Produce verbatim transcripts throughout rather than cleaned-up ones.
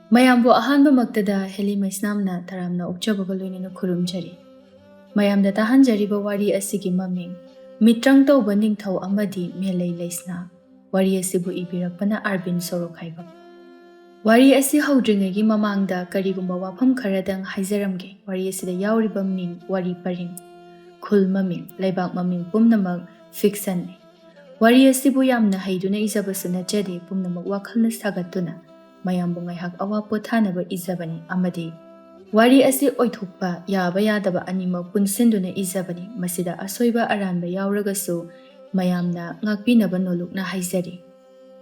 ꯃꯌꯥꯝꯕꯨ ꯑꯍꯥꯟꯕꯃꯛꯇꯗ ꯍꯦꯂꯤ ꯃꯩꯁꯅꯥꯝꯅ ꯇꯔꯥꯝꯅ ꯑꯣꯛꯆꯕꯒ ꯂꯣꯏꯅꯅ ꯈꯨꯔꯨꯝꯖꯔꯤ꯫ ꯃꯌꯥꯝꯗ ꯇꯥꯍꯟꯖꯔꯤꯕ ꯋꯥꯔꯤ ꯑꯁꯤꯒꯤ ꯃꯃꯤꯡ ꯃꯤꯇ꯭ꯔꯪ ꯇꯧꯕ ꯅꯤꯡꯊꯧ ꯑꯃꯗꯤ ꯃꯦꯂꯩ ꯂꯩꯁꯅꯥ꯫ ꯋꯥꯔꯤ ꯑꯁꯤꯕꯨ ꯏꯕꯤꯔꯛꯄꯅ ꯑꯥꯔꯕꯤꯟ ꯁꯣꯔꯣꯈꯥꯏꯕꯝ꯫ ꯋꯥꯔꯤ ꯑꯁꯤ ꯍꯧꯗ꯭ꯔꯤꯉꯩꯒꯤ ꯃꯃꯥꯡꯗ ꯀꯔꯤꯒꯨꯝꯕ ꯋꯥꯐꯝ ꯈꯔꯗꯪ ꯍꯥꯏꯖꯔꯝꯒꯦ꯫ ꯋꯥꯔꯤ ꯑꯁꯤꯗ ꯌꯥꯎꯔꯤꯕ ꯃꯤꯡ, ꯋꯥꯔꯤ ꯄꯔꯤꯡ, ꯈꯨꯜ ꯃꯃꯤꯡ, ꯂꯩꯕꯥꯛ ꯃꯃꯤꯡ ꯄꯨꯝꯅꯃꯛ ꯐꯤꯛꯁꯟꯅꯤ꯫ ꯋꯥꯔꯤ ꯑꯁꯤꯕꯨ ꯌꯥꯝꯅ ꯍꯩꯗꯨꯅ ꯏꯖꯕꯁꯨ ꯅꯠꯆꯗꯦ, ꯄꯨꯝꯅꯃꯛ ꯋꯥꯈꯜꯅ ꯁꯥꯒꯠꯇꯨꯅ ꯃꯌꯥꯝꯕꯨ ꯉꯥꯏꯍꯥꯛ ꯑꯋꯥ ꯄꯣꯊꯥꯅꯕ ꯏꯖꯕꯅꯤ ꯑꯃꯗꯤ ꯋꯥꯔꯤ ꯑꯁꯤ ꯑꯣꯏꯊꯣꯛꯄ ꯌꯥꯕ ꯌꯥꯗꯕ ꯑꯅꯤꯃꯛ ꯄꯨꯟꯁꯤꯟꯗꯨꯅ ꯏꯖꯕꯅꯤ꯫ ꯃꯁꯤꯗ ꯑꯁꯣꯏꯕ ꯑꯔꯥꯟꯕ ꯌꯥꯎꯔꯒꯁꯨ ꯃꯌꯥꯝꯅ ꯉꯥꯛꯄꯤꯅꯕ ꯅꯣꯂꯨꯛꯅ ꯍꯥꯏꯖꯔꯤ꯫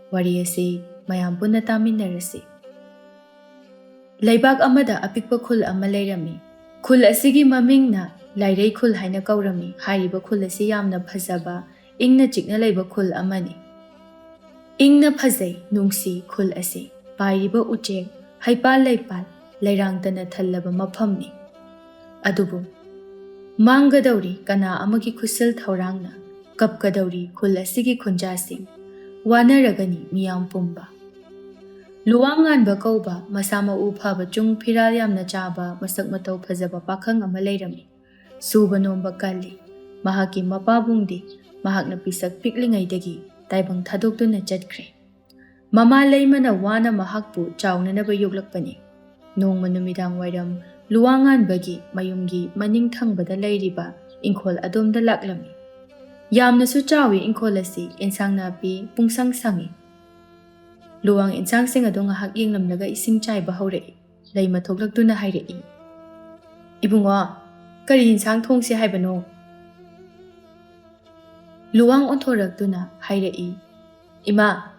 ꯋꯥꯔꯤ ꯑꯁꯤ ꯃꯌꯥꯝ ꯄꯨꯟꯅ ꯇꯥꯃꯤꯟꯅꯔꯁꯤ꯫ ꯂꯩꯕꯥꯛ ꯑꯃꯗ ꯑꯄꯤꯛꯄ ꯈꯨꯜ ꯑꯃ ꯂꯩꯔꯝꯃꯤ꯫ ꯈꯨꯜ ꯑꯁꯤꯒꯤ ꯃꯃꯤꯡꯅ ꯂꯥꯏꯔꯩ ꯈꯨꯜ ꯍꯥꯏꯅ ꯀꯧꯔꯝꯃꯤ꯫ ꯍꯥꯏꯔꯤꯕ ꯈꯨꯜ ꯑꯁꯤ ꯌꯥꯝꯅ ꯐꯖꯕ, ꯏꯪꯅ ꯆꯤꯛꯅ ꯂꯩꯕ ꯈꯨꯜ ꯑꯃꯅꯤ꯫ ꯏꯪꯅ ꯐꯖꯩ, ꯅꯨꯡꯁꯤ ꯈꯨꯜ ꯑꯁꯤ꯫ ꯄꯥꯏꯔꯤꯕ ꯎꯆꯦꯛ, ꯍꯩꯄꯥꯜ ꯂꯩꯄꯥꯜ, ꯂꯩꯔꯥꯡꯇꯅ ꯊꯜꯂꯕ ꯃꯐꯝꯅꯤ꯫ ꯑꯗꯨꯕꯨ ꯃꯥꯡꯒꯗꯧꯔꯤ ꯀꯅꯥ ꯑꯃꯒꯤ ꯈꯨꯠꯁꯤꯜ ꯊꯧꯔꯥꯡꯅ, ꯀꯞꯀꯗꯧꯔꯤ ꯈꯨꯜ ꯑꯁꯤꯒꯤ ꯈꯨꯟꯖꯥꯁꯤꯡ꯫ ꯋꯥꯅꯔꯒꯅꯤ ꯃꯤꯌꯥꯝ ꯄꯨꯝꯕ꯫ ꯂꯨꯋꯥꯡ ꯉꯥꯟꯕ ꯀꯧꯕ ꯃꯁꯥ ꯃꯎ ꯐꯕ, ꯆꯨꯡ ꯐꯤꯔꯥꯜ ꯌꯥꯝꯅ ꯆꯥꯕ, ꯃꯁꯛ ꯃꯇꯧ ꯐꯖꯕ ꯄꯥꯈꯪ ꯑꯃ ꯂꯩꯔꯝꯃꯤ꯫ ꯁꯨꯕ ꯅꯣꯝꯕ ꯀꯜꯂꯤ꯫ ꯃꯍꯥꯛꯀꯤ ꯃꯄꯥꯕꯨꯡꯗꯤ ꯃꯍꯥꯛꯅ ꯄꯤꯁꯛ ꯄꯤꯛꯂꯤꯉꯩꯗꯒꯤ ꯇꯥꯏꯕꯪ ꯊꯥꯗꯣꯛꯇꯨꯅ ꯆꯠꯈ꯭ꯔꯦ꯫ ꯃꯃꯥ ꯂꯩꯃꯅ ꯋꯥꯅ ꯃꯍꯥꯛꯄꯨ ꯆꯥꯎꯅꯅꯕ ꯌꯣꯛꯂꯛꯄꯅꯤ꯫ ꯅꯣꯡꯃ ꯅꯨꯃꯤꯗꯥꯡ ꯋꯥꯏꯔꯝ ꯂꯨꯋꯥꯡꯉꯥꯟꯕꯒꯤ ꯃꯌꯨꯝꯒꯤ ꯃꯅꯤꯡ ꯊꯪꯕꯗ ꯂꯩꯔꯤꯕ ꯏꯪꯈꯣꯜ ꯑꯗꯣꯝꯗ ꯂꯥꯛꯂꯝꯃꯤ꯫ ꯌꯥꯝꯅꯁꯨ ꯆꯥꯎꯏ ꯏꯪꯈꯣꯜ ꯑꯁꯤ, ꯏꯟꯁꯥꯡ ꯅꯥꯄꯤ ꯄꯨꯡꯁꯪ ꯁꯪꯏ꯫ ꯂꯨꯋꯥꯡ ꯏꯟꯁꯥꯡꯁꯤꯡ ꯑꯗꯨ ꯉꯥꯏꯍꯥꯛ ꯌꯦꯡꯂꯝꯂꯒ ꯏꯁꯤꯡ ꯆꯥꯏꯕ ꯍꯧꯔꯛꯏ꯫ ꯂꯩꯃ ꯊꯣꯛꯂꯛꯇꯨꯅ ꯍꯥꯏꯔꯛꯏ, "ꯏꯕꯨꯡꯉꯣ, ꯀꯔꯤ ꯏꯟꯁꯥꯡ ꯊꯣꯡꯁꯤ ꯍꯥꯏꯕꯅꯣ?" ꯂꯨꯋꯥꯡ ꯑꯣꯟꯊꯣꯔꯛꯇꯨꯅ ꯍꯥꯏꯔꯛꯏ, "ꯏꯃꯥ,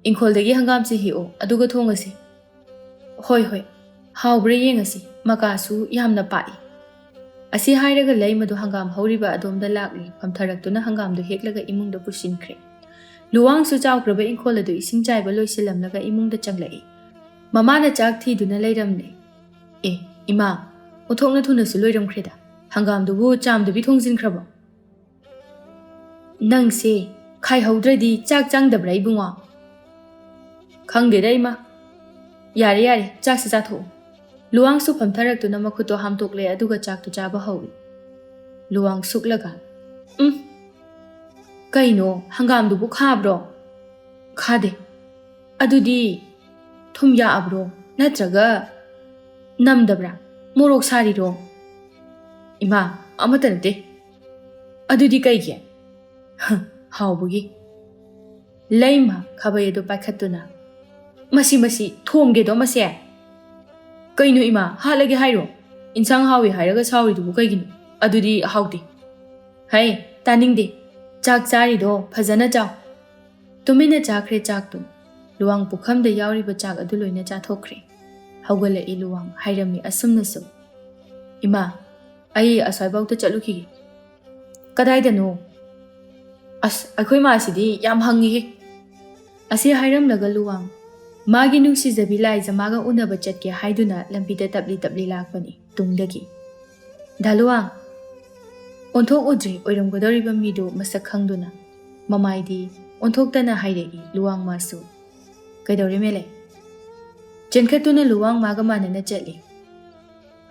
ꯏꯪꯈꯣꯜꯗꯒꯤ ꯍꯪꯒꯥꯝꯁꯤ ꯍꯦꯛꯑꯣ, ꯑꯗꯨꯒ ꯊꯣꯡꯉꯁꯤ꯫" "ꯍꯣꯏ, ꯍꯣꯏ, ꯍꯥꯎꯕ꯭ꯔꯥ ꯌꯦꯡꯉꯁꯤ, ꯃꯀꯥꯁꯨ ꯌꯥꯝꯅ ꯄꯥꯛꯏ꯫" ꯑꯁꯤ ꯍꯥꯏꯔꯒ ꯂꯩꯃꯗꯨ ꯍꯪꯒꯥꯝ ꯍꯧꯔꯤꯕ ꯑꯗꯣꯝꯗ ꯂꯥꯛꯂꯤ꯫ ꯐꯝꯊꯔꯛꯇꯨꯅ ꯍꯪꯒꯥꯝꯗꯨ ꯍꯦꯛꯂꯒ ꯏꯃꯨꯡꯗ ꯄꯨꯁꯤꯟꯈ꯭ꯔꯦ꯫ ꯂꯨꯋꯥꯡꯁꯨ ꯆꯥꯎꯈ꯭ꯔꯕ ꯏꯪꯈꯣꯜ ꯑꯗꯨ ꯏꯁꯤꯡ ꯆꯥꯏꯕ ꯂꯣꯏꯁꯤꯜꯂꯝꯂꯒ ꯏꯃꯨꯡꯗ ꯆꯪꯂꯛꯏ꯫ ꯃꯃꯥꯅ ꯆꯥꯛ ꯊꯤꯗꯨꯅ ꯂꯩꯔꯝꯂꯦ꯫ "ꯑꯦ, ꯏꯃꯥ, ꯑꯣꯟꯊꯣꯛꯅ ꯊꯨꯅꯁꯨ ꯂꯣꯏꯔꯝꯈ꯭ꯔꯦꯗ꯫ ꯍꯪꯒꯥꯝꯗꯨꯕꯨ ꯆꯥꯝꯗꯕꯤ ꯊꯣꯡꯖꯤꯟꯈ꯭ꯔꯕꯣ?" "ꯅꯪꯁꯦ ꯈꯥꯏꯍꯧꯗ꯭ꯔꯗꯤ ꯆꯥꯛ ꯆꯪꯗꯕ꯭ꯔꯥ ꯏꯕꯨꯡꯉꯣ?" "ꯈꯪꯗꯦꯗ ꯏꯃꯥ, "ꯌꯥꯔꯦ, ꯌꯥꯔꯦ, ꯆꯥꯛꯁꯤ ꯆꯥꯊꯣꯛꯎ꯫" ꯂꯨꯋꯥꯡꯁꯨ ꯐꯝꯊꯔꯛꯇꯨꯅ ꯃꯈꯨꯠꯇꯣ ꯍꯥꯝꯗꯣꯛꯂꯦ, ꯑꯗꯨꯒ ꯆꯥꯛꯇꯨ ꯆꯥꯕ ꯍꯧꯏ꯫ ꯂꯨꯋꯥꯡ ꯁꯨꯛꯂꯒ, "ꯎꯝ, ꯀꯩꯅꯣ, ꯍꯪꯒꯥꯝꯗꯨꯕꯨ ꯈꯥꯕ꯭ꯔꯣ?" "ꯈꯥꯗꯦ꯫" "ꯑꯗꯨꯗꯤ ꯊꯨꯝ ꯌꯥꯛꯑꯕ꯭ꯔꯣ? ꯅꯠꯇ꯭ꯔꯒ ꯅꯝꯗꯕ꯭ꯔꯥ? ꯃꯣꯔꯣꯛ ꯁꯥꯔꯤꯔꯣ?" "ꯏꯃꯥ, ꯑꯃꯠꯇ ꯅꯠꯇꯦ꯫" "ꯑꯗꯨꯗꯤ ꯀꯩꯒꯤ?" "ꯍꯥꯎꯕꯒꯤ꯫" ꯂꯩꯃ ꯈꯥꯕꯩ ꯑꯗꯨ ꯄꯥꯏꯈꯠꯇꯨꯅ, "ꯃꯁꯤ, ꯃꯁꯤ ꯊꯣꯝꯒꯦꯗꯣ ꯃꯁꯦ!" "ꯀꯩꯅꯣ ꯏꯃꯥ, ꯍꯥꯠꯂꯒꯦ ꯍꯥꯏꯔꯣ? ꯏꯟꯁꯥꯡ ꯍꯥꯎꯏ ꯍꯥꯏꯔꯒ ꯁꯥꯎꯔꯤꯗꯨꯕꯨ ꯀꯩꯒꯤꯅꯣ? ꯑꯗꯨꯗꯤ ꯍꯥꯎꯇꯦ꯫" "ꯍꯩ, ꯇꯥꯅꯤꯡꯗꯦ꯫ ꯆꯥꯛ ꯆꯥꯔꯤꯗꯣ ꯐꯖꯅ ꯆꯥꯎ꯫" ꯇꯨꯃꯤꯟꯅ ꯆꯥꯈ꯭ꯔꯦ ꯆꯥꯛꯇꯨ꯫ ꯂꯨꯋꯥꯡ ꯄꯨꯈꯝꯗ ꯌꯥꯎꯔꯤꯕ ꯆꯥꯛ ꯑꯗꯨ ꯂꯣꯏꯅ ꯆꯥꯊꯣꯛꯈ꯭ꯔꯦ꯫ ꯍꯧꯒꯠꯂꯛꯏ ꯂꯨꯋꯥꯡ, ꯍꯥꯏꯔꯝꯃꯤ ꯑꯁꯨꯝꯅꯁꯨ, "ꯏꯃꯥ, ꯑꯩ ꯑꯁ꯭ꯋꯥꯏꯐꯥꯎꯇ ꯆꯠꯂꯨꯈꯤꯒꯦ꯫" "ꯀꯗꯥꯏꯗꯅꯣ?" "ꯑꯁ, ꯑꯩꯈꯣꯏ ꯃꯥꯁꯤꯗꯤ ꯌꯥꯝ ꯍꯪꯉꯤꯍꯦ꯫" ꯑꯁꯤ ꯍꯥꯏꯔꯝꯂꯒ ꯂꯨꯋꯥꯡ ꯃꯥꯒꯤ ꯅꯨꯡꯁꯤꯖꯕꯤ ꯂꯥꯏꯖ ꯃꯥꯒ ꯎꯅꯕ ꯆꯠꯀꯦ ꯍꯥꯏꯗꯨꯅ ꯂꯝꯕꯤꯗ ꯇꯞꯂꯤ ꯇꯞꯂꯤ ꯂꯥꯛꯄꯅꯤ ꯇꯨꯡꯗꯒꯤ꯫ "ꯗꯥ ꯂꯨꯋꯥꯡ!" ꯑꯣꯟꯊꯣꯛꯎꯗ꯭ꯔꯤ ꯑꯣꯏꯔꯝꯒꯗꯧꯔꯤꯕ ꯃꯤꯗꯨ ꯃꯁꯛ ꯈꯪꯗꯨꯅ꯫ ꯃꯃꯥꯏꯗꯤ ꯑꯣꯟꯊꯣꯛꯇꯅ ꯍꯥꯏꯔꯛꯏ ꯂꯨꯋꯥꯡ ꯃꯥꯁꯨ꯫ "ꯀꯩꯗꯧꯔꯦ ꯃꯦꯂꯩ?" ꯆꯦꯟꯈꯠꯇꯨꯅ ꯂꯨꯋꯥꯡ ꯃꯥꯒ ꯃꯥꯟꯅꯅ ꯆꯠꯂꯤ꯫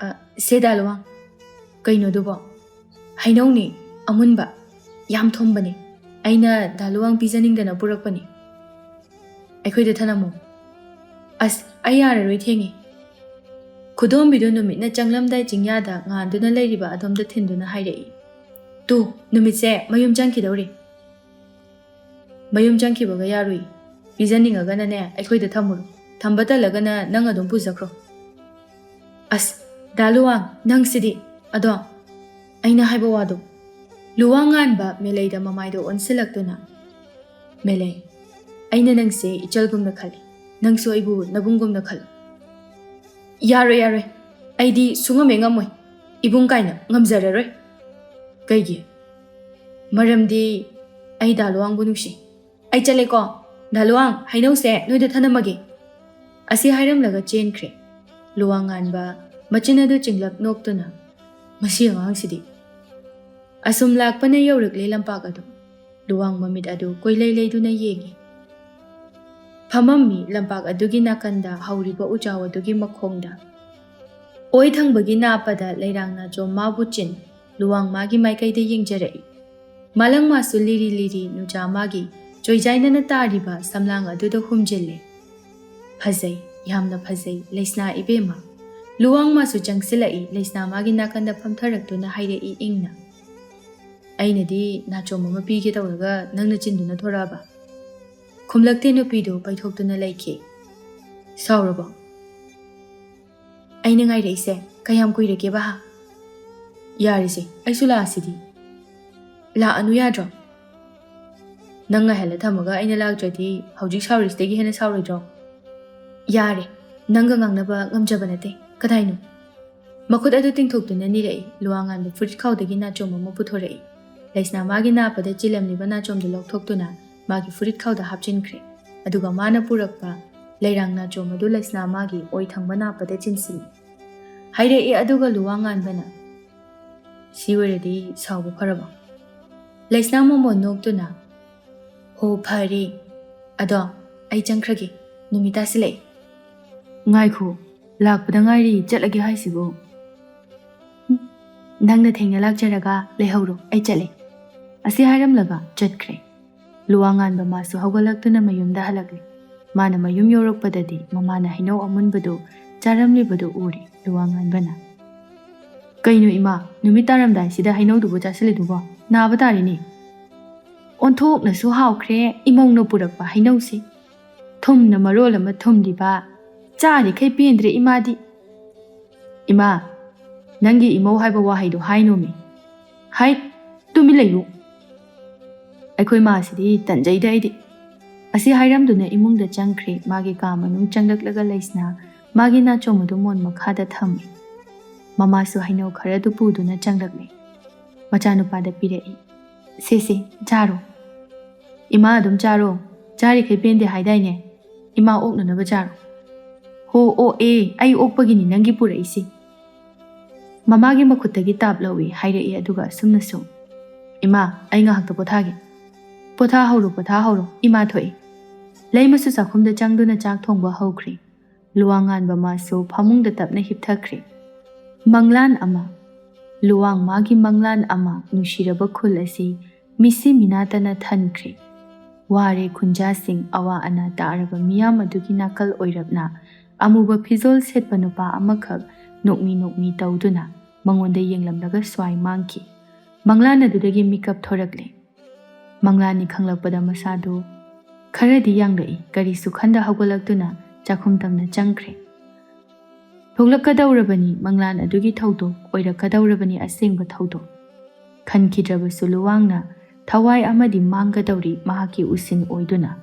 "ꯑ, ꯁꯦ ꯗꯥ ꯂꯨꯋꯥꯡ꯫" "ꯀꯩꯅꯣꯗꯨꯕꯣ?" "ꯍꯩꯅꯧꯅꯦ, ꯑꯃꯨꯟꯕ꯫ ꯌꯥꯝ ꯊꯨꯝꯕꯅꯦ꯫ ꯑꯩꯅ ꯗꯥ ꯂꯨꯋꯥꯡ ꯄꯤꯖꯅꯤꯡꯗꯅ ꯄꯨꯔꯛꯄꯅꯦ꯫" "ꯑꯩꯈꯣꯏꯗ ꯊꯅꯝꯃꯣ꯫" "ꯑꯁ, ꯑꯩ ꯌꯥꯔꯔꯣꯏ, ꯊꯦꯡꯉꯦ꯫" ꯈꯨꯗꯣꯝꯕꯤꯗꯨ ꯅꯨꯃꯤꯠꯅ ꯆꯪꯂꯝꯗꯥꯏ ꯆꯤꯡꯌꯥꯗ ꯉꯥꯟꯗꯨꯅ ꯂꯩꯔꯤꯕ ꯑꯗꯣꯝꯗ ꯊꯤꯟꯗꯨꯅ ꯍꯥꯏꯔꯛꯏ꯫ "ꯇꯨ, ꯅꯨꯃꯤꯠꯁꯦ ꯃꯌꯨꯝ ꯆꯪꯈꯤꯗꯧꯔꯦ꯫" "ꯃꯌꯨꯝ ꯆꯪꯈꯤꯕꯒ ꯌꯥꯔꯨꯏ꯫ ꯄꯤꯖꯅꯤꯡꯉꯒꯅꯅꯦ, ꯑꯩꯈꯣꯏꯗ ꯊꯝꯃꯨꯔꯣ꯫ ꯊꯝꯕ ꯇꯜꯂꯒꯅ ꯅꯪ ꯑꯗꯨꯝ ꯄꯨꯖꯈ꯭ꯔꯣ꯫" "ꯑꯁ, ꯗꯥ ꯂꯨꯋꯥꯡ, ꯅꯪꯁꯤꯗꯤ꯫ ꯑꯗꯣ ꯑꯩꯅ ꯍꯥꯏꯕ ꯋꯥꯗꯣ꯫" ꯂꯨꯋꯥꯡ ꯉꯥꯟꯕ ꯃꯦꯂꯩꯗ ꯃꯃꯥꯏꯗꯣ ꯑꯣꯟꯁꯤꯜꯂꯛꯇꯨꯅ, "ꯃꯦꯂꯩ, ꯑꯩꯅ ꯅꯪꯁꯦ ꯏꯆꯜꯒꯨꯝꯅ ꯈꯜꯂꯤ꯫ ꯅꯪꯁꯨ ꯑꯩꯕꯨ ꯅꯕꯨꯡꯒꯨꯝꯅ ꯈꯜꯂꯨ꯫" "ꯌꯥꯔꯣꯏ, ꯌꯥꯔꯣꯏ꯫ ꯑꯩꯗꯤ ꯁꯨꯡꯉꯝ ꯍꯦꯛ ꯉꯝꯃꯣꯏ꯫ ꯏꯕꯨꯡ ꯀꯥꯏꯅ ꯉꯝꯖꯔꯔꯣꯏ꯫" "ꯀꯩꯒꯤ?" "ꯃꯔꯝꯗꯤ ꯑꯩ ꯗꯥ ꯂꯨꯋꯥꯡꯕꯨ ꯅꯨꯡꯁꯤ꯫ ꯑꯩ ꯆꯠꯂꯦꯀꯣ꯫ ꯗꯥ ꯂꯨꯋꯥꯡ, ꯍꯩꯅꯧꯁꯦ ꯅꯣꯏꯗ ꯊꯅꯝꯃꯒꯦ꯫" ꯑꯁꯤ ꯍꯥꯏꯔꯝꯂꯒ ꯆꯦꯟꯈ꯭ꯔꯦ꯫ ꯂꯨꯋꯥꯡ ꯉꯥꯟꯕ ꯃꯆꯤꯟ ꯑꯗꯨ ꯆꯤꯡꯂꯞ ꯅꯣꯛꯇꯨꯅ, "ꯃꯁꯤ ꯑꯉꯥꯡꯁꯤꯗꯤ꯫" ꯑꯁꯨꯝ ꯂꯥꯛꯄꯅ ꯌꯧꯔꯛꯂꯦ ꯂꯝꯄꯥꯛ ꯑꯗꯨ꯫ ꯂꯨꯋꯥꯡ ꯃꯃꯤꯠ ꯑꯗꯨ ꯀꯣꯏꯂꯩ ꯂꯩꯗꯨꯅ ꯌꯦꯡꯉꯤ꯫ ꯐꯝꯃꯝꯃꯤ ꯂꯝꯄꯥꯛ ꯑꯗꯨꯒꯤ ꯅꯥꯀꯟꯗ ꯍꯧꯔꯤꯕ ꯎꯖꯥꯎ ꯑꯗꯨꯒꯤ ꯃꯈꯣꯡꯗ꯫ ꯑꯣꯏ ꯊꯪꯕꯒꯤ ꯅꯥꯄꯗ ꯂꯩꯔꯥꯡ ꯅꯥꯆꯣꯝ ꯃꯥꯕꯨ ꯆꯤꯟ, ꯂꯨꯋꯥꯡ ꯃꯥꯒꯤ ꯃꯥꯏꯀꯩꯗ ꯌꯦꯡꯖꯔꯛꯏ꯫ ꯃꯥꯂꯪ ꯃꯥꯁꯨ ꯂꯤꯔꯤ ꯂꯤꯔꯤ ꯅꯨꯖꯥ ꯃꯥꯒꯤ ꯆꯣꯏꯖꯥꯏꯅꯅ ꯇꯥꯔꯤꯕ ꯁꯝꯂꯥꯡ ꯑꯗꯨꯗ ꯍꯨꯝꯖꯤꯜꯂꯦ꯫ "ꯐꯖꯩ, ꯌꯥꯝꯅ ꯐꯖꯩ, ꯂꯩꯁꯅꯥ ꯏꯕꯦꯝꯃ꯫" ꯂꯨꯋꯥꯡ ꯃꯥꯁꯨ ꯆꯪꯁꯤꯜꯂꯛꯏ, ꯂꯩꯁꯅꯥ ꯃꯥꯒꯤ ꯅꯥꯀꯟꯗ ꯐꯝꯊꯔꯛꯇꯨꯅ ꯍꯥꯏꯔꯛꯏ ꯏꯪꯅ꯫ "ꯑꯩꯅꯗꯤ ꯅꯥꯆꯣꯝ ꯑꯃ ꯄꯤꯒꯦ ꯇꯧꯔꯒ ꯅꯪꯅ ꯆꯤꯟꯗꯨꯅ ꯊꯣꯔꯛꯑꯕ?" ꯈꯨꯝꯂꯛꯇꯦ ꯅꯨꯄꯤꯗꯨ ꯄꯩꯊꯣꯛꯇꯨꯅ ꯂꯩꯈꯤ꯫ "ꯁꯥꯎꯔꯕꯣ?" "ꯑꯩꯅ ꯉꯥꯏꯔꯛꯏꯁꯦ ꯀꯌꯥꯝ ꯀꯨꯏꯔꯒꯦꯕ ꯍꯥ?" "ꯌꯥꯔꯤꯁꯦ, ꯑꯩꯁꯨ ꯂꯥꯛꯑꯁꯤꯗꯤ꯫" "ꯂꯥꯛꯑꯅꯨ ꯌꯥꯗ꯭ꯔꯣ?" "ꯅꯪ ꯉꯥꯏꯍꯜꯂ ꯊꯝꯃꯒ ꯑꯩꯅ ꯂꯥꯛꯇ꯭ꯔꯗꯤ ꯍꯧꯖꯤꯛ ꯁꯥꯎꯔꯤꯁꯤꯗꯒꯤ ꯍꯦꯟꯅ ꯁꯥꯎꯔꯣꯏꯗ꯭ꯔꯣ?" "ꯌꯥꯔꯦ, ꯅꯪꯒ ꯉꯥꯡꯅꯕ ꯉꯝꯖꯕ ꯅꯠꯇꯦ꯫ ꯀꯗꯥꯏꯅꯣ?" ꯃꯈꯨꯠ ꯑꯗꯨ ꯇꯤꯡꯊꯣꯛꯇꯨꯅ ꯅꯤꯔꯛꯏ꯫ ꯂꯨꯋꯥꯡꯉꯥꯟꯕ ꯐꯨꯔꯤꯠ ꯈꯥꯎꯗꯒꯤ ꯅꯥꯆꯣꯝ ꯑꯃ ꯄꯨꯊꯣꯔꯛꯏ꯫ ꯂꯩꯁꯅꯥ ꯃꯥꯒꯤ ꯅꯥꯄꯗ ꯆꯤꯜꯂꯝꯂꯤꯕ ꯅꯥꯆꯣꯝꯗꯨ ꯂꯧꯊꯣꯛꯇꯨꯅ ꯃꯥꯒꯤ ꯐꯨꯔꯤꯠ ꯈꯥꯎꯗ ꯍꯥꯞꯆꯤꯟꯈ꯭ꯔꯦ꯫ ꯑꯗꯨꯒ ꯃꯥꯅ ꯄꯨꯔꯛꯄ ꯂꯩꯔꯥꯡ ꯅꯥꯆꯣꯝ ꯑꯗꯨ ꯂꯩꯁꯅꯥ ꯃꯥꯒꯤ ꯑꯣꯏ ꯊꯪꯕ ꯅꯥꯄꯗ ꯆꯤꯟꯁꯤꯜꯂꯤ꯫ ꯍꯥꯏꯔꯛꯏ ꯑꯗꯨꯒ ꯂꯨꯋꯥꯡꯉꯥꯟꯕꯅ, "ꯁꯤ ꯑꯣꯏꯔꯗꯤ ꯁꯥꯎꯕ ꯐꯔꯕ?" ꯂꯩꯁꯅꯥ ꯃꯃꯣꯟ ꯅꯣꯛꯇꯨꯅ, "ꯍꯣ, ꯐꯔꯦ꯫ ꯑꯗꯣ ꯑꯩ ꯆꯪꯈ꯭ꯔꯒꯦ, ꯅꯨꯃꯤꯠ ꯇꯥꯁꯤꯜꯂꯛꯑꯦ꯫" "ꯉꯥꯏꯈꯣ, ꯂꯥꯛꯄꯗ ꯉꯥꯏꯔꯤ ꯆꯠꯂꯒꯦ ꯍꯥꯏꯁꯤꯕꯨ?" "ꯅꯪꯅ ꯊꯦꯡꯅ ꯂꯥꯛꯆꯔꯒ ꯂꯩꯍꯧꯔꯣ, ꯑꯩ ꯆꯠꯂꯦ꯫" ꯑꯁꯤ ꯍꯥꯏꯔꯝꯂꯒ ꯆꯠꯈ꯭ꯔꯦ꯫ ꯂꯨꯋꯥꯡꯉꯥꯟꯕ ꯃꯥꯁꯨ ꯍꯧꯒꯠꯂꯛꯇꯨꯅ ꯃꯌꯨꯝꯗ ꯍꯜꯂꯛꯂꯦ꯫ ꯃꯥꯅ ꯃꯌꯨꯝ ꯌꯧꯔꯛꯄꯗꯗꯤ ꯃꯃꯥꯅ ꯍꯩꯅꯧ ꯑꯃꯨꯟꯕꯗꯨ ꯆꯥꯔꯝꯂꯤꯕꯗꯨ ꯎꯔꯦ꯫ ꯂꯨꯋꯥꯡꯉꯥꯟꯕꯅ, "ꯀꯩꯅꯣ ꯏꯃꯥ, ꯅꯨꯃꯤꯠ ꯇꯥꯔꯝꯗꯥꯏꯁꯤꯗ ꯍꯩꯅꯧꯗꯨꯕꯨ ꯆꯥꯁꯤꯜꯂꯤꯗꯨꯕꯣ? ꯅꯥꯕ ꯇꯥꯔꯦꯅꯦ꯫" "ꯑꯣꯟꯊꯣꯛꯅꯁꯨ ꯍꯥꯎꯈ꯭ꯔꯦ ꯏꯃꯧꯅ ꯄꯨꯔꯛꯄ ꯍꯩꯅꯧꯁꯦ꯫ ꯊꯨꯝꯅ ꯃꯔꯣꯜ ꯑꯃ ꯊꯨꯝꯂꯤꯕ, ꯆꯥꯔꯤꯈꯩ ꯄꯦꯟꯗ꯭ꯔꯦ ꯏꯃꯥꯗꯤ꯫" "ꯏꯃꯥ, ꯅꯪꯒꯤ ꯏꯃꯧ ꯍꯥꯏꯕ ꯋꯥꯍꯩꯗꯣ ꯍꯥꯏꯅꯣꯃꯤ꯫ ꯍꯥꯏ, ꯇꯨꯃꯤꯟ ꯂꯩꯌꯨ꯫ ꯑꯩꯈꯣꯏ ꯃꯥꯁꯤꯗꯤ ꯇꯟꯖꯩꯗ ꯑꯩꯗꯤ꯫" ꯑꯁꯤ ꯍꯥꯏꯔꯝꯗꯨꯅ ꯏꯃꯨꯡꯗ ꯆꯪꯈ꯭ꯔꯦ꯫ ꯃꯥꯒꯤ ꯀꯥ ꯃꯅꯨꯡ ꯆꯪꯂꯛꯂꯒ ꯂꯩꯁꯅꯥ ꯃꯥꯒꯤ ꯅꯥꯆꯣꯝ ꯑꯗꯨ ꯃꯣꯟ ꯃꯈꯥꯗ ꯊꯝꯃꯤ꯫ ꯃꯃꯥꯁꯨ ꯍꯩꯅꯧ ꯈꯔꯗꯨ ꯄꯨꯗꯨꯅ ꯆꯪꯂꯛꯂꯦ꯫ ꯃꯆꯥꯅꯨꯄꯥꯗ ꯄꯤꯔꯛꯏ꯫ "ꯁꯦ, ꯁꯦ, ꯆꯥꯔꯣ꯫ ꯏꯃꯥ ꯑꯗꯨꯝ ꯆꯥꯔꯣ꯫ ꯆꯥꯔꯤꯈꯩ ꯄꯦꯟꯗꯦ ꯍꯥꯏꯗꯥꯏꯅꯦ? ꯏꯃꯥ ꯑꯣꯛꯅꯅꯕ ꯆꯥꯔꯣ꯫" "ꯍꯣ, ꯑꯣꯛꯑꯦ, ꯑꯩ ꯑꯣꯛꯄꯒꯤꯅꯤ ꯅꯪꯒꯤ ꯄꯨꯔꯛꯏꯁꯦ꯫" ꯃꯃꯥꯒꯤ ꯃꯈꯨꯠꯇꯒꯤ ꯇꯥꯞ ꯂꯧꯏ, ꯍꯥꯏꯔꯛꯏ, ꯑꯗꯨꯒ ꯑꯁꯨꯝꯅꯁꯨ, "ꯏꯃꯥ, ꯑꯩ ꯉꯥꯏꯍꯥꯛꯇ ꯄꯣꯊꯥꯒꯦ꯫" "ꯄꯣꯊꯥꯍꯧꯔꯣ, ꯄꯣꯊꯥꯍꯧꯔꯣ, ꯏꯃꯥ ꯊꯣꯛꯏ꯫" ꯂꯩꯃꯁꯨ ꯆꯥꯛꯈꯨꯝꯗ ꯆꯪꯗꯨꯅ ꯆꯥꯛ ꯊꯣꯡꯕ ꯍꯧꯈ꯭ꯔꯦ꯫ ꯂꯨꯋꯥꯡ ꯉꯥꯟꯕ ꯃꯥꯁꯨ ꯐꯃꯨꯡꯗ ꯇꯞꯅ ꯍꯤꯞꯊꯈ꯭ꯔꯦ꯫ ꯃꯪꯂꯥꯟ ꯑꯃ꯫ ꯂꯨꯋꯥꯡ ꯃꯥꯒꯤ ꯃꯪꯂꯥꯟ ꯑꯃ ꯅꯨꯡꯁꯤꯔꯕ ꯈꯨꯜ ꯑꯁꯤ ꯃꯤꯁꯤ ꯃꯤꯅꯥꯇꯅ ꯊꯟꯈ꯭ꯔꯦ꯫ ꯋꯥꯔꯦ ꯈꯨꯟꯖꯥꯁꯤꯡ, ꯑꯋꯥ ꯑꯅꯥ ꯇꯥꯔꯕ ꯃꯤꯌꯥꯝ ꯑꯗꯨꯒꯤ ꯅꯥꯀꯜ ꯑꯣꯏꯔꯞꯅ ꯑꯃꯨꯕ ꯐꯤꯖꯣꯜ ꯁꯦꯠꯄ ꯅꯨꯄꯥ ꯑꯃꯈꯛ ꯅꯣꯛꯃꯤ ꯅꯣꯛꯃꯤ ꯇꯧꯗꯨꯅ ꯃꯉꯣꯟꯗ ꯌꯦꯡꯂꯝꯂꯒ ꯁ꯭ꯋꯥꯏ ꯃꯥꯡꯈꯤ꯫ ꯃꯪꯂꯥꯟ ꯑꯗꯨꯗꯒꯤ ꯃꯤꯀꯞ ꯊꯣꯔꯛꯂꯦ꯫ ꯃꯪꯂꯥꯟꯅꯤ ꯈꯪꯂꯛꯄꯗ ꯃꯁꯥꯗꯨ ꯈꯔꯗꯤ ꯌꯥꯡꯂꯛꯏ꯫ ꯀꯔꯤꯁꯨ ꯈꯟꯗ ꯍꯧꯒꯠꯂꯛꯇꯨꯅ ꯆꯥꯛꯈꯨꯝ ꯇꯝꯅ ꯆꯪꯈ꯭ꯔꯦ꯫ ꯊꯣꯛꯂꯛꯀꯗꯧꯔꯕꯅꯤ ꯃꯪꯂꯥꯟ ꯑꯗꯨꯒꯤ ꯊꯧꯗꯣꯛ, ꯑꯣꯏꯔꯛꯀꯗꯧꯔꯕꯅꯤ ꯑꯁꯦꯡꯕ ꯊꯧꯗꯣꯛ꯫ ꯈꯟꯈꯤꯗ꯭ꯔꯕꯁꯨ ꯂꯨꯋꯥꯡꯅ ꯊꯋꯥꯏ ꯑꯃꯗꯤ ꯃꯥꯡꯒꯗꯧꯔꯤ ꯃꯍꯥꯛꯀꯤ ꯎꯁꯤꯟ ꯑꯣꯏꯗꯨꯅ꯫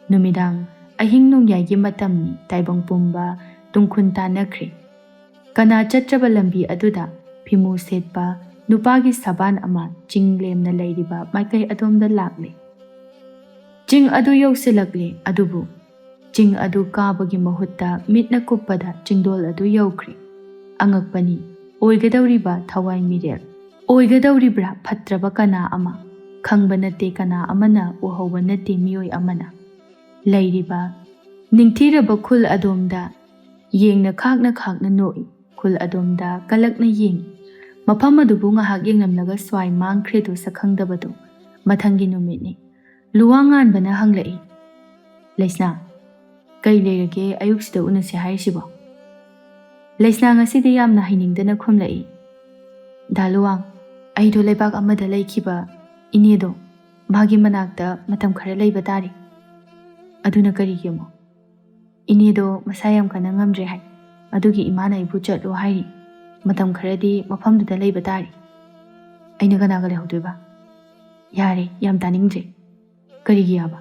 ꯅꯨꯃꯤꯗꯥꯡ ꯑꯍꯤꯡ ꯅꯣꯡꯌꯥꯏꯒꯤ ꯃꯇꯝꯅꯤ, ꯇꯥꯏꯕꯪ ꯄꯨꯝꯕ ꯇꯨꯡꯈꯨꯟ ꯇꯥꯟꯅꯈ꯭ꯔꯦ꯫ ꯀꯅꯥ ꯆꯠꯇ꯭ꯔꯕ ꯂꯝꯕꯤ ꯑꯗꯨꯗ ꯐꯤꯃꯨ ꯁꯦꯠꯄ ꯅꯨꯄꯥꯒꯤ ꯁꯥꯕꯥꯟ ꯑꯃ ꯆꯤꯡ ꯂꯦꯝꯅ ꯂꯩꯔꯤꯕ ꯃꯥꯏꯀꯩ ꯑꯗꯣꯝꯗ ꯂꯥꯛꯂꯦ꯫ ꯆꯤꯡ ꯑꯗꯨ ꯌꯧꯁꯤꯜꯂꯛꯂꯦ, ꯑꯗꯨꯕꯨ ꯆꯤꯡ ꯑꯗꯨ ꯀꯥꯕꯒꯤ ꯃꯍꯨꯠꯇ ꯃꯤꯠꯅ ꯀꯨꯞꯄꯗ ꯆꯤꯡꯗꯣꯜ ꯑꯗꯨ ꯌꯧꯈ꯭ꯔꯦ꯫ ꯑꯉꯛꯄꯅꯤ, ꯑꯣꯏꯒꯗꯧꯔꯤꯕ ꯊꯋꯥꯏ ꯃꯤꯔꯦꯜ ꯑꯣꯏꯒꯗꯧꯔꯤꯕ꯭ꯔꯥ ꯐꯠꯇ꯭ꯔꯕ ꯀꯅꯥ ꯑꯃ? ꯈꯪꯕ ꯅꯠꯇꯦ ꯀꯅꯥ ꯑꯃꯅ, ꯎꯍꯧꯕ ꯅꯠꯇꯦ ꯃꯤꯑꯣꯏ ꯑꯃꯅ꯫ ꯂꯩꯔꯤꯕ ꯅꯤꯡꯊꯤꯔꯕ ꯈꯨꯜ ꯑꯗꯣꯝꯗ ꯌꯦꯡꯅ ꯈꯥꯛꯅ ꯈꯥꯛꯅ ꯅꯣꯛꯏ꯫ ꯈꯨꯜ ꯑꯗꯣꯝꯗ ꯀꯂꯛꯅ ꯌꯦꯡꯏ꯫ ꯃꯐꯝ ꯑꯗꯨꯕꯨ ꯉꯥꯏꯍꯥꯛ ꯌꯦꯡꯂꯝꯂꯒ ꯁ꯭ꯋꯥꯏ ꯃꯥꯡꯈ꯭ꯔꯦꯗꯣ ꯁꯛꯈꯪꯗꯕꯗꯣ꯫ ꯃꯊꯪꯒꯤ ꯅꯨꯃꯤꯠꯅꯤ꯫ ꯂꯨꯋꯥꯡ ꯉꯥꯟꯕꯅ ꯍꯪꯂꯛꯏ, "ꯂꯩꯁꯅꯥ, ꯀꯩ ꯂꯩꯔꯒꯦ ꯑꯌꯨꯛꯁꯤꯗ ꯎꯅꯁꯦ ꯍꯥꯏꯔꯤꯁꯤꯕꯣ?" ꯂꯩꯁꯅꯥ ꯉꯁꯤꯗꯤ ꯌꯥꯝꯅ ꯍꯩꯅꯤꯡꯗꯅ ꯈꯨꯝꯂꯛꯏ, "ꯗꯥ ꯂꯨꯋꯥꯡ, ꯑꯩꯗꯣ ꯂꯩꯕꯥꯛ ꯑꯃꯗ ꯂꯩꯈꯤꯕ ꯏꯅꯦꯗꯣ, ꯃꯥꯒꯤ ꯃꯅꯥꯛꯇ ꯃꯇꯝ ꯈꯔ ꯂꯩꯕ ꯇꯥꯔꯦ꯫" "ꯑꯗꯨꯅ ꯀꯔꯤꯒꯤ ꯑꯃꯨꯛ?" "ꯏꯅꯦꯗꯣ ꯃꯁꯥ ꯌꯥꯝ ꯀꯟꯅ ꯉꯝꯗ꯭ꯔꯦ ꯍꯥꯏ, ꯑꯗꯨꯒꯤ ꯏꯃꯥꯅ ꯑꯩꯕꯨ ꯆꯠꯂꯣ ꯍꯥꯏꯔꯤ꯫ ꯃꯇꯝ ꯈꯔꯗꯤ ꯃꯐꯝꯗꯨꯗ ꯂꯩꯕ ꯇꯥꯔꯦ꯫" "ꯑꯩꯅ ꯀꯅꯥꯒ ꯂꯩꯍꯧꯗꯣꯏꯕ?" "ꯌꯥꯔꯦ, ꯌꯥꯝ ꯇꯥꯅꯤꯡꯗ꯭ꯔꯦ꯫ ꯀꯔꯤꯒꯤ ꯌꯥꯕ?"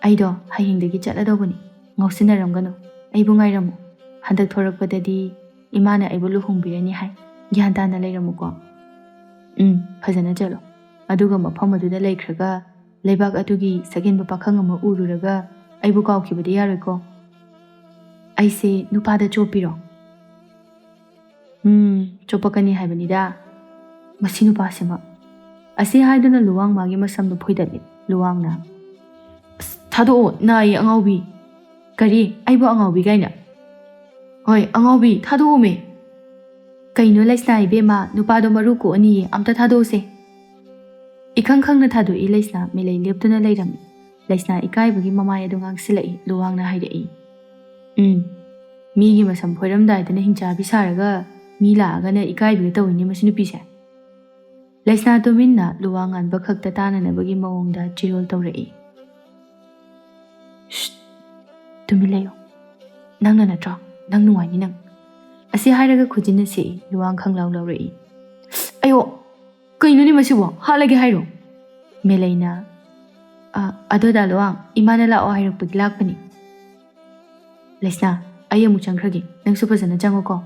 "ꯑꯩꯗꯣ ꯍꯌꯦꯡꯗꯒꯤ ꯆꯠꯂꯗꯧꯕꯅꯤ꯫ ꯉꯥꯎꯁꯤꯟꯅꯔꯝꯒꯅꯨ꯫ ꯑꯩꯕꯨ ꯉꯥꯏꯔꯝꯃꯨ꯫ ꯍꯟꯗꯛ ꯊꯣꯔꯛꯄꯗꯗꯤ ꯏꯃꯥꯅ ꯑꯩꯕꯨ ꯂꯨꯍꯣꯡꯕꯤꯔꯅꯤ ꯍꯥꯏ꯫ ꯒ꯭ꯌꯥꯟ ꯇꯥꯅ ꯂꯩꯔꯝꯃꯨꯀꯣ꯫" "ꯎꯝ, ꯐꯖꯅ ꯆꯠꯂꯣ꯫ ꯑꯗꯨꯒ ꯃꯐꯝ ꯑꯗꯨꯗ ꯂꯩꯈ꯭ꯔꯒ ꯂꯩꯕꯥꯛ ꯑꯗꯨꯒꯤ ꯁꯛꯍꯦꯟꯕ ꯄꯥꯈꯪ ꯑꯃ ꯎꯔꯨꯔꯒ ꯑꯩꯕꯨ ꯀꯥꯎꯈꯤꯕꯗꯤ ꯌꯥꯔꯣꯏꯀꯣ꯫" "ꯑꯩꯁꯦ ꯅꯨꯄꯥꯗ ꯆꯣꯞꯄꯤꯔꯣ?" "ꯎꯝ, ꯆꯣꯞꯄꯛꯀꯅꯤ ꯍꯥꯏꯕꯅꯤꯗ, ꯃꯁꯤ ꯅꯨꯄꯥꯁꯤꯃ꯫" ꯑꯁꯤ ꯍꯥꯏꯗꯨꯅ ꯂꯨꯋꯥꯡ ꯃꯥꯒꯤ ꯃꯁꯝꯗꯨ ꯐꯣꯏꯗꯠꯂꯤ꯫ ꯂꯨꯋꯥꯡꯅ, "ꯑꯁ, "ꯊꯥꯗꯣꯛꯑꯣ, ꯅꯥꯏꯌꯦ ꯑꯉꯥꯎꯕꯤ"꯫ "ꯀꯔꯤ? ꯑꯩꯕꯨ ꯑꯉꯥꯎꯕꯤ ꯀꯥꯏꯅ?" "ꯍꯣꯏ, ꯑꯉꯥꯎꯕꯤ, ꯊꯥꯗꯣꯛꯑꯣꯃꯦ"꯫ "ꯀꯩꯅꯣ ꯂꯩꯁꯅꯥ ꯏꯕꯦꯝꯃ, ꯅꯨꯄꯥꯗꯣ ꯃꯔꯨ ꯀꯣꯛꯑꯅꯤꯌꯦ, ꯑꯝꯇ ꯊꯥꯗꯣꯛꯑꯣꯁꯦ"꯫ ꯏꯈꯪ ꯈꯪꯅ ꯊꯥꯗꯣꯛꯏ ꯂꯩꯁꯅꯥ꯫ ꯃꯦꯂꯩ ꯂꯦꯞꯇꯨꯅ ꯂꯩꯔꯝꯃꯤ꯫ ꯂꯩꯁꯅꯥ ꯏꯀꯥꯏꯕꯒꯤ ꯃꯃꯥꯏ ꯑꯗꯨ ꯉꯥꯡꯁꯤꯜꯂꯛꯏ꯫ ꯂꯨꯋꯥꯡꯅ ꯍꯥꯏꯔꯛꯏ, "ꯎꯝ, ꯃꯤꯒꯤ ꯃꯁꯝ ꯐꯣꯏꯔꯝꯗꯥꯏꯗꯅ ꯍꯤꯡꯆꯥꯕꯤ ꯁꯥꯔꯒ ꯃꯤ ꯂꯥꯛꯑꯒꯅ ꯏꯀꯥꯏꯕꯤꯒ ꯇꯧꯏꯅꯦ ꯃꯁꯤ ꯅꯨꯄꯤꯁꯦ"꯫ ꯂꯩꯁꯅꯥ ꯇꯨꯃꯤꯟꯅ ꯂꯨꯋꯥꯡ ꯉꯥꯟꯕ ꯈꯛꯇ ꯇꯥꯅꯅꯕꯒꯤ ꯃꯑꯣꯡꯗ ꯆꯤꯔꯣꯜ ꯇꯧꯔꯛꯏ꯫ "ꯁ꯭ꯠ! ꯇꯨꯃꯤꯟ ꯂꯩꯌꯨ꯫ ꯅꯪꯅ ꯅꯠꯇ꯭ꯔꯣ? ꯅꯪ ꯅꯨꯡꯉꯥꯏꯅꯤ ꯅꯪ"꯫ ꯑꯁꯤ ꯍꯥꯏꯔꯒ ꯈꯨꯖꯤꯟꯅ ꯁꯤꯛꯏ꯫ ꯂꯨꯋꯥꯡ ꯈꯪꯂꯥꯎ ꯂꯥꯎꯔꯛꯏ꯫ "ꯑꯌꯣ! ꯀꯩꯅꯣꯅꯦ ꯃꯁꯤꯕꯣ? ꯍꯥꯠꯂꯒꯦ ꯍꯥꯏꯔꯣ?" ꯃꯦꯂꯩꯅ, "ꯑ, ꯑꯗꯣ ꯗꯥ ꯂꯨꯋꯥꯡ, ꯏꯃꯥꯅ ꯂꯥꯛꯑꯣ ꯍꯥꯏꯔꯛꯄꯒꯤ ꯂꯥꯛꯄꯅꯤ"꯫ "ꯂꯩꯁꯅꯥ, ꯑꯩ ꯑꯃꯨꯛ ꯆꯪꯈ꯭ꯔꯒꯦ꯫ ꯅꯪꯁꯨ ꯐꯖꯅ ꯆꯪꯉꯨꯀꯣ"꯫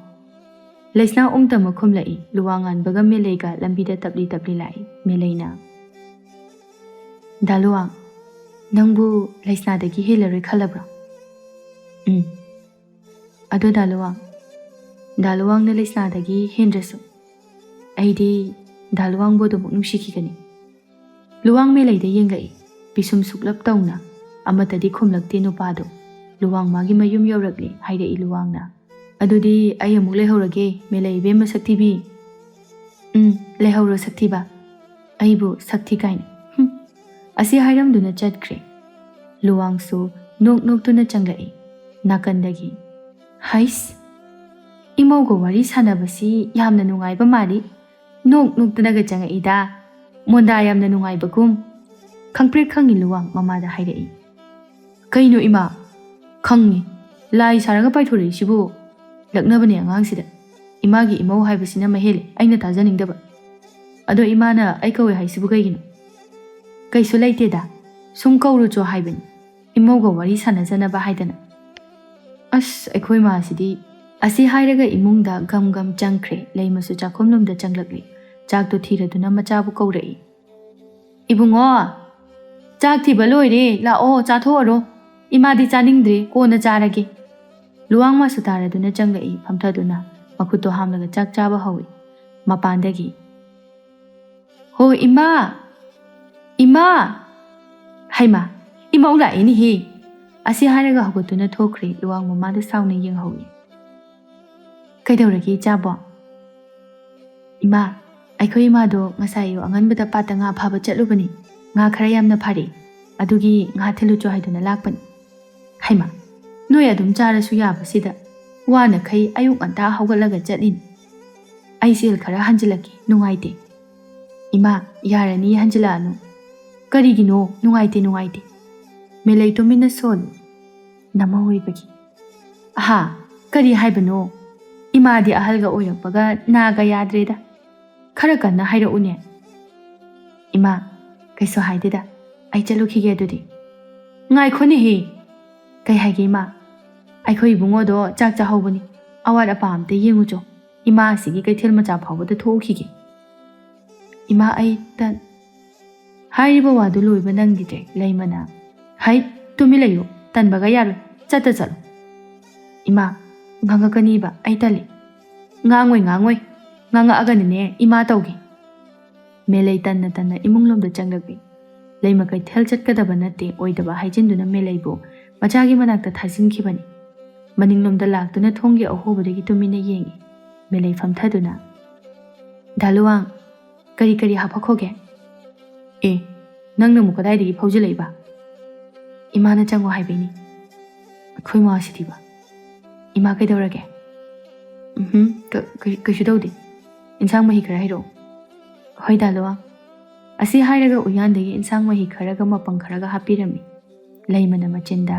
ꯂꯩꯁꯅꯥ ꯎꯝ ꯇꯝꯃ ꯈꯨꯝꯂꯛꯏ꯫ ꯂꯨꯋꯥꯡ ꯉꯥꯟꯕꯒ ꯃꯦꯂꯩꯒ ꯂꯝꯕꯤꯗ ꯇꯞꯂꯤ ꯇꯞꯂꯤ ꯂꯥꯛꯏ꯫ ꯃꯦꯂꯩꯅ, "ꯗꯥ ꯂꯨꯋꯥꯡ, ꯅꯪꯕꯨ ꯂꯩꯁꯅꯥꯗꯒꯤ ꯍꯦꯜꯂꯔꯣꯏ ꯈꯜꯂꯕ꯭ꯔꯣ?" "ꯎꯝ"꯫ "ꯑꯗꯣ ꯗꯥ ꯂꯨꯋꯥꯡ, ꯗꯥ ꯂꯨꯋꯥꯡꯅ ꯂꯩꯁꯅꯥꯗꯒꯤ ꯍꯦꯟꯗ꯭ꯔꯁꯨ, ꯑꯩꯗꯤ ꯗꯥ ꯂꯨꯋꯥꯡꯕꯨ ꯑꯗꯨꯃꯛ ꯅꯨꯡꯁꯤꯈꯤꯒꯅꯤ"꯫ ꯂꯨꯋꯥꯡ ꯃꯦꯂꯩꯗ ꯌꯦꯡꯂꯛꯏ꯫ ꯄꯤꯁꯨꯝ ꯁꯨꯛꯂꯞ ꯇꯧꯅ꯫ ꯑꯃꯠꯇꯗꯤ ꯈꯨꯝꯂꯛꯇꯦ ꯅꯨꯄꯥꯗꯨ꯫ "ꯂꯨꯋꯥꯡ ꯃꯥꯒꯤ ꯃꯌꯨꯝ ꯌꯧꯔꯛꯂꯦ" ꯍꯥꯏꯔꯛꯏ ꯂꯨꯋꯥꯡꯅ꯫ "ꯑꯗꯨꯗꯤ ꯑꯩ ꯑꯃꯨꯛ ꯂꯩꯍꯧꯔꯒꯦ, ꯃꯦꯂꯩ ꯏꯕꯦꯝꯃ ꯁꯛꯊꯤꯕꯤ"꯫ "ꯎꯝ, ꯂꯩꯍꯧꯔꯣ ꯁꯛꯊꯤꯕ꯫ ꯑꯩꯕꯨ ꯁꯛꯊꯤ ꯀꯥꯏꯅ꯫ ꯍꯨꯝ"꯫ ꯑꯁꯤ ꯍꯥꯏꯔꯝꯗꯨꯅ ꯆꯠꯈ꯭ꯔꯦ꯫ ꯂꯨꯋꯥꯡꯁꯨ ꯅꯣꯛ ꯅꯣꯛꯇꯨꯅ ꯆꯪꯂꯛꯏ ꯅꯥꯀꯟꯗꯒꯤ꯫ "ꯍꯩꯁ! ꯏꯃꯧꯒ ꯋꯥꯔꯤ ꯁꯥꯟꯅꯕꯁꯤ ꯌꯥꯝꯅ ꯅꯨꯡꯉꯥꯏꯕ ꯃꯥꯜꯂꯤ꯫ ꯅꯣꯛ ꯅꯣꯛꯇꯅꯒ ꯆꯪꯉꯛꯏꯗ꯫ ꯃꯣꯟꯗꯥ ꯌꯥꯝꯅ ꯅꯨꯡꯉꯥꯏꯕꯒꯨꯝ"꯫ ꯈꯪꯄ꯭ꯔꯦꯛ ꯈꯪꯉꯤ ꯂꯨꯋꯥꯡ ꯃꯃꯥꯗ ꯍꯥꯏꯔꯛꯏ꯫ "ꯀꯩꯅꯣ ꯏꯃꯥ? ꯈꯪꯉꯤ꯫ ꯂꯥꯏ ꯁꯥꯔꯒ ꯄꯥꯏꯊꯣꯔꯛꯏꯁꯤꯕꯨ ꯂꯛꯅꯕꯅꯦ ꯑꯉꯥꯡꯁꯤꯗ꯫ ꯏꯃꯥꯒꯤ ꯏꯃꯧ ꯍꯥꯏꯕꯁꯤꯅ ꯃꯍꯦꯜꯂꯦ ꯑꯩꯅ ꯇꯥꯖꯅꯤꯡꯗꯕ꯫ ꯑꯗꯣ ꯏꯃꯥꯅ ꯑꯩ ꯀꯧꯋꯦ ꯍꯥꯏꯁꯤꯕꯨ ꯀꯩꯒꯤꯅꯣ?" "ꯀꯩꯁꯨ ꯂꯩꯇꯦꯗ꯫ ꯁꯨꯝ ꯀꯧꯔꯨꯆꯣ ꯍꯥꯏꯕꯅꯤ꯫ ꯏꯃꯧꯒ ꯋꯥꯔꯤ ꯁꯥꯟꯅꯖꯅꯕ ꯍꯥꯏꯗꯅ"꯫ "ꯑꯁ, ꯑꯩꯈꯣꯏ ꯃꯥꯁꯤꯗꯤ"꯫ ꯑꯁꯤ ꯍꯥꯏꯔꯒ ꯏꯃꯨꯡꯗ ꯒꯝ ꯒꯝ ꯆꯪꯈ꯭ꯔꯦ꯫ ꯂꯩꯃꯁꯨ ꯆꯥꯛꯈꯨꯝꯂꯣꯝꯗ ꯆꯪꯂꯛꯂꯦ꯫ ꯆꯥꯛꯇꯣ ꯊꯤꯔꯗꯨꯅ ꯃꯆꯥꯕꯨ ꯀꯧꯔꯛꯏ꯫ "ꯏꯕꯨꯡꯉꯣ, ꯆꯥꯛ ꯊꯤꯕ ꯂꯣꯏꯔꯦ, ꯂꯥꯛꯑꯣ, ꯆꯥꯊꯣꯛꯑꯔꯣ꯫ ꯏꯃꯥꯗꯤ ꯆꯥꯅꯤꯡꯗ꯭ꯔꯦ, ꯀꯣꯟꯅ ꯆꯥꯔꯒꯦ"꯫ ꯂꯨꯋꯥꯡ ꯃꯥꯁꯨ ꯇꯥꯔꯗꯨꯅ ꯆꯪꯂꯛꯏ꯫ ꯐꯝꯊꯗꯨꯅ ꯃꯈꯨꯠꯇꯣ ꯍꯥꯝꯂꯒ ꯆꯥꯛ ꯆꯥꯕ ꯍꯧꯏ꯫ ꯃꯄꯥꯟꯗꯒꯤ, "ꯍꯣ ꯏꯃꯥ! ꯏꯃꯥ!" "ꯍꯩꯃꯥ! "ꯏꯃꯧ ꯂꯥꯛꯏꯅꯦꯍꯦ!" ꯑꯁꯤ ꯍꯥꯏꯔꯒ ꯍꯧꯒꯠꯇꯨꯅ ꯊꯣꯛꯈ꯭ꯔꯦ꯫ ꯂꯨꯋꯥꯡ ꯃꯃꯥꯗ ꯁꯥꯎꯅ ꯌꯦꯡꯍꯧꯏ꯫ "ꯀꯩꯗꯧꯔꯒꯦ ꯏꯆꯥꯕꯣ?" "ꯏꯃꯥ, ꯑꯩꯈꯣꯏ ꯏꯃꯥꯗꯣ ꯉꯁꯥꯏ ꯑꯌꯨꯛ ꯑꯉꯟꯕꯗ ꯄꯥꯠꯇ ꯉꯥ ꯐꯥꯕ ꯆꯠꯂꯨꯕꯅꯤ꯫ ꯉꯥ ꯈꯔ ꯌꯥꯝꯅ ꯐꯥꯔꯛꯏ꯫ ꯑꯗꯨꯒꯤ ꯉꯥ ꯊꯤꯜꯂꯨꯆꯣ ꯍꯥꯏꯗꯨꯅ ꯂꯥꯛꯄꯅꯤ꯫" "ꯍꯩꯃꯥ, ꯅꯣꯏ ꯑꯗꯨꯝ ꯆꯥꯔꯁꯨ ꯌꯥꯕꯁꯤꯗ ꯋꯥꯅꯈꯩ ꯑꯌꯨꯛ ꯉꯟꯇꯥ ꯍꯧꯒꯠꯂꯒ ꯆꯠꯂꯤꯅꯤ꯫ ꯑꯩ ꯁꯦꯜ ꯈꯔ ꯍꯟꯖꯤꯜꯂꯛꯀꯦ, ꯅꯨꯡꯉꯥꯏꯇꯦ꯫" "ꯏꯃꯥ, ꯌꯥꯔꯅꯤ, ꯍꯟꯖꯤꯜꯂꯛꯑꯅꯨ꯫" "ꯀꯔꯤꯒꯤꯅꯣ ꯅꯨꯡꯉꯥꯏꯇꯦ ꯅꯨꯡꯉꯥꯏꯇꯦ?" ꯃꯦꯂꯩ ꯇꯨꯃꯤꯟꯅ ꯁꯣꯜꯂꯤ꯫ "ꯅꯃꯧ ꯑꯣꯏꯕꯒꯤ꯫" "ꯑꯍꯥ, ꯀꯔꯤ ꯍꯥꯏꯕꯅꯣ? ꯏꯃꯥꯗꯤ ꯑꯍꯜꯒ ꯑꯣꯏꯔꯛꯄꯒ ꯅꯥꯒ ꯌꯥꯗ꯭ꯔꯦꯗ꯫ ꯈꯔ ꯀꯟꯅ ꯍꯥꯏꯔꯛꯎꯅꯦ꯫" "ꯏꯃꯥ, ꯀꯩꯁꯨ ꯍꯥꯏꯗꯦꯗ꯫ ꯑꯩ ꯆꯠꯂꯨꯈꯤꯒꯦ ꯑꯗꯨꯗꯤ꯫" "ꯉꯥꯏꯈꯣꯅꯦꯍꯦ!" "ꯀꯩ ꯍꯥꯏꯒꯦ ꯏꯃꯥ?" "ꯑꯩꯈꯣꯏ ꯏꯕꯨꯡꯉꯣꯗꯣ ꯆꯥꯛ ꯆꯥꯍꯧꯕꯅꯤ꯫ ꯑꯋꯥꯠ ꯑꯄꯥ ꯑꯝꯇ ꯌꯦꯡꯉꯨꯆꯣ꯫ ꯏꯃꯥ ꯑꯁꯤꯒꯤ ꯀꯩꯊꯦꯜ ꯃꯆꯥ ꯐꯥꯎꯕꯗ ꯊꯣꯛꯎꯈꯤꯒꯦ꯫" "ꯏꯃꯥ, ꯑꯩ ꯇꯟ-" ꯍꯥꯏꯔꯤꯕ ꯋꯥꯗꯨ ꯂꯣꯏꯕ ꯅꯪꯈꯤꯗ꯭ꯔꯦ꯫ ꯂꯩꯃꯅ, "ꯍꯩ, ꯇꯨꯃꯤꯟ ꯂꯩꯌꯨ, ꯇꯟꯕꯒ ꯌꯥꯔꯣꯏ, ꯆꯠꯇ ꯆꯠꯂꯨ꯫" "ꯏꯃꯥ, ꯉꯥꯡꯉꯛꯀꯅꯤꯕ, ꯑꯩ ꯇꯜꯂꯤ꯫" "ꯉꯥꯡꯉꯣꯏ, ꯉꯥꯡꯉꯣꯏ, ꯉꯥꯡꯉꯛꯑꯒꯅꯅꯦ ꯏꯃꯥ ꯇꯧꯒꯦ꯫" ꯃꯦꯂꯩ ꯇꯟꯅ ꯇꯟꯅ ꯏꯃꯨꯡꯂꯣꯝꯗ ꯆꯪꯂꯛꯏ꯫ ꯂꯩꯃ ꯀꯩꯊꯦꯜ ꯆꯠꯀꯗꯕ ꯅꯠꯇꯦ ꯑꯣꯏꯗꯕ ꯍꯥꯏꯖꯤꯟꯗꯨꯅ ꯃꯦꯂꯩꯕꯨ ꯃꯆꯥꯒꯤ ꯃꯅꯥꯛꯇ ꯊꯥꯖꯤꯟꯈꯤꯕꯅꯤ꯫ ꯃꯅꯤꯡꯂꯣꯝꯗ ꯂꯥꯛꯇꯨꯅ ꯊꯣꯡꯒꯤ ꯑꯍꯣꯕꯗꯒꯤ ꯇꯨꯃꯤꯟꯅ ꯌꯦꯡꯏ꯫ ꯃꯦꯂꯩ ꯐꯝꯊꯗꯨꯅ, "ꯗꯥ ꯂꯨꯋꯥꯡ, ꯀꯔꯤ ꯀꯔꯤ ꯍꯥꯞꯄꯛꯈꯣꯒꯦ?" "ꯑꯦ, ꯅꯪꯅ ꯑꯃꯨꯛ ꯀꯗꯥꯏꯗꯒꯤ ꯐꯥꯎꯖꯤꯜꯂꯛꯏꯕ?" "ꯏꯃꯥꯅ ꯆꯪꯉꯣ ꯍꯥꯏꯕꯩꯅꯤ꯫" "ꯑꯩꯈꯣꯏ ꯃꯥꯁꯤꯗꯤꯕ꯫ ꯏꯃꯥ ꯀꯩꯗꯧꯔꯒꯦ?" "ꯎꯝꯍꯨꯝ, ꯀ-, ꯀ-, ꯀꯩꯁꯨ ꯇꯧꯗꯦ꯫ ꯏꯟꯁꯥꯡ ꯃꯍꯤ ꯈꯔ ꯍꯩꯔꯛꯑꯣ꯫" "ꯍꯣꯏ, ꯗꯥ ꯂꯨꯋꯥꯡ꯫" ꯑꯁꯤ ꯍꯥꯏꯔꯒ ꯎꯌꯥꯟꯗꯒꯤ ꯏꯟꯁꯥꯡ ꯃꯍꯤ ꯈꯔꯒ ꯃꯄꯪ ꯈꯔꯒ ꯍꯥꯞꯄꯤꯔꯝꯃꯤ꯫ ꯂꯩꯃꯅ ꯃꯆꯤꯟꯗ,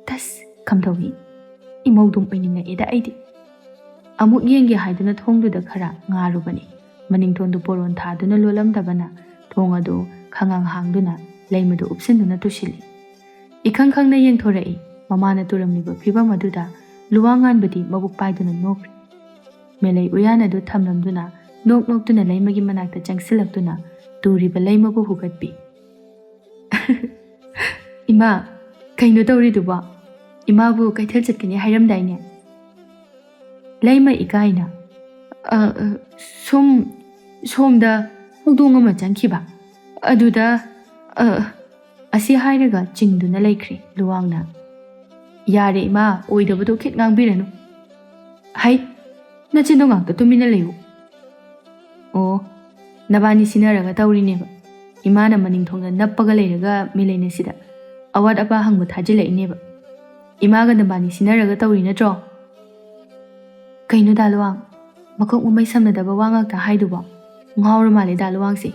"ꯇꯁ, ꯀꯝꯗꯧꯏ? ꯏꯃꯧꯗꯨꯝ ꯑꯣꯏꯅꯤꯡꯉꯛꯑꯦꯗ ꯑꯩꯗꯤ꯫" ꯑꯃꯨꯛ ꯌꯦꯡꯒꯦ ꯍꯥꯏꯗꯨꯅ ꯊꯣꯡꯗꯨꯗ ꯈꯔ ꯉꯥꯔꯨꯕꯅꯤ꯫ ꯃꯅꯤꯡꯊꯣꯟꯗꯨ ꯄꯣꯔꯣꯟ ꯊꯥꯗꯨꯅ ꯂꯣꯜꯂꯝꯗꯕꯅ ꯊꯣꯡ ꯑꯗꯨ ꯈꯪꯍꯥꯡ ꯍꯥꯡꯗꯨꯅ ꯂꯩꯃꯗꯨ ꯎꯞꯁꯤꯟꯗꯨꯅ ꯇꯨꯁꯤꯜꯂꯤ꯫ ꯏꯈꯪ ꯈꯪꯅ ꯌꯦꯡꯊꯣꯔꯛꯏ꯫ ꯃꯃꯥꯅ ꯇꯨꯔꯝꯂꯤꯕ ꯐꯤꯕꯝ ꯑꯗꯨꯗ ꯂꯨꯋꯥꯡꯉꯥꯟꯕꯗꯤ ꯃꯕꯨꯛ ꯄꯥꯏꯗꯨꯅ ꯅꯣꯛꯈ꯭ꯔꯦ꯫ ꯃꯦꯂꯩ ꯎꯌꯥꯟ ꯑꯗꯨ ꯊꯝꯂꯝꯗꯨꯅ ꯅꯣꯛ ꯅꯣꯛꯇꯨꯅ ꯂꯩꯃꯒꯤ ꯃꯅꯥꯛꯇ ꯆꯪꯁꯤꯜꯂꯛꯇꯨꯅ ꯇꯨꯔꯤꯕ ꯂꯩꯃꯕꯨ ꯍꯨꯒꯠꯄꯤ꯫ "ꯏꯃꯥ, ꯀꯩꯅꯣ ꯇꯧꯔꯤꯗꯨꯕꯣ? ꯏꯃꯥꯕꯨ ꯀꯩꯊꯦꯜ ꯆꯠꯀꯅꯤ ꯍꯥꯏꯔꯝꯗꯥꯏꯅꯦ?" ꯂꯩꯃ ꯏꯀꯥꯏꯅ, "ꯑ, ꯑ, ꯁꯨꯝ, ꯁꯣꯝꯗ ꯍꯧꯗꯣꯡ ꯑꯃ ꯆꯪꯈꯤꯕ꯫ ꯑꯗꯨꯗ, ꯑ, ꯑꯁꯤ ꯍꯥꯏꯔꯒ ꯆꯤꯡꯗꯨꯅ ꯂꯩꯈ꯭ꯔꯦ ꯂꯨꯋꯥꯡꯅ꯫ "ꯌꯥꯔꯦ ꯏꯃꯥ, ꯑꯣꯏꯗꯕꯗꯣ ꯈꯤꯠ ꯉꯥꯡꯕꯤꯔꯅꯨ꯫ ꯍꯩ, ꯅꯆꯤꯟꯗꯣ ꯉꯥꯛꯇ ꯇꯨꯃꯤꯟꯅ ꯂꯩꯌꯨ꯫ ꯑꯣ, ꯅꯕꯥꯅꯤ ꯁꯤꯟꯅꯔꯒ ꯇꯧꯔꯤꯅꯦꯕ꯫ ꯏꯃꯥꯅ ꯃꯅꯤꯡ ꯊꯣꯡꯗ ꯅꯞꯄꯒ ꯂꯩꯔꯒ ꯃꯤꯂꯩꯅꯁꯤꯗ ꯑꯋꯥꯠ ꯑꯄꯥ ꯍꯪꯕ ꯊꯥꯖꯤꯜꯂꯛꯏꯅꯦꯕ꯫ ꯏꯃꯥꯒ ꯅꯕꯥꯅꯤ ꯁꯤꯟꯅꯔꯒ ꯇꯧꯔꯤ ꯅꯠꯇ꯭ꯔꯣ?" "ꯀꯩꯅꯣ ꯗꯥ ꯂꯨꯋꯥꯡ? ꯃꯀꯣꯛ ꯃꯃꯩ ꯁꯝꯅꯗꯕ ꯋꯥ ꯉꯥꯛꯇ ꯍꯥꯏꯗꯨꯕꯣ? ꯉꯥꯎꯔ ꯃꯥꯜꯂꯦ ꯗꯥ ꯂꯨꯋꯥꯡꯁꯦ꯫"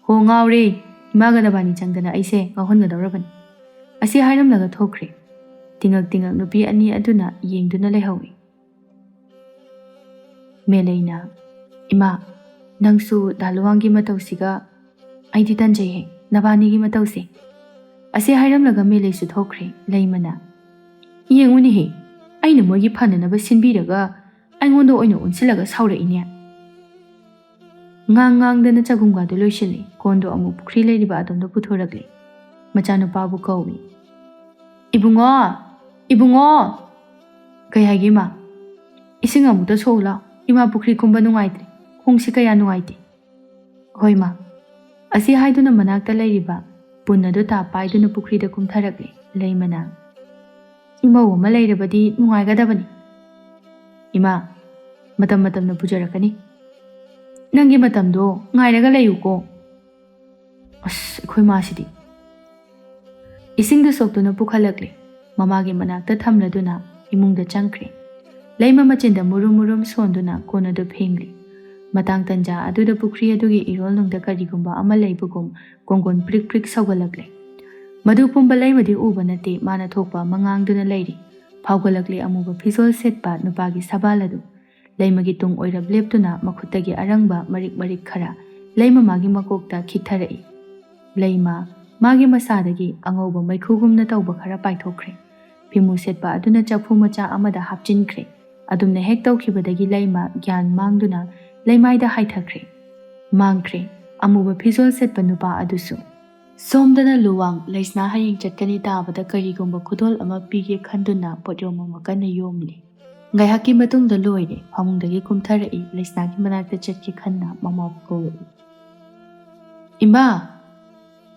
"ꯍꯣ, ꯉꯥꯎꯔꯦ꯫ ꯏꯃꯥꯒ ꯅꯕꯥꯅꯤ ꯆꯪꯗꯅ ꯑꯩꯁꯦ ꯉꯥꯎꯍꯟꯒꯗꯧꯔꯕꯅꯤ꯫" ꯑꯁꯤ ꯍꯥꯏꯔꯝꯂꯒ ꯊꯣꯛꯈ꯭ꯔꯦ꯫ ꯇꯤꯉꯛ ꯇꯤꯉꯛ ꯅꯨꯄꯤ ꯑꯅꯤ ꯑꯗꯨꯅ ꯌꯦꯡꯗꯨꯅ ꯂꯩꯍꯧꯏ꯫ ꯃꯦꯂꯩꯅ, "ꯏꯃꯥ, ꯅꯪꯁꯨ ꯗꯥ ꯂꯨꯋꯥꯡꯒꯤ ꯃꯇꯧꯁꯤꯒ ꯑꯩꯗꯤ ꯇꯟꯖꯩꯍꯦ, ꯅꯕꯥꯅꯤꯒꯤ ꯃꯇꯧꯁꯦ꯫" ꯑꯁꯤ ꯍꯥꯏꯔꯝꯂꯒ ꯃꯦꯂꯩꯁꯨ ꯊꯣꯛꯈ꯭ꯔꯦ꯫ ꯂꯩꯃꯅ, "ꯌꯦꯡꯉꯨꯅꯦꯍꯦ, ꯑꯩꯅ ꯃꯣꯏꯒꯤ ꯐꯅꯅꯕ ꯁꯤꯟꯕꯤꯔꯒ ꯑꯩꯉꯣꯟꯗ ꯑꯣꯏꯅ ꯑꯣꯟꯁꯤꯜꯂꯒ ꯁꯥꯎꯔꯛꯏꯅꯦ꯫" ꯉꯥꯡ ꯉꯥꯡꯗꯅ ꯆꯒꯨꯝꯒꯗꯨ ꯂꯣꯏꯁꯤꯜꯂꯤ꯫ ꯀꯣꯟꯗꯣ ꯑꯃꯨꯛ ꯄꯨꯈ꯭ꯔꯤ ꯂꯩꯔꯤꯕ ꯑꯗꯣꯝꯗ ꯄꯨꯊꯣꯔꯛꯂꯤ꯫ ꯃꯆꯥꯅꯨꯄꯥꯕꯨ ꯀꯧꯏ꯫ "ꯏꯕꯨꯡꯉꯣ! ꯏꯕꯨꯡꯉꯣ!" "ꯀꯩ ꯍꯥꯏꯒꯦ, ꯏꯃꯥ?" "ꯏꯁꯤꯡ ꯑꯃꯨꯛꯇ ꯁꯣꯛꯎ ꯂꯥꯎ꯫ ꯏꯃꯥ ꯄꯨꯈ꯭ꯔꯤ ꯀꯨꯝꯕ ꯅꯨꯡꯉꯥꯏꯇ꯭ꯔꯦ꯫ ꯈꯣꯡꯁꯤ ꯀꯌꯥ ꯅꯨꯡꯉꯥꯏꯇꯦ꯫" "ꯍꯣꯏ, ꯃꯥ꯫" ꯑꯁꯤ ꯍꯥꯏꯗꯨꯅ ꯃꯅꯥꯛꯇ ꯂꯩꯔꯤꯕ ꯄꯨꯟ ꯑꯗꯨ ꯇꯥ ꯄꯥꯏꯗꯨꯅ ꯄꯨꯈ꯭ꯔꯤꯗ ꯀꯨꯝꯊꯔꯛꯂꯦ꯫ ꯂꯩꯃꯅ, "ꯏꯃꯧ ꯑꯃ ꯂꯩꯔꯕꯗꯤ ꯅꯨꯡꯉꯥꯏꯒꯗꯕꯅꯤ꯫" "ꯏꯃꯥ, ꯃꯇꯝ ꯃꯇꯝꯅ ꯄꯨꯖꯔꯛꯀꯅꯤ꯫ ꯅꯪꯒꯤ ꯃꯇꯝꯗꯣ ꯉꯥꯏꯔꯒ ꯂꯩꯌꯨꯀꯣ꯫" ꯑꯁ, ꯑꯩꯈꯣꯏ ꯃꯥꯁꯤꯗꯤ꯫ ꯏꯁꯤꯡꯗꯨ ꯁꯣꯛꯇꯨꯅ ꯄꯨꯈꯠꯂꯛꯂꯦ꯫ ꯃꯃꯥꯒꯤ ꯃꯅꯥꯛꯇ ꯊꯝꯂꯗꯨꯅ ꯏꯃꯨꯡꯗ ꯆꯪꯈ꯭ꯔꯦ꯫ ꯂꯩꯃ ꯃꯆꯤꯟꯗ ꯃꯨꯔꯨꯝ ꯃꯨꯔꯨꯝ ꯁꯣꯟꯗꯨꯅ ꯀꯣꯟ ꯑꯗꯨ ꯐꯦꯡꯂꯤ꯫ ꯃꯇꯥꯡ ꯇꯟꯖꯥ ꯑꯗꯨꯗ ꯄꯨꯈ꯭ꯔꯤ ꯑꯗꯨꯒꯤ ꯏꯔꯣꯜꯅꯨꯡꯗ ꯀꯔꯤꯒꯨꯝꯕ ꯑꯃ ꯂꯩꯕꯒꯨꯝ ꯀꯣꯡꯒꯣꯟ ꯄ꯭ꯔꯤꯛ ꯄ꯭ꯔꯤꯛ ꯁꯧꯒꯠꯂꯛꯂꯦ꯫ ꯃꯗꯨ ꯄꯨꯝꯕ ꯂꯩꯃꯗꯤ ꯎꯕ ꯅꯠꯇꯦ, ꯃꯥꯅ ꯊꯣꯛꯄ ꯑꯃ ꯉꯥꯡꯗꯨꯅ ꯂꯩꯔꯤ꯫ ꯐꯥꯎꯒꯠꯂꯛꯂꯦ ꯑꯃꯨꯕ ꯐꯤꯖꯣꯜ ꯁꯦꯠꯄ ꯅꯨꯄꯥꯒꯤ ꯁꯕꯥꯜ ꯑꯗꯨ꯫ ꯂꯩꯃꯒꯤ ꯇꯨꯡ ꯑꯣꯏꯔꯞ ꯂꯦꯞꯇꯨꯅ ꯃꯈꯨꯠꯇꯒꯤ ꯑꯔꯪꯕ ꯃꯔꯤꯛ ꯃꯔꯤꯛ ꯈꯔ ꯂꯩꯃ ꯃꯥꯒꯤ ꯃꯀꯣꯛꯇ ꯈꯤꯛꯊꯔꯛꯏ꯫ ꯂꯩꯃ ꯃꯥꯒꯤ ꯃꯁꯥꯗꯒꯤ ꯑꯉꯧꯕ ꯃꯩꯈꯨꯒꯨꯝꯅ ꯇꯧꯕ ꯈꯔ ꯄꯥꯏꯊꯣꯛꯈ꯭ꯔꯦ꯫ ꯐꯤꯃꯨ ꯁꯦꯠꯄ ꯑꯗꯨꯅ ꯆꯐꯨ ꯃꯆꯥ ꯑꯃꯗ ꯍꯥꯞꯆꯤꯟꯈ꯭ꯔꯦ꯫ ꯑꯗꯨꯝꯅ ꯍꯦꯛ ꯇꯧꯈꯤꯕꯗꯒꯤ ꯂꯩꯃ ꯒ꯭ꯌꯥꯟ ꯃꯥꯡꯗꯨꯅ ꯂꯩꯃꯥꯏꯗ ꯍꯥꯏꯊꯈ꯭ꯔꯦ꯫ ꯃꯥꯡꯈ꯭ꯔꯦ ꯑꯃꯨꯕ ꯐꯤꯖꯣꯜ ꯁꯦꯠꯄ ꯅꯨꯄꯥ ꯑꯗꯨꯁꯨ꯫ ꯁꯣꯝꯗꯅ ꯂꯨꯋꯥꯡ ꯂꯩꯁꯅꯥ ꯍꯌꯦꯡ ꯆꯠꯀꯅꯤ ꯇꯥꯕꯗ ꯀꯔꯤꯒꯨꯝꯕ ꯈꯨꯗꯣꯜ ꯑꯃ ꯄꯤꯒꯦ ꯈꯟꯗꯨꯅ ꯄꯣꯠꯌꯣꯝ ꯑꯃ ꯀꯟꯅ ꯌꯣꯝꯂꯤ꯫ ꯉꯥꯏꯍꯥꯛꯀꯤ ꯃꯇꯨꯡꯗ ꯂꯣꯏꯔꯦ꯫ ꯐꯃꯨꯡꯗꯒꯤ ꯀꯨꯝꯊꯔꯛꯏ꯫ ꯂꯩꯁꯅꯥꯒꯤ ꯃꯅꯥꯛꯇ ꯆꯠꯀꯦ ꯈꯟꯅ ꯃꯃꯥꯕꯨ ꯀꯧꯔꯛꯏ꯫ "ꯏꯃꯥ!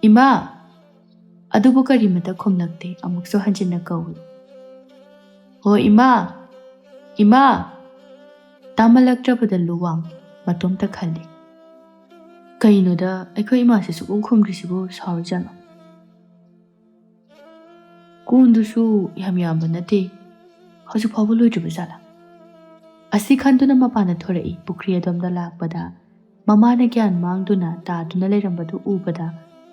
ꯏꯃꯥ!" ꯑꯗꯨꯕꯨ ꯀꯔꯤꯃꯇ ꯈꯨꯝꯂꯛꯇꯦ꯫ ꯑꯃꯨꯛꯁꯨ ꯍꯟꯖꯤꯟꯅ ꯀꯧꯏ, "ꯍꯣ ꯏꯃꯥ! ꯏꯃꯥ!" ꯇꯥꯃꯜꯂꯛꯇ꯭ꯔꯕꯗ ꯂꯨꯋꯥꯡ ꯃꯇꯣꯝꯇ ꯈꯜꯂꯤ, "ꯀꯩꯅꯣꯗ ꯑꯩꯈꯣꯏ ꯏꯃꯥꯁꯦ ꯁꯨꯛꯈꯨꯝ ꯈꯨꯝꯗ꯭ꯔꯤꯁꯤꯕꯨ? ꯁꯥꯎꯔꯤꯖꯥꯠꯂꯣ?" ꯀꯣꯟꯗꯨꯁꯨ ꯌꯥꯝ ꯌꯥꯝꯕ ꯅꯠꯇꯦ, ꯍꯧꯖꯤꯛ ꯐꯥꯎꯕ ꯂꯣꯏꯗ꯭ꯔꯤꯕ ꯖꯥꯠꯂꯥ? ꯑꯁꯤ ꯈꯟꯗꯨꯅ ꯃꯄꯥꯟꯗ ꯊꯣꯔꯛꯏ꯫ ꯄꯨꯈ꯭ꯔꯤ ꯑꯗꯣꯝꯗ ꯂꯥꯛꯄꯗ ꯃꯃꯥꯅ ꯒ꯭ꯌꯥꯟ ꯃꯥꯡꯗꯨꯅ ꯇꯥꯗꯨꯅ ꯂꯩꯔꯝꯕꯗꯨ ꯎꯕꯗ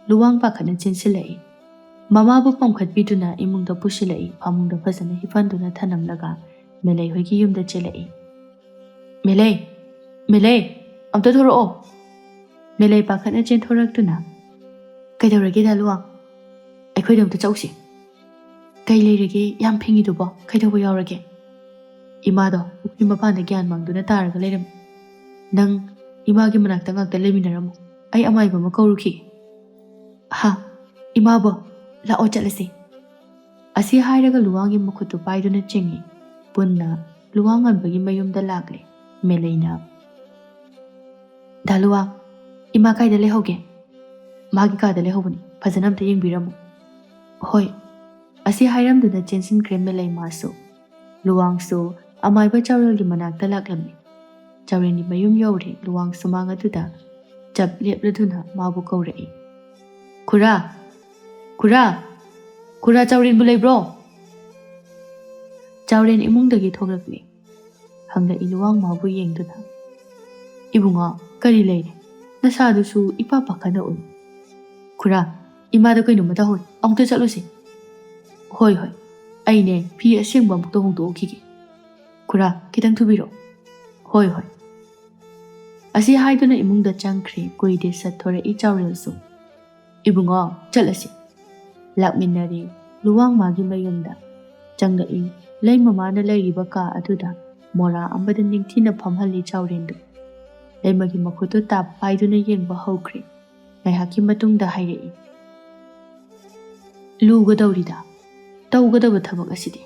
ꯂꯨꯋꯥꯡ ꯄꯥꯈꯠꯅ ꯆꯦꯟꯁꯤꯜꯂꯛꯏ꯫ ꯃꯃꯥꯕꯨ ꯄꯝꯈꯠꯄꯤꯗꯨꯅ ꯏꯃꯨꯡꯗ ꯄꯨꯁꯤꯜꯂꯛꯏ꯫ ꯐꯃꯨꯡꯗ ꯐꯖꯅ ꯍꯤꯞꯍꯟꯗꯨꯅ ꯊꯅꯝꯂꯒ ꯃꯦꯂꯩ ꯍꯣꯏꯒꯤ ꯌꯨꯝꯗ ꯆꯦꯜꯂꯛꯏ꯫ "ꯃꯦꯂꯩ! ꯃꯦꯂꯩ! ꯑꯝꯇ ꯊꯣꯔꯛꯑꯣ!" ꯃꯦꯂꯩ ꯄꯥꯈꯠꯅ ꯆꯦꯟꯊꯣꯔꯛꯇꯨꯅ, "ꯀꯩꯗꯧꯔꯒꯦ ꯗꯥ ꯂꯨꯋꯥꯡ? ꯑꯩꯈꯣꯏꯗ ꯑꯝꯇ ꯆꯧꯁꯤ꯫ ꯀꯩ ꯂꯩꯔꯒꯦ ꯌꯥꯝ ꯐꯤꯡꯉꯤꯗꯨꯕꯣ? ꯀꯩꯗꯧꯕ ꯌꯥꯎꯔꯒꯦ? ꯏꯃꯥꯗꯣ ꯄꯨꯈ꯭ꯔꯤ ꯃꯄꯥꯟꯗ ꯒ꯭ꯌꯥꯟ ꯃꯥꯡꯗꯨꯅ ꯇꯥꯔꯒ ꯂꯩꯔꯝꯃꯤ꯫ ꯅꯪ ꯏꯃꯥꯒꯤ ꯃꯅꯥꯛꯇ ꯉꯥꯛꯇ ꯂꯩꯃꯤꯟꯅꯔꯝꯃꯨ꯫ ꯑꯩ ꯑꯃꯥꯏꯕ ꯑꯃ ꯀꯧꯔꯨꯈꯤꯒꯦ꯫" "ꯍꯥ? ꯏꯃꯥꯕꯣ? ꯂꯥꯛꯑꯣ ꯆꯠꯂꯁꯤ꯫" ꯑꯁꯤ ꯍꯥꯏꯔꯒ ꯂꯨꯋꯥꯡꯒꯤ ꯃꯈꯨꯠꯇꯨ ꯄꯥꯏꯗꯨꯅ ꯆꯤꯡꯏ꯫ ꯄꯨꯟꯅ ꯂꯨꯋꯥꯡ ꯉꯟꯕꯒꯤ ꯃꯌꯨꯝꯗ ꯂꯥꯛꯂꯦ꯫ ꯃꯦꯂꯩꯅ, "ꯗꯥ ꯂꯨꯋꯥꯡ, ꯏꯃꯥ ꯀꯥꯏꯗ ꯂꯩꯍꯧꯒꯦ?" "ꯃꯥꯒꯤ ꯀꯥꯗ ꯂꯩꯍꯧꯕꯅꯤ, ꯐꯖꯅ ꯑꯝꯇ ꯌꯦꯡꯕꯤꯔꯝꯃꯨ꯫" "ꯍꯣꯏ꯫" ꯑꯁꯤ ꯍꯥꯏꯔꯝꯗꯨꯅ ꯆꯦꯟꯁꯤꯟꯈ꯭ꯔꯦ ꯃꯦꯂꯩ ꯃꯥꯁꯨ꯫ ꯂꯨꯋꯥꯡꯁꯨ ꯑꯃꯥꯏꯕ ꯆꯥꯎꯔꯦꯜꯒꯤ ꯃꯅꯥꯛꯇ ꯂꯥꯛꯂꯝꯃꯤ꯫ ꯆꯥꯎꯔꯦꯜꯒꯤ ꯃꯌꯨꯝ ꯌꯧꯔꯦ꯫ ꯂꯨꯋꯥꯡ ꯁꯨꯃꯥꯡ ꯑꯗꯨꯗ ꯆꯞ ꯂꯦꯞꯂꯗꯨꯅ ꯃꯥꯕꯨ ꯀꯧꯔꯛꯏ꯫ "ꯈꯨꯔꯥ! ꯈꯨꯔꯥ! ꯈꯨꯔꯥ, ꯆꯥꯎꯔꯦꯟꯕꯨ ꯂꯩꯕ꯭ꯔꯣ?" ꯆꯥꯎꯔꯦꯟ ꯏꯃꯨꯡꯗꯒꯤ ꯊꯣꯛꯂꯛꯂꯦ꯫ ꯍꯪꯂꯛꯏ ꯂꯨꯋꯥꯡ ꯃꯥꯕꯨ ꯌꯦꯡꯗꯨꯅ꯫ "ꯏꯕꯨꯡꯉꯣ, ꯀꯔꯤ ꯂꯩꯔꯦ? ꯅꯁꯥꯗꯨꯁꯨ ꯏꯄꯥ ꯄꯥꯈꯠꯅ ꯎꯏ꯫" "ꯈꯨꯔꯥ, ꯏꯃꯥꯗ ꯀꯩꯅꯣꯝꯃ ꯇꯧꯍꯧꯔꯦ꯫ ꯑꯃꯨꯛꯇ ꯆꯠꯂꯨꯁꯤ꯫" "ꯍꯣꯏ, ꯍꯣꯏ꯫ ꯑꯩꯅꯦ, ꯐꯤ ꯑꯁꯦꯡꯕ ꯑꯃꯨꯛꯇ ꯍꯣꯡꯗꯣꯛꯎꯈꯤꯒꯦ꯫ ꯈꯨꯔꯥ, ꯈꯤꯇꯪ ꯊꯨꯕꯤꯔꯛꯑꯣ꯫" "ꯍꯣꯏ, ꯍꯣꯏ꯫" ꯑꯁꯤ ꯍꯥꯏꯗꯨꯅ ꯏꯃꯨꯡꯗ ꯆꯪꯈ꯭ꯔꯦ꯫ ꯀꯨꯏꯗꯦ ꯁꯠ ꯊꯣꯔꯛꯏ ꯆꯥꯎꯔꯦꯜꯁꯨ꯫ "ꯏꯕꯨꯡꯉꯣ, ꯆꯠꯂꯁꯤ꯫" ꯂꯥꯛꯃꯤꯟꯅꯔꯦ ꯂꯨꯋꯥꯡ ꯃꯥꯒꯤ ꯃꯌꯨꯝꯗ꯫ ꯆꯪꯂꯛꯏ꯫ ꯂꯩꯃ ꯃꯥꯅ ꯂꯩꯔꯤꯕ ꯀꯥ ꯑꯗꯨꯗ ꯃꯣꯔꯥ ꯑꯃꯗ ꯅꯤꯡꯊꯤꯅ ꯐꯝꯍꯜꯂꯤ ꯆꯥꯎꯔꯦꯟꯗꯨ꯫ ꯂꯩꯃꯒꯤ ꯃꯈꯨꯠꯇꯨ ꯇꯥꯞ ꯄꯥꯏꯗꯨꯅ ꯌꯦꯡꯕ ꯍꯧꯈ꯭ꯔꯦ꯫ ꯉꯥꯏꯍꯥꯛꯀꯤ ꯃꯇꯨꯡꯗ ꯍꯥꯏꯔꯛꯏ, "ꯂꯨꯒꯗꯧꯔꯤꯗ, ꯇꯧꯒꯗꯕ ꯊꯕꯛ ꯑꯁꯤꯗꯤ꯫"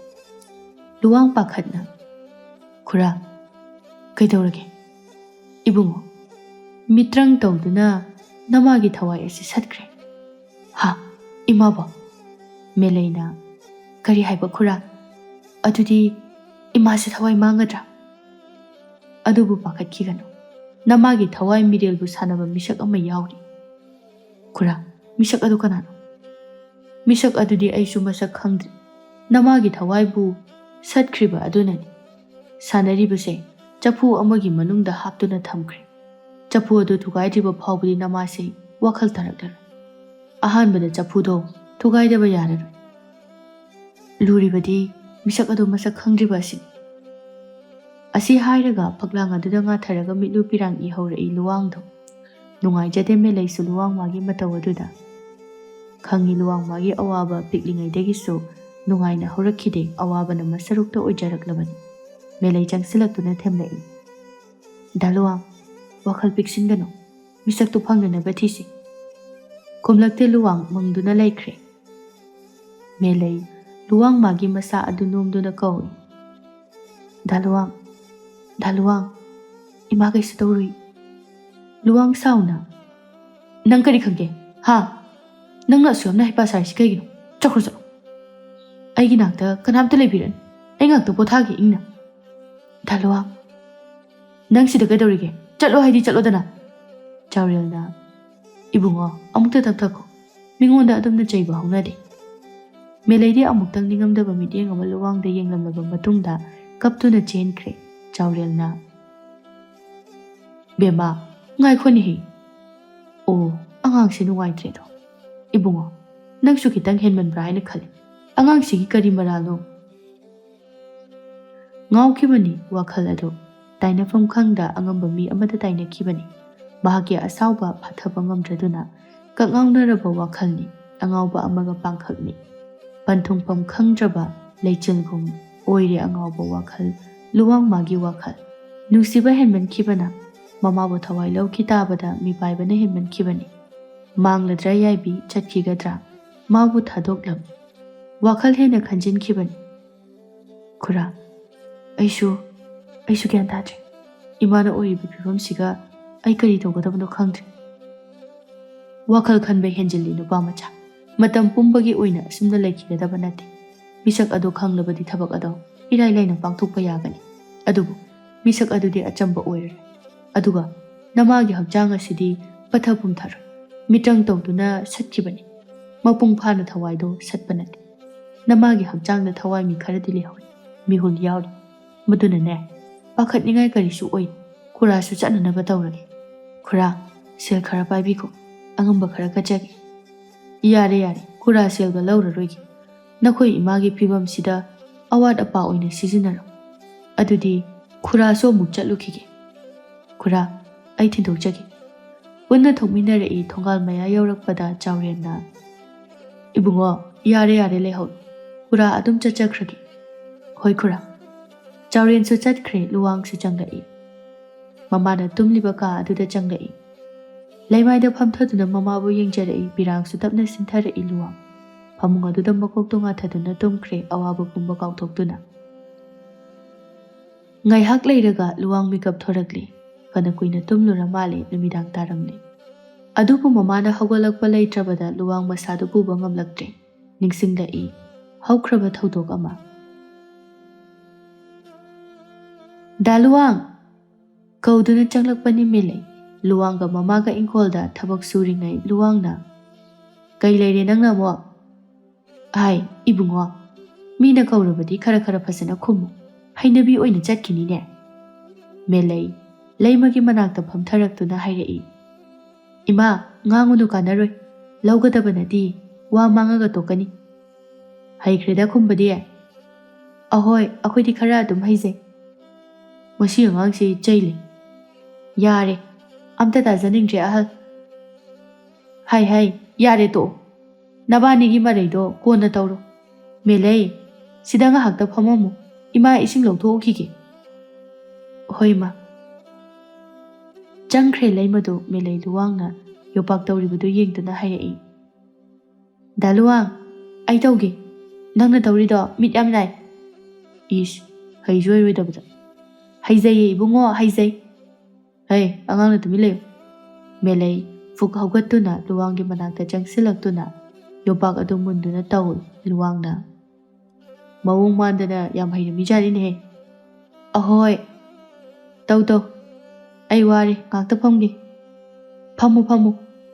ꯂꯨꯋꯥꯡ ꯄꯥꯈꯠꯅ, "ꯈꯨꯔꯥ, ꯀꯩꯗꯧꯔꯒꯦ?" "ꯏꯕꯨꯡꯉꯣ, ꯃꯤꯇ꯭ꯔꯪ ꯇꯧꯗꯨꯅ ꯅꯃꯥꯒꯤ ꯊꯋꯥꯏ ꯑꯁꯤ ꯁꯠꯈ꯭ꯔꯦ꯫" "ꯍꯥ? "ꯏꯃꯥꯕꯣ!" ꯃꯦꯂꯩꯅ, "ꯀꯔꯤ ꯍꯥꯏꯕ ꯈꯨꯔꯥ? ꯑꯗꯨꯗꯤ ꯏꯃꯥꯁꯦ ꯊꯋꯥꯏ ꯃꯥꯡꯒꯗ꯭ꯔꯥ?" "ꯑꯗꯨꯕꯨ ꯄꯥꯈꯠꯈꯤꯒꯅꯨ, ꯅꯃꯥꯒꯤ ꯊꯋꯥꯏ ꯃꯤꯔꯦꯜꯕꯨ ꯁꯥꯟꯅꯕ ꯃꯤꯁꯛ ꯑꯃ ꯌꯥꯎꯔꯤ꯫" "ꯈꯨꯔꯥ, ꯃꯤꯁꯛ ꯑꯗꯨ ꯀꯅꯥꯅꯣ?" "ꯃꯤꯁꯛ ꯑꯗꯨꯗꯤ ꯑꯩꯁꯨ ꯃꯁꯛ ꯈꯪꯗ꯭ꯔꯤ꯫ ꯅꯃꯥꯒꯤ ꯊꯋꯥꯏꯕꯨ ꯁꯠꯈ꯭ꯔꯤꯕ ꯑꯗꯨꯅꯅꯤ꯫ ꯁꯥꯟꯅꯔꯤꯕꯁꯦ ꯆꯐꯨ ꯑꯃꯒꯤ ꯃꯅꯨꯡꯗ ꯍꯥꯞꯇꯨꯅ ꯊꯝꯈ꯭ꯔꯦ꯫ ꯆꯐꯨ ꯑꯗꯨ ꯊꯨꯒꯥꯏꯗ꯭ꯔꯤꯕ ꯐꯥꯎꯕꯗꯤ ꯅꯃꯥꯁꯦ ꯋꯥꯈꯜ ꯇꯥꯔꯛꯂꯔꯣꯏ꯫ ꯑꯍꯥꯟꯕꯗ ꯆꯐꯨꯗꯣ ꯊꯨꯒꯥꯏꯗꯕ ꯌꯥꯔꯔꯣꯏ꯫ ꯂꯨꯔꯤꯕꯗꯤ ꯃꯤꯁꯛ ꯑꯗꯨ ꯃꯁꯛ ꯈꯪꯗ꯭ꯔꯤꯕ ꯑꯁꯤꯅꯤ꯫" ꯑꯁꯤ ꯍꯥꯏꯔꯒ ꯐꯛꯂꯥꯡ ꯑꯗꯨꯗ ꯉꯥꯊꯔꯒ ꯃꯤꯠꯂꯨ ꯄꯤꯔꯥꯡ ꯏꯍꯧꯔꯛꯏ ꯂꯨꯋꯥꯡꯗꯣ꯫ ꯅꯨꯡꯉꯥꯏꯖꯗꯦ ꯃꯦꯂꯩꯁꯨ ꯂꯨꯋꯥꯡꯃꯥꯒꯤ ꯃꯇꯧ ꯑꯗꯨꯗ꯫ ꯈꯪꯉꯤ ꯂꯨꯋꯥꯡꯃꯥꯒꯤ ꯑꯋꯥꯕ ꯄꯤꯛꯂꯤꯉꯩꯗꯒꯤꯁꯨ ꯅꯨꯡꯉꯥꯏꯅ ꯍꯧꯔꯛꯈꯤꯗꯦ, ꯑꯋꯥꯕꯅ ꯃꯁꯔꯨꯛꯇ ꯑꯣꯏꯖꯔꯛꯂꯕꯅꯤ꯫ ꯃꯦꯂꯩ ꯆꯪꯁꯤꯜꯂꯛꯇꯨꯅ ꯊꯦꯝꯂꯛꯏ꯫ "ꯗꯥ ꯂꯨꯋꯥꯡ, ꯋꯥꯈꯜ ꯄꯤꯛꯁꯤꯟꯒꯅꯨ, ꯃꯤꯁꯛꯇꯨ ꯐꯪꯅꯅꯕ ꯊꯤꯁꯤ꯫" ꯈꯨꯝꯂꯛꯇꯦ ꯂꯨꯋꯥꯡ ꯃꯪꯗꯨꯅ ꯂꯩꯈ꯭ꯔꯦ꯫ ꯃꯦꯂꯩ ꯂꯨꯋꯥꯡꯃꯥꯒꯤ ꯃꯁꯥ ꯑꯗꯨ ꯅꯣꯝꯗꯨꯅ ꯀꯧꯏ꯫ "ꯗꯥ ꯂꯨꯋꯥꯡ, ꯗꯥ ꯂꯨꯋꯥꯡ, ꯏꯃꯥ ꯀꯩꯁꯨ ꯇꯧꯔꯨꯏ꯫" ꯂꯨꯋꯥꯡ ꯁꯥꯎꯅ, "ꯅꯪ ꯀꯔꯤ ꯈꯪꯒꯦ? ꯍꯥ? ꯅꯪꯅ ꯑꯁꯨꯛ ꯌꯥꯝꯅ ꯍꯩꯄꯥ ꯁꯥꯔꯤꯁꯤ ꯀꯩꯒꯤꯅꯣ? ꯆꯠꯈ꯭ꯔꯣ ꯆꯠꯂꯣ꯫ ꯑꯩꯒꯤ ꯅꯥꯛꯇ ꯀꯅꯥꯝꯇ ꯂꯩꯕꯤꯔꯅꯨ꯫ ꯑꯩ ꯉꯥꯛꯇ ꯄꯣꯊꯥꯒꯦ ꯏꯪꯅ꯫" "ꯗꯥ ꯂꯨꯋꯥꯡ, ꯅꯪ ꯁꯤꯗ ꯀꯩꯗꯧꯔꯤꯒꯦ? ꯆꯠꯂꯣ ꯍꯥꯏꯗꯤ ꯆꯠꯂꯣꯗꯅ꯫" ꯆꯥꯎꯔꯦꯜꯅ, "ꯏꯕꯨꯡꯉꯣ, ꯑꯃꯨꯛꯇ ꯇꯞꯊꯈꯣ꯫ ꯃꯤꯉꯣꯟꯗ ꯑꯗꯨꯝꯅ ꯆꯩꯕ ꯍꯧꯅꯗꯦ꯫" ꯃꯦꯂꯩꯗꯤ ꯑꯃꯨꯛꯇꯪ ꯅꯤꯡꯉꯝꯗꯕ ꯃꯤꯠꯌꯦꯡ ꯑꯃ ꯂꯨꯋꯥꯡꯗ ꯌꯦꯡꯂꯝꯂꯕ ꯃꯇꯨꯡꯗ ꯀꯞꯇꯨꯅ ꯆꯦꯟꯈ꯭ꯔꯦ꯫ ꯆꯥꯎꯔꯦꯜꯅ, "ꯕꯦꯝꯃ, ꯉꯥꯏꯈꯣꯅꯦꯍꯦ꯫ ꯑꯣ, ꯑꯉꯥꯡꯁꯦ ꯅꯨꯡꯉꯥꯏꯇ꯭ꯔꯦꯗꯣ꯫ ꯏꯕꯨꯡꯉꯣ, ꯅꯪꯁꯨ ꯈꯤꯇꯪ ꯍꯦꯟꯃꯟꯕ꯭ꯔꯥ ꯍꯥꯏꯅ ꯈꯜꯂꯤ꯫ ꯑꯉꯥꯡꯁꯤꯒꯤ ꯀꯔꯤ ꯃꯔꯥꯜꯅꯣ?" ꯉꯥꯎꯈꯤꯕꯅꯤ ꯋꯥꯈꯜ ꯑꯗꯨ꯫ ꯇꯥꯏꯅꯐꯝ ꯈꯪꯗ ꯑꯉꯝꯕ ꯃꯤ ꯑꯃꯗ ꯇꯥꯏꯅꯈꯤꯕꯅꯤ꯫ ꯃꯍꯥꯛꯀꯤ ꯑꯁꯥꯎꯕ ꯐꯥꯊꯕ ꯉꯝꯗ꯭ꯔꯗꯨꯅ ꯀꯛꯉꯥꯎꯅꯔꯕ ꯋꯥꯈꯜꯅꯤ꯫ ꯑꯉꯥꯎꯕ ꯑꯃꯒ ꯄꯥꯡꯈꯛꯅꯤ꯫ ꯄꯟꯊꯨꯡꯐꯝ ꯈꯪꯗ꯭ꯔꯕ ꯂꯩꯆꯤꯜꯒꯨꯝ ꯑꯣꯏꯔꯦ ꯑꯉꯥꯎꯕ ꯋꯥꯈꯜ, ꯂꯨꯋꯥꯡꯃꯥꯒꯤ ꯋꯥꯈꯜ꯫ ꯅꯨꯡꯁꯤꯕ ꯍꯦꯟꯃꯟꯈꯤꯕꯅ ꯃꯃꯥꯕꯨ ꯊꯋꯥꯏ ꯂꯧꯈꯤ ꯇꯥꯕꯗ ꯃꯤꯄꯥꯏꯕꯅ ꯍꯦꯟꯃꯟꯈꯤꯕꯅꯤ꯫ ꯃꯥꯡꯂꯗ꯭ꯔꯥ ꯌꯥꯏꯕꯤ, ꯆꯠꯈꯤꯒꯗ꯭ꯔꯥ? ꯃꯥꯕꯨ ꯊꯥꯗꯣꯛꯂꯝ꯫ ꯋꯥꯈꯜ ꯍꯦꯟꯅ ꯈꯟꯖꯤꯟꯈꯤꯕꯅꯤ꯫ "ꯈꯨꯔꯥ, ꯑꯩꯁꯨ, ꯑꯩꯁꯨ ꯒ꯭ꯌꯥꯟ ꯇꯥꯗ꯭ꯔꯦ꯫ ꯏꯃꯥꯅ ꯑꯣꯏꯔꯤꯕ ꯐꯤꯕꯝꯁꯤꯒ ꯑꯩ ꯀꯔꯤ ꯇꯧꯒꯗꯕꯅꯣ ꯈꯪꯗ꯭ꯔꯦ꯫" "ꯋꯥꯈꯜ ꯈꯟꯕ ꯍꯦꯟꯖꯤꯜꯂꯤ ꯅꯨꯄꯥ ꯃꯆꯥ꯫ ꯃꯇꯝ ꯄꯨꯝꯕꯒꯤ ꯑꯣꯏꯅ ꯑꯁꯨꯝꯅ ꯂꯩꯈꯤꯒꯗꯕ ꯅꯠꯇꯦ꯫ ꯃꯤꯁꯛ ꯑꯗꯨ ꯈꯪꯂꯕꯗꯤ ꯊꯕꯛ ꯑꯗꯣ ꯏꯔꯥꯏ ꯂꯥꯏꯅ ꯄꯥꯡꯊꯣꯛꯄ ꯌꯥꯒꯅꯤ꯫ ꯑꯗꯨꯕꯨ ꯃꯤꯁꯛ ꯑꯗꯨꯗꯤ ꯑꯆꯝꯕ ꯑꯣꯏꯔꯔꯣꯏ꯫ ꯑꯗꯨꯒ ꯅꯃꯥꯒꯤ ꯍꯛꯆꯥꯡ ꯑꯁꯤꯗꯤ ꯄꯠꯊ ꯄꯨꯝꯊꯔꯣꯏ꯫ ꯃꯤꯇ꯭ꯔꯪ ꯇꯧꯗꯨꯅ ꯁꯠꯈꯤꯕꯅꯤ꯫ ꯃꯄꯨꯡ ꯐꯥꯅ ꯊꯋꯥꯏꯗꯣ ꯁꯠꯄ ꯅꯠꯇꯦ꯫ ꯅꯃꯥꯒꯤ ꯍꯛꯆꯥꯡꯗ ꯊꯋꯥꯏ ꯃꯤ ꯈꯔꯗꯤ ꯂꯩꯍꯧꯔꯤ꯫ ꯃꯤꯍꯨꯜ ꯌꯥꯎꯔꯤ꯫ ꯃꯗꯨꯅꯅꯦ, ꯄꯥꯈꯠꯅꯤꯡꯉꯥꯏ ꯀꯔꯤꯁꯨ ꯑꯣꯏ꯫ ꯈꯨꯔꯥꯁꯨ ꯆꯠꯅꯅꯕ ꯇꯧꯔꯒꯦ꯫ ꯈꯨꯔꯥ, ꯁꯦꯜ ꯈꯔ ꯄꯥꯏꯕꯤꯈꯣ꯫ ꯑꯉꯝꯕ ꯈꯔ ꯀꯠꯆꯒꯦ꯫ ꯌꯥꯔꯦ, ꯌꯥꯔꯦ, ꯈꯨꯔꯥ ꯁꯦꯜꯒ ꯂꯧꯔꯔꯣꯏꯒꯦ꯫ ꯅꯈꯣꯏ ꯏꯃꯥꯒꯤ ꯐꯤꯕꯝꯁꯤꯗ ꯑꯋꯥꯠ ꯑꯄꯥ ꯑꯣꯏꯅ ꯁꯤꯖꯤꯟꯅꯔꯣ꯫ ꯑꯗꯨꯗꯤ ꯈꯨꯔꯥꯁꯨ ꯑꯃꯨꯛ ꯆꯠꯂꯨꯈꯤꯒꯦ꯫ ꯈꯨꯔꯥ, ꯑꯩ ꯊꯤꯟꯗꯣꯛꯆꯒꯦ꯫ ꯄꯨꯟꯅ ꯊꯣꯛꯃꯤꯟꯅꯔꯛꯏ꯫ ꯊꯣꯡꯒꯥꯜ ꯃꯌꯥ ꯌꯧꯔꯛꯄꯗ ꯆꯥꯎꯔꯦꯟꯅ, "ꯏꯕꯨꯡꯉꯣ, ꯌꯥꯔꯦ, ꯌꯥꯔꯦ, ꯂꯩꯍꯧ꯫ ꯈꯨꯔꯥ ꯑꯗꯨꯝ ꯆꯠꯆꯈ꯭ꯔꯒꯦ꯫" "ꯍꯣꯏ ꯈꯨꯔꯥ꯫" ꯆꯥꯎꯔꯦꯟꯁꯨ ꯆꯠꯈ꯭ꯔꯦ꯫ ꯂꯨꯋꯥꯡꯁꯨ ꯆꯪꯂꯛꯏ꯫ ꯃꯃꯥꯅ ꯇꯨꯝꯂꯤꯕ ꯀꯥ ꯑꯗꯨꯗ ꯆꯪꯂꯛꯏ꯫ ꯂꯩꯃꯥꯏꯗ ꯐꯝꯊꯗꯨꯅ ꯃꯃꯥꯕꯨ ꯌꯦꯡꯖꯔꯛꯏ꯫ ꯄꯤꯔꯥꯡꯁꯨ ꯇꯞꯅ ꯁꯤꯟꯊꯔꯛꯏ꯫ ꯂꯨꯋꯥꯡ ꯐꯃꯨꯡ ꯑꯗꯨꯗ ꯃꯀꯣꯛꯇꯣ ꯉꯥꯊꯗꯨꯅ ꯇꯨꯝꯈ꯭ꯔꯦ, ꯑꯋꯥꯕ ꯄꯨꯝꯕ ꯀꯥꯎꯊꯣꯛꯇꯨꯅ꯫ ꯉꯥꯏꯍꯥꯛ ꯂꯩꯔꯒ ꯂꯨꯋꯥꯡ ꯃꯤꯀꯞ ꯊꯣꯔꯛꯂꯤ꯫ ꯐꯅ ꯀꯨꯏꯅ ꯇꯨꯝꯂꯨꯔ ꯃꯥꯜꯂꯦ꯫ ꯅꯨꯃꯤꯗꯥꯡ ꯇꯥꯔꯝꯂꯦ꯫ ꯑꯗꯨꯕꯨ ꯃꯃꯥꯅ ꯍꯧꯒꯠꯂꯛꯄ ꯂꯩꯇ꯭ꯔꯕꯗ ꯂꯨꯋꯥꯡ ꯃꯁꯥꯗꯨ ꯄꯨꯕ ꯉꯝꯂꯛꯇ꯭ꯔꯦ꯫ ꯅꯤꯡꯁꯤꯡꯂꯛꯏ ꯍꯧꯈ꯭ꯔꯕ ꯊꯧꯗꯣꯛ ꯑꯃ꯫ "ꯗꯥ ꯂꯨꯋꯥꯡ!" ꯀꯧꯗꯨꯅ ꯆꯪꯂꯛꯄꯅꯤ ꯃꯦꯂꯩ꯫ ꯂꯨꯋꯥꯡꯒ ꯃꯃꯥꯒ ꯏꯪꯈꯣꯜꯗ ꯊꯕꯛ ꯁꯨꯔꯤꯉꯩ ꯂꯨꯋꯥꯡꯅ, "ꯀꯩ ꯂꯩꯔꯦ ꯅꯪꯅ ꯑꯃꯨꯛ?" "ꯍꯥꯏ, ꯏꯕꯨꯡꯉꯣ, ꯃꯤꯅ ꯀꯧꯔꯕꯗꯤ ꯈꯔ ꯈꯔ ꯐꯖꯅ ꯈꯨꯝꯃꯨ꯫ ꯍꯩꯅꯕꯤ ꯑꯣꯏꯅ ꯆꯠꯈꯤꯅꯤꯅꯦ꯫" ꯃꯦꯂꯩ ꯂꯩꯃꯒꯤ ꯃꯅꯥꯛꯇ ꯐꯝꯊꯔꯛꯇꯨꯅ ꯍꯥꯏꯔꯛꯏ, "ꯏꯃꯥ, ꯉꯥꯡꯉꯨꯅꯨ, ꯀꯥꯟꯅꯔꯣꯏ꯫ ꯂꯧꯒꯗꯕ ꯅꯠꯇꯦ, ꯋꯥ ꯃꯥꯡꯉꯒ ꯇꯣꯛꯀꯅꯤ꯫" "ꯍꯩꯈ꯭ꯔꯦꯗ ꯈꯨꯝꯕꯗꯤ꯫" "ꯑꯍꯣꯏ, ꯑꯩꯈꯣꯏꯗꯤ ꯈꯔ ꯑꯗꯨꯝ ꯍꯩꯖꯩ꯫" "ꯃꯁꯤ ꯑꯉꯥꯡꯁꯤ ꯆꯩ ꯂꯩ꯫ ꯌꯥꯔꯦ, ꯑꯝꯇ ꯇꯥꯖꯅꯤꯡꯗ꯭ꯔꯦ ꯑꯍꯜ꯫ ꯍꯥꯏ ꯍꯥꯏ, ꯌꯥꯔꯦ ꯇꯣꯛꯑꯣ꯫ ꯅꯕꯥꯅꯤꯒꯤ ꯃꯔꯩꯗꯣ ꯀꯣꯟꯅ ꯇꯧꯔꯣ꯫ ꯃꯦꯂꯩ, ꯁꯤꯗ ꯉꯥꯏꯍꯥꯛꯇ ꯐꯝꯃꯝꯃꯨ꯫ ꯏꯃꯥ ꯏꯁꯤꯡ ꯂꯧꯊꯣꯛꯎꯈꯤꯒꯦ꯫" "ꯍꯣꯏ ꯏꯃꯥ꯫" ꯆꯪꯈ꯭ꯔꯦ ꯂꯩꯃꯗꯨ꯫ ꯃꯦꯂꯩ ꯂꯨꯋꯥꯡꯅ ꯌꯣꯄꯥꯛ ꯇꯧꯔꯤꯕꯗꯨ ꯌꯦꯡꯗꯨꯅ ꯍꯥꯏꯔꯛꯏ, "ꯗꯥ ꯂꯨꯋꯥꯡ, ꯑꯩ ꯇꯧꯒꯦ꯫ ꯅꯪꯅ ꯇꯧꯔꯤꯗꯣ ꯃꯤꯠ ꯌꯥꯝ ꯅꯥꯏ꯫" "ꯏꯁ, ꯍꯩꯁꯨ ꯍꯩꯔꯣꯏꯗꯕꯗ꯫" "ꯍꯩꯖꯩꯌꯦ ꯏꯕꯨꯡꯉꯣ, ꯍꯩꯖꯩ꯫" "ꯍꯩ, ꯑꯉꯥꯡꯅ ꯇꯨꯃꯤꯟ ꯂꯩꯌꯨ꯫" ꯃꯦꯂꯩ ꯐꯨꯛ ꯍꯧꯒꯠꯇꯨꯅ ꯂꯨꯋꯥꯡꯒꯤ ꯃꯅꯥꯛꯇ ꯆꯪꯁꯤꯜꯂꯛꯇꯨꯅ, ꯌꯣꯄꯥꯛ ꯑꯗꯨ ꯃꯨꯟꯗꯨꯅ ꯇꯧꯏ ꯂꯨꯋꯥꯡꯅ꯫ "ꯃꯑꯣꯡ ꯃꯥꯟꯗꯅ ꯌꯥꯝ ꯍꯩꯔꯝꯃꯤꯖꯥꯠꯅꯤꯅꯦꯍꯦ꯫ ꯑꯍꯣꯏ, ꯇꯧ ꯇꯧ, ꯑꯩ ꯋꯥꯔꯦ, ꯉꯥꯛꯇ ꯐꯝꯒꯦ꯫" "ꯐꯝꯃꯨ ꯐꯝꯃꯨ,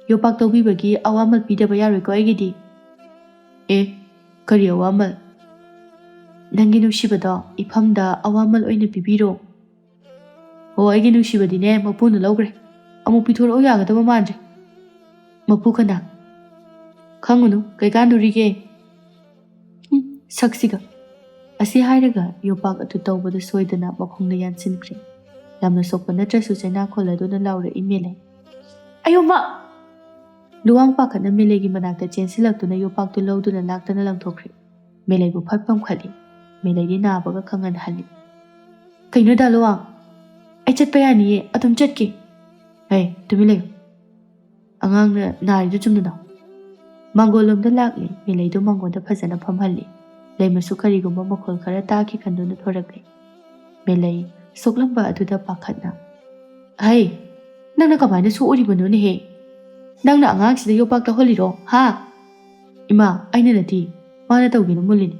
ꯌꯣꯄꯥꯛ ꯇꯧꯕꯤꯕꯒꯤ ꯑꯋꯥꯃꯜ ꯄꯤꯗꯕ ꯌꯥꯔꯣꯏꯀꯣ ꯑꯩꯒꯤꯗꯤ꯫" "ꯑꯦ, ꯀꯔꯤ ꯑꯋꯥꯃꯜ?" "ꯅꯪꯒꯤ ꯅꯨꯡꯁꯤꯕꯗꯣ ꯏꯐꯝꯗ ꯑꯋꯥꯃꯜ ꯑꯣꯏꯅ ꯄꯤꯕꯤꯔꯣ꯫" "ꯑꯣ, ꯑꯩꯒꯤ ꯅꯨꯡꯁꯤꯕꯗꯤꯅꯦ ꯃꯄꯨꯅ ꯂꯧꯈ꯭ꯔꯦ꯫ ꯑꯃꯨꯛ ꯄꯤꯊꯣꯔꯛꯑꯣ ꯌꯥꯒꯗꯕ ꯃꯥꯟꯗ꯭ꯔꯦ꯫" "ꯃꯄꯨ ꯀꯅꯥ?" "ꯈꯪꯉꯨꯅꯨ, ꯀꯩꯀꯥꯟꯗꯣꯔꯤꯒꯦ?" "ꯎꯝ, ꯁꯛꯁꯤꯒ꯫" ꯑꯁꯤ ꯍꯥꯏꯔꯒ ꯌꯣꯄꯥꯛ ꯑꯗꯨ ꯇꯧꯕꯗ ꯁꯣꯏꯗꯅ ꯃꯈꯣꯡꯗ ꯌꯥꯟꯁꯤꯟꯈ꯭ꯔꯦ꯫ ꯌꯥꯝꯅ ꯁꯣꯛꯄ ꯅꯠꯇ꯭ꯔꯁꯨ ꯆꯩꯅꯥꯈꯣꯜ ꯑꯗꯨꯅ ꯂꯥꯎꯔꯛꯏ ꯃꯦꯂꯩ꯫ "ꯑꯌꯣ ꯃꯥ!" ꯂꯨꯋꯥꯡ ꯄꯥꯈꯠꯅ ꯃꯦꯂꯩꯒꯤ ꯃꯅꯥꯛꯇ ꯆꯦꯟꯁꯤꯜꯂꯛꯇꯨꯅ ꯌꯣꯄꯥꯛꯇꯨ ꯂꯧꯗꯨꯅ ꯂꯥꯛꯇꯅ ꯂꯪꯊꯣꯛꯈ꯭ꯔꯦ꯫ ꯃꯦꯂꯩꯕꯨ ꯐꯠ ꯄꯝꯈꯠꯂꯤ꯫ ꯃꯦꯂꯩꯗꯤ ꯅꯥꯕꯒ ꯈꯪꯍꯟꯍꯜꯂꯤ꯫ "ꯀꯩꯅꯣ ꯗꯥ ꯂꯨꯋꯥꯡ? ꯑꯩ ꯆꯠꯄ ꯌꯥꯅꯤꯌꯦ, ꯑꯗꯨꯝ ꯆꯠꯀꯦ꯫" "ꯍꯦ, ꯇꯨꯃꯤꯟ ꯂꯩꯌꯨ꯫ ꯑꯉꯥꯡꯅ ꯅꯥꯔꯤꯗꯨ ꯆꯨꯝꯅꯗꯣ?" ꯃꯥꯡꯒꯣꯜꯂꯣꯝꯗ ꯂꯥꯛꯂꯤ꯫ ꯃꯦꯂꯩꯗꯨ ꯃꯥꯡꯒꯣꯜꯗ ꯐꯖꯅ ꯐꯝꯍꯜꯂꯤ꯫ ꯂꯩꯃꯁꯨ ꯀꯔꯤꯒꯨꯝꯕ ꯃꯈꯣꯜ ꯈꯔ ꯇꯥꯈꯤ ꯈꯟꯗꯨꯅ ꯊꯣꯔꯛꯂꯤ꯫ ꯃꯦꯂꯩ ꯁꯣꯛꯂꯝꯕ ꯑꯗꯨꯗ ꯄꯥꯈꯠꯅ, "ꯍꯩ, ꯅꯪꯅ ꯀꯃꯥꯏꯅ ꯁꯣꯛꯎꯔꯤꯕꯅꯣꯅꯦꯍꯦ? ꯅꯪꯅ ꯑꯉꯥꯡꯁꯤꯗ ꯌꯣꯄꯥꯛ ꯇꯧꯍꯜꯂꯤꯔꯣ, ꯍꯥ?" "ꯏꯃꯥ, ꯑꯩꯅ ꯅꯠꯇꯦ, ꯃꯥꯅ ꯇꯧꯒꯦꯅ ꯃꯨꯜꯂꯤꯅꯤ꯫"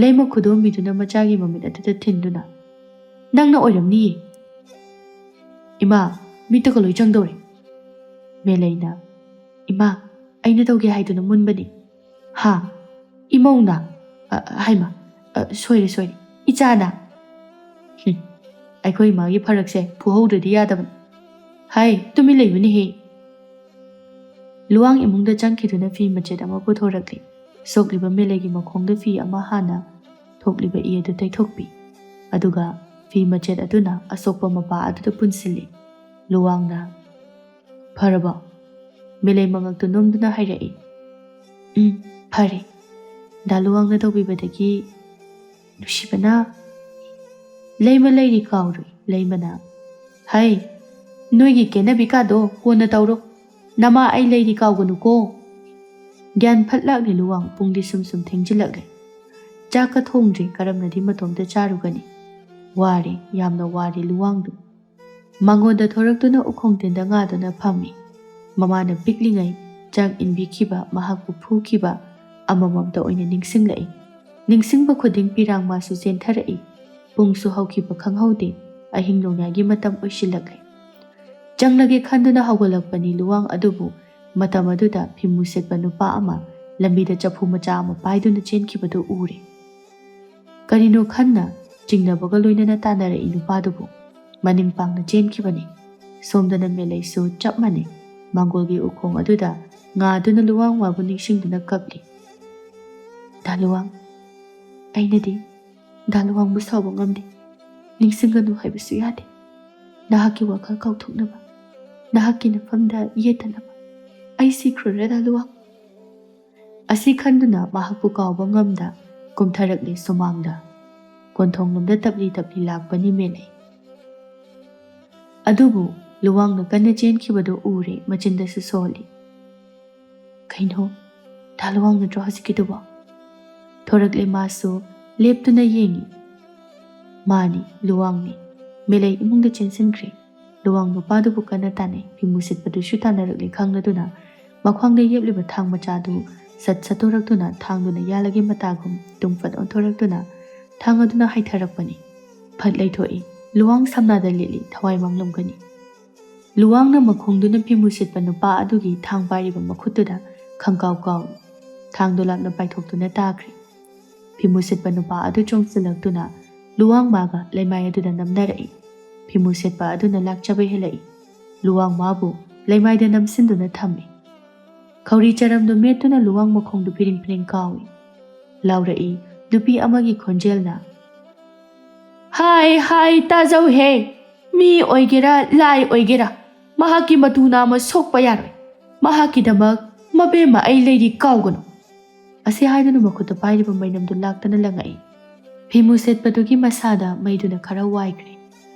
ꯂꯩꯃ ꯈꯨꯗꯣꯝꯕꯤꯗꯨꯅ ꯃꯆꯥꯒꯤ ꯃꯃꯤꯠ ꯑꯗꯨꯗ ꯊꯤꯟꯗꯨꯅ, "ꯅꯪꯅ ꯑꯣꯏꯔꯝꯅꯤꯌꯦ꯫" "ꯏꯃꯥ, ꯃꯤꯠꯇꯒ ꯂꯣꯏ ꯆꯪꯗꯧꯔꯦ꯫" ꯃꯦꯂꯩꯅ, "ꯏꯃꯥ, ꯑꯩꯅ ꯇꯧꯒꯦ ꯍꯥꯏꯗꯨꯅ ꯃꯨꯟꯕꯅꯤ꯫" "ꯍꯥ? ꯏꯃꯧꯅ? ꯑ, ꯍꯥꯏꯃ, ꯑ, ꯁꯣꯏꯔꯦ, ꯁꯣꯏꯔꯦ, ꯏꯆꯥꯅ꯫ ꯍꯨꯝ, ꯑꯩꯈꯣꯏ ꯏꯃꯥꯒꯤ ꯐꯔꯛꯁꯦ ꯐꯨꯍꯧꯗ꯭ꯔꯗꯤ ꯌꯥꯗꯕꯅꯤ꯫ ꯍꯥꯏ, ꯇꯨꯃꯤꯟ ꯂꯩꯌꯨꯅꯦꯍꯦ꯫" ꯂꯨꯋꯥꯡ ꯏꯃꯨꯡꯗ ꯆꯪꯈꯤꯗꯨꯅ ꯐꯤ ꯃꯆꯦꯠ ꯑꯃ ꯄꯨꯊꯣꯔꯛꯂꯤ꯫ ꯁꯣꯛꯂꯤꯕ ꯃꯦꯂꯩꯒꯤ ꯃꯈꯣꯡꯗ ꯐꯤ ꯑꯃ ꯍꯥꯟꯅ ꯊꯣꯛꯂꯤꯕ ꯏ ꯑꯗꯨ ꯇꯩꯊꯣꯛꯄꯤ꯫ ꯑꯗꯨꯒ ꯐꯤ ꯃꯆꯦꯠ ꯑꯗꯨꯅ ꯑꯁꯣꯛꯄ ꯃꯄꯥ ꯑꯗꯨꯗ ꯄꯨꯟꯁꯤꯜꯂꯤ꯫ ꯂꯨꯋꯥꯡꯅ, "ꯐꯔꯕꯣ?" ꯃꯦꯂꯩ ꯃꯉꯛꯇꯨ ꯅꯣꯝꯗꯨꯅ ꯍꯥꯏꯔꯛꯏ꯫ "ꯎꯝ, ꯐꯔꯦ꯫ ꯗꯥ ꯂꯨꯋꯥꯡꯅ ꯇꯧꯕꯤꯕꯗꯒꯤ ꯅꯨꯡꯁꯤꯕꯅ꯫" ꯂꯩꯃ ꯂꯩꯔꯤ ꯀꯥꯎꯔꯨꯏ꯫ ꯂꯩꯃꯅ, "ꯍꯩ, ꯅꯣꯏꯒꯤ ꯀꯦꯅꯕꯤ ꯀꯥꯗꯣ ꯀꯣꯟꯅ ꯇꯧꯔꯣ꯫ ꯅꯃꯥ ꯑꯩ ꯂꯩꯔꯤ ꯀꯥꯎꯒꯅꯨꯀꯣ꯫" ꯒ꯭ꯌꯥꯟ ꯐꯠ ꯂꯥꯛꯂꯦ ꯂꯨꯋꯥꯡ, ꯄꯨꯡꯗꯤ ꯁꯨꯝ ꯁꯨꯝ ꯊꯦꯡꯖꯤꯜꯂꯛꯂꯦ꯫ ꯆꯥꯛꯀ ꯊꯣꯡꯗ꯭ꯔꯤ, ꯀꯔꯝꯅꯗꯤ ꯃꯇꯣꯝꯇ ꯆꯥꯔꯨꯒꯅꯤ? ꯋꯥꯔꯦ, ꯌꯥꯝꯅ ꯋꯥꯔꯦ ꯂꯨꯋꯥꯡꯗꯨ꯫ ꯃꯉꯣꯟꯗ ꯊꯣꯔꯛꯇꯨꯅ ꯎꯈꯣꯡ ꯇꯤꯟꯗ ꯉꯥꯗꯨꯅ ꯐꯝꯃꯤ꯫ ꯃꯃꯥꯅ ꯄꯤꯛꯂꯤꯉꯩ ꯆꯥꯛ ꯏꯟꯕꯤꯈꯤꯕ, ꯃꯍꯥꯛꯄꯨ ꯐꯨꯈꯤꯕ ꯑꯃꯃꯝꯇ ꯑꯣꯏꯅ ꯅꯤꯡꯁꯤꯡꯂꯛꯏ꯫ ꯅꯤꯡꯁꯤꯡꯕ ꯈꯨꯗꯤꯡ ꯄꯤꯔꯥꯡ ꯃꯥꯁꯨ ꯆꯦꯟꯊꯔꯛꯏ꯫ ꯄꯨꯡꯁꯨ ꯍꯧꯈꯤꯕ ꯈꯪꯍꯧꯗꯦ꯫ ꯑꯍꯤꯡ ꯅꯣꯡꯌꯥꯏꯒꯤ ꯃꯇꯝ ꯑꯣꯏꯁꯤꯜꯂꯛꯂꯦ꯫ ꯆꯪꯂꯒꯦ ꯈꯟꯗꯨꯅ ꯍꯧꯒꯠꯂꯛꯄꯅꯤ ꯂꯨꯋꯥꯡ ꯑꯗꯨꯕꯨ ꯃꯇꯝ ꯑꯗꯨꯗ ꯐꯤꯃꯨ ꯁꯦꯠꯄ ꯅꯨꯄꯥ ꯑꯃ ꯂꯝꯕꯤꯗ ꯆꯐꯨ ꯃꯆꯥ ꯑꯃ ꯄꯥꯏꯗꯨꯅ ꯆꯦꯟꯈꯤꯕꯗꯨ ꯎꯔꯦ꯫ ꯀꯔꯤꯅꯣ ꯈꯟꯅ ꯆꯤꯡꯅꯕꯒ ꯂꯣꯏꯅꯅ ꯇꯥꯟꯅꯔꯛꯏ ꯅꯨꯄꯥꯗꯨꯕꯨ꯫ ꯃꯅꯤꯡ ꯄꯥꯡꯅ ꯆꯦꯟꯈꯤꯕꯅꯤ꯫ ꯁꯣꯝꯗꯅ ꯃꯦꯂꯩꯁꯨ ꯆꯞ ꯃꯥꯟꯅꯩ꯫ ꯃꯥꯡꯒꯣꯜꯒꯤ ꯎꯈꯣꯡ ꯑꯗꯨꯗ ꯉꯥꯗꯨꯅ ꯂꯨꯋꯥꯡ ꯃꯥꯕꯨ ꯅꯤꯡꯁꯤꯡꯗꯨꯅ ꯀꯞꯂꯤ꯫ "ꯗꯥ ꯂꯨꯋꯥꯡ, ꯑꯩꯅꯗꯤ ꯗꯥ ꯂꯨꯋꯥꯡꯕꯨ ꯁꯥꯎꯕ ꯉꯝꯗꯦ꯫ ꯅꯤꯡꯁꯤꯡꯒꯅꯨ ꯍꯥꯏꯕꯁꯨ ꯌꯥꯗꯦ꯫ ꯅꯍꯥꯛꯀꯤ ꯋꯥꯈꯜ ꯀꯥꯎꯊꯣꯛꯅꯕ, ꯅꯍꯥꯛꯀꯤ ꯅꯐꯝꯗ ꯌꯦꯠꯇꯅꯕ ꯑꯩ ꯁꯤꯈ꯭ꯔꯣꯏꯔ, ꯗꯥ ꯂꯨꯋꯥꯡ?" ꯑꯁꯤ ꯈꯟꯗꯨꯅ ꯃꯍꯥꯛꯄꯨ ꯀꯥꯎꯕ ꯉꯝꯗ ꯀꯨꯝꯊꯔꯛꯂꯦ ꯁꯨꯃꯥꯡꯗ꯫ ꯀꯣꯟꯊꯣꯡꯂꯣꯝꯗ ꯇꯞꯂꯤ ꯇꯞꯂꯤ ꯂꯥꯛꯄꯅꯤ ꯃꯦꯂꯩ꯫ ꯑꯗꯨꯕꯨ ꯂꯨꯋꯥꯡꯅ ꯀꯟꯅ ꯆꯦꯟꯈꯤꯕꯗꯨ ꯎꯔꯦ, ꯃꯆꯤꯟꯗꯁꯨ ꯁꯣꯜꯂꯤ꯫ "ꯀꯩꯅꯣ, ꯗꯥ ꯂꯨꯋꯥꯡ ꯅꯠꯇ꯭ꯔꯣ ꯍꯧꯖꯤꯛꯀꯤꯗꯨꯕꯣ?" ꯊꯣꯔꯛꯂꯦ ꯃꯥꯁꯨ, ꯂꯦꯞꯇꯨꯅ ꯌꯦꯡꯉꯤ꯫ ꯃꯥꯅꯤ, ꯂꯨꯋꯥꯡꯅꯤ꯫ ꯃꯦꯂꯩ ꯏꯃꯨꯡꯗ ꯆꯦꯟꯁꯤꯟꯈ꯭ꯔꯦ꯫ ꯂꯨꯋꯥꯡ ꯅꯨꯄꯥꯗꯨꯕꯨ ꯀꯟꯅ ꯇꯥꯟꯅꯩ꯫ ꯐꯤꯃꯨ ꯁꯦꯠꯄꯗꯨꯁꯨ ꯇꯥꯟꯅꯔꯛꯂꯦ ꯈꯪꯂꯗꯨꯅ ꯃꯈ꯭ꯋꯥꯡꯗ ꯌꯦꯞꯂꯤꯕ ꯊꯥꯡ ꯃꯆꯥꯗꯨ ꯁꯠ ꯁꯠꯇꯣꯔꯛꯇꯨꯅ ꯊꯥꯡꯗꯨꯅ ꯌꯥꯜꯂꯒꯦ ꯃꯇꯥꯒꯨꯝ ꯇꯨꯡꯐꯠ ꯑꯣꯟꯊꯣꯔꯛꯇꯨꯅ ꯊꯥꯡ ꯑꯗꯨꯅ ꯍꯥꯏꯊꯔꯛꯄꯅꯤ꯫ ꯐꯠ ꯂꯩꯊꯣꯛꯏ꯫ ꯂꯨꯋꯥꯡ ꯁꯝꯅꯥꯗ ꯂꯤꯠꯂꯤ, ꯊꯋꯥꯏ ꯃꯥꯡꯂꯝꯒꯅꯤ꯫ ꯂꯨꯋꯥꯡꯅ ꯃꯈꯣꯡꯗꯨꯅ ꯐꯤꯃꯨ ꯁꯦꯠꯄ ꯅꯨꯄꯥ ꯑꯗꯨꯒꯤ ꯊꯥꯡ ꯄꯥꯏꯔꯤꯕ ꯃꯈꯨꯠꯇꯨꯗ ꯈꯪꯀꯥꯎ ꯀꯥꯎꯏ꯫ ꯊꯥꯡꯗꯨ ꯂꯥꯞꯅ ꯄꯥꯏꯊꯣꯛꯇꯨꯅ ꯇꯥꯈ꯭ꯔꯦ꯫ ꯐꯤꯃꯨ ꯁꯦꯠꯄ ꯅꯨꯄꯥ ꯑꯗꯨ ꯆꯣꯡꯁꯤꯜꯂꯛꯇꯨꯅ ꯂꯨꯋꯥꯡ ꯃꯥꯒ ꯂꯩꯃꯥꯏ ꯑꯗꯨꯗ ꯅꯝꯅꯔꯛꯏ꯫ ꯐꯤꯃꯨ ꯁꯦꯠꯄ ꯑꯗꯨꯅ ꯂꯥꯛꯆꯕ ꯍꯦꯜꯂꯛꯏ꯫ ꯂꯨꯋꯥꯡ ꯃꯥꯕꯨ ꯂꯩꯃꯥꯏꯗ ꯅꯝꯁꯤꯟꯗꯨꯅ ꯊꯝꯃꯤ꯫ ꯈꯧꯔꯤ ꯆꯔꯝꯗꯨ ꯃꯦꯠꯇꯨꯅ ꯂꯨꯋꯥꯡ ꯃꯈꯣꯡꯗꯨ ꯐꯤꯔꯤꯡ ꯐꯤꯔꯤꯡ ꯀꯥꯎꯏ꯫ ꯂꯥꯎꯔꯛꯏ ꯅꯨꯄꯤ ꯑꯃꯒꯤ ꯈꯣꯟꯖꯦꯜꯅ, "ꯍꯥꯏ, ꯍꯥꯏ, ꯇꯥꯖꯧꯍꯦ! ꯃꯤ ꯑꯣꯏꯒꯦꯔꯥ, ꯂꯥꯏ ꯑꯣꯏꯒꯦꯔꯥ, ꯃꯍꯥꯛꯀꯤ ꯃꯇꯨ ꯅꯥꯝꯃ ꯁꯣꯛꯄ ꯌꯥꯔꯣꯏ꯫ ꯃꯍꯥꯛꯀꯤꯗꯃꯛ ꯃꯕꯦꯝꯃ ꯑꯩ ꯂꯩꯔꯤ, ꯀꯥꯎꯒꯅꯨ!" ꯑꯁꯤ ꯍꯥꯏꯗꯨꯅ ꯃꯈꯨꯠꯇ ꯄꯥꯏꯔꯤꯕ ꯃꯩꯅꯝꯗꯨ ꯂꯥꯛꯇꯅ ꯂꯪꯉꯛꯏ꯫ ꯐꯤꯃꯨ ꯁꯦꯠꯄꯗꯨꯒꯤ ꯃꯁꯥꯗ ꯃꯩꯗꯨꯅ ꯈꯔ ꯋꯥꯏꯈ꯭ꯔꯦ꯫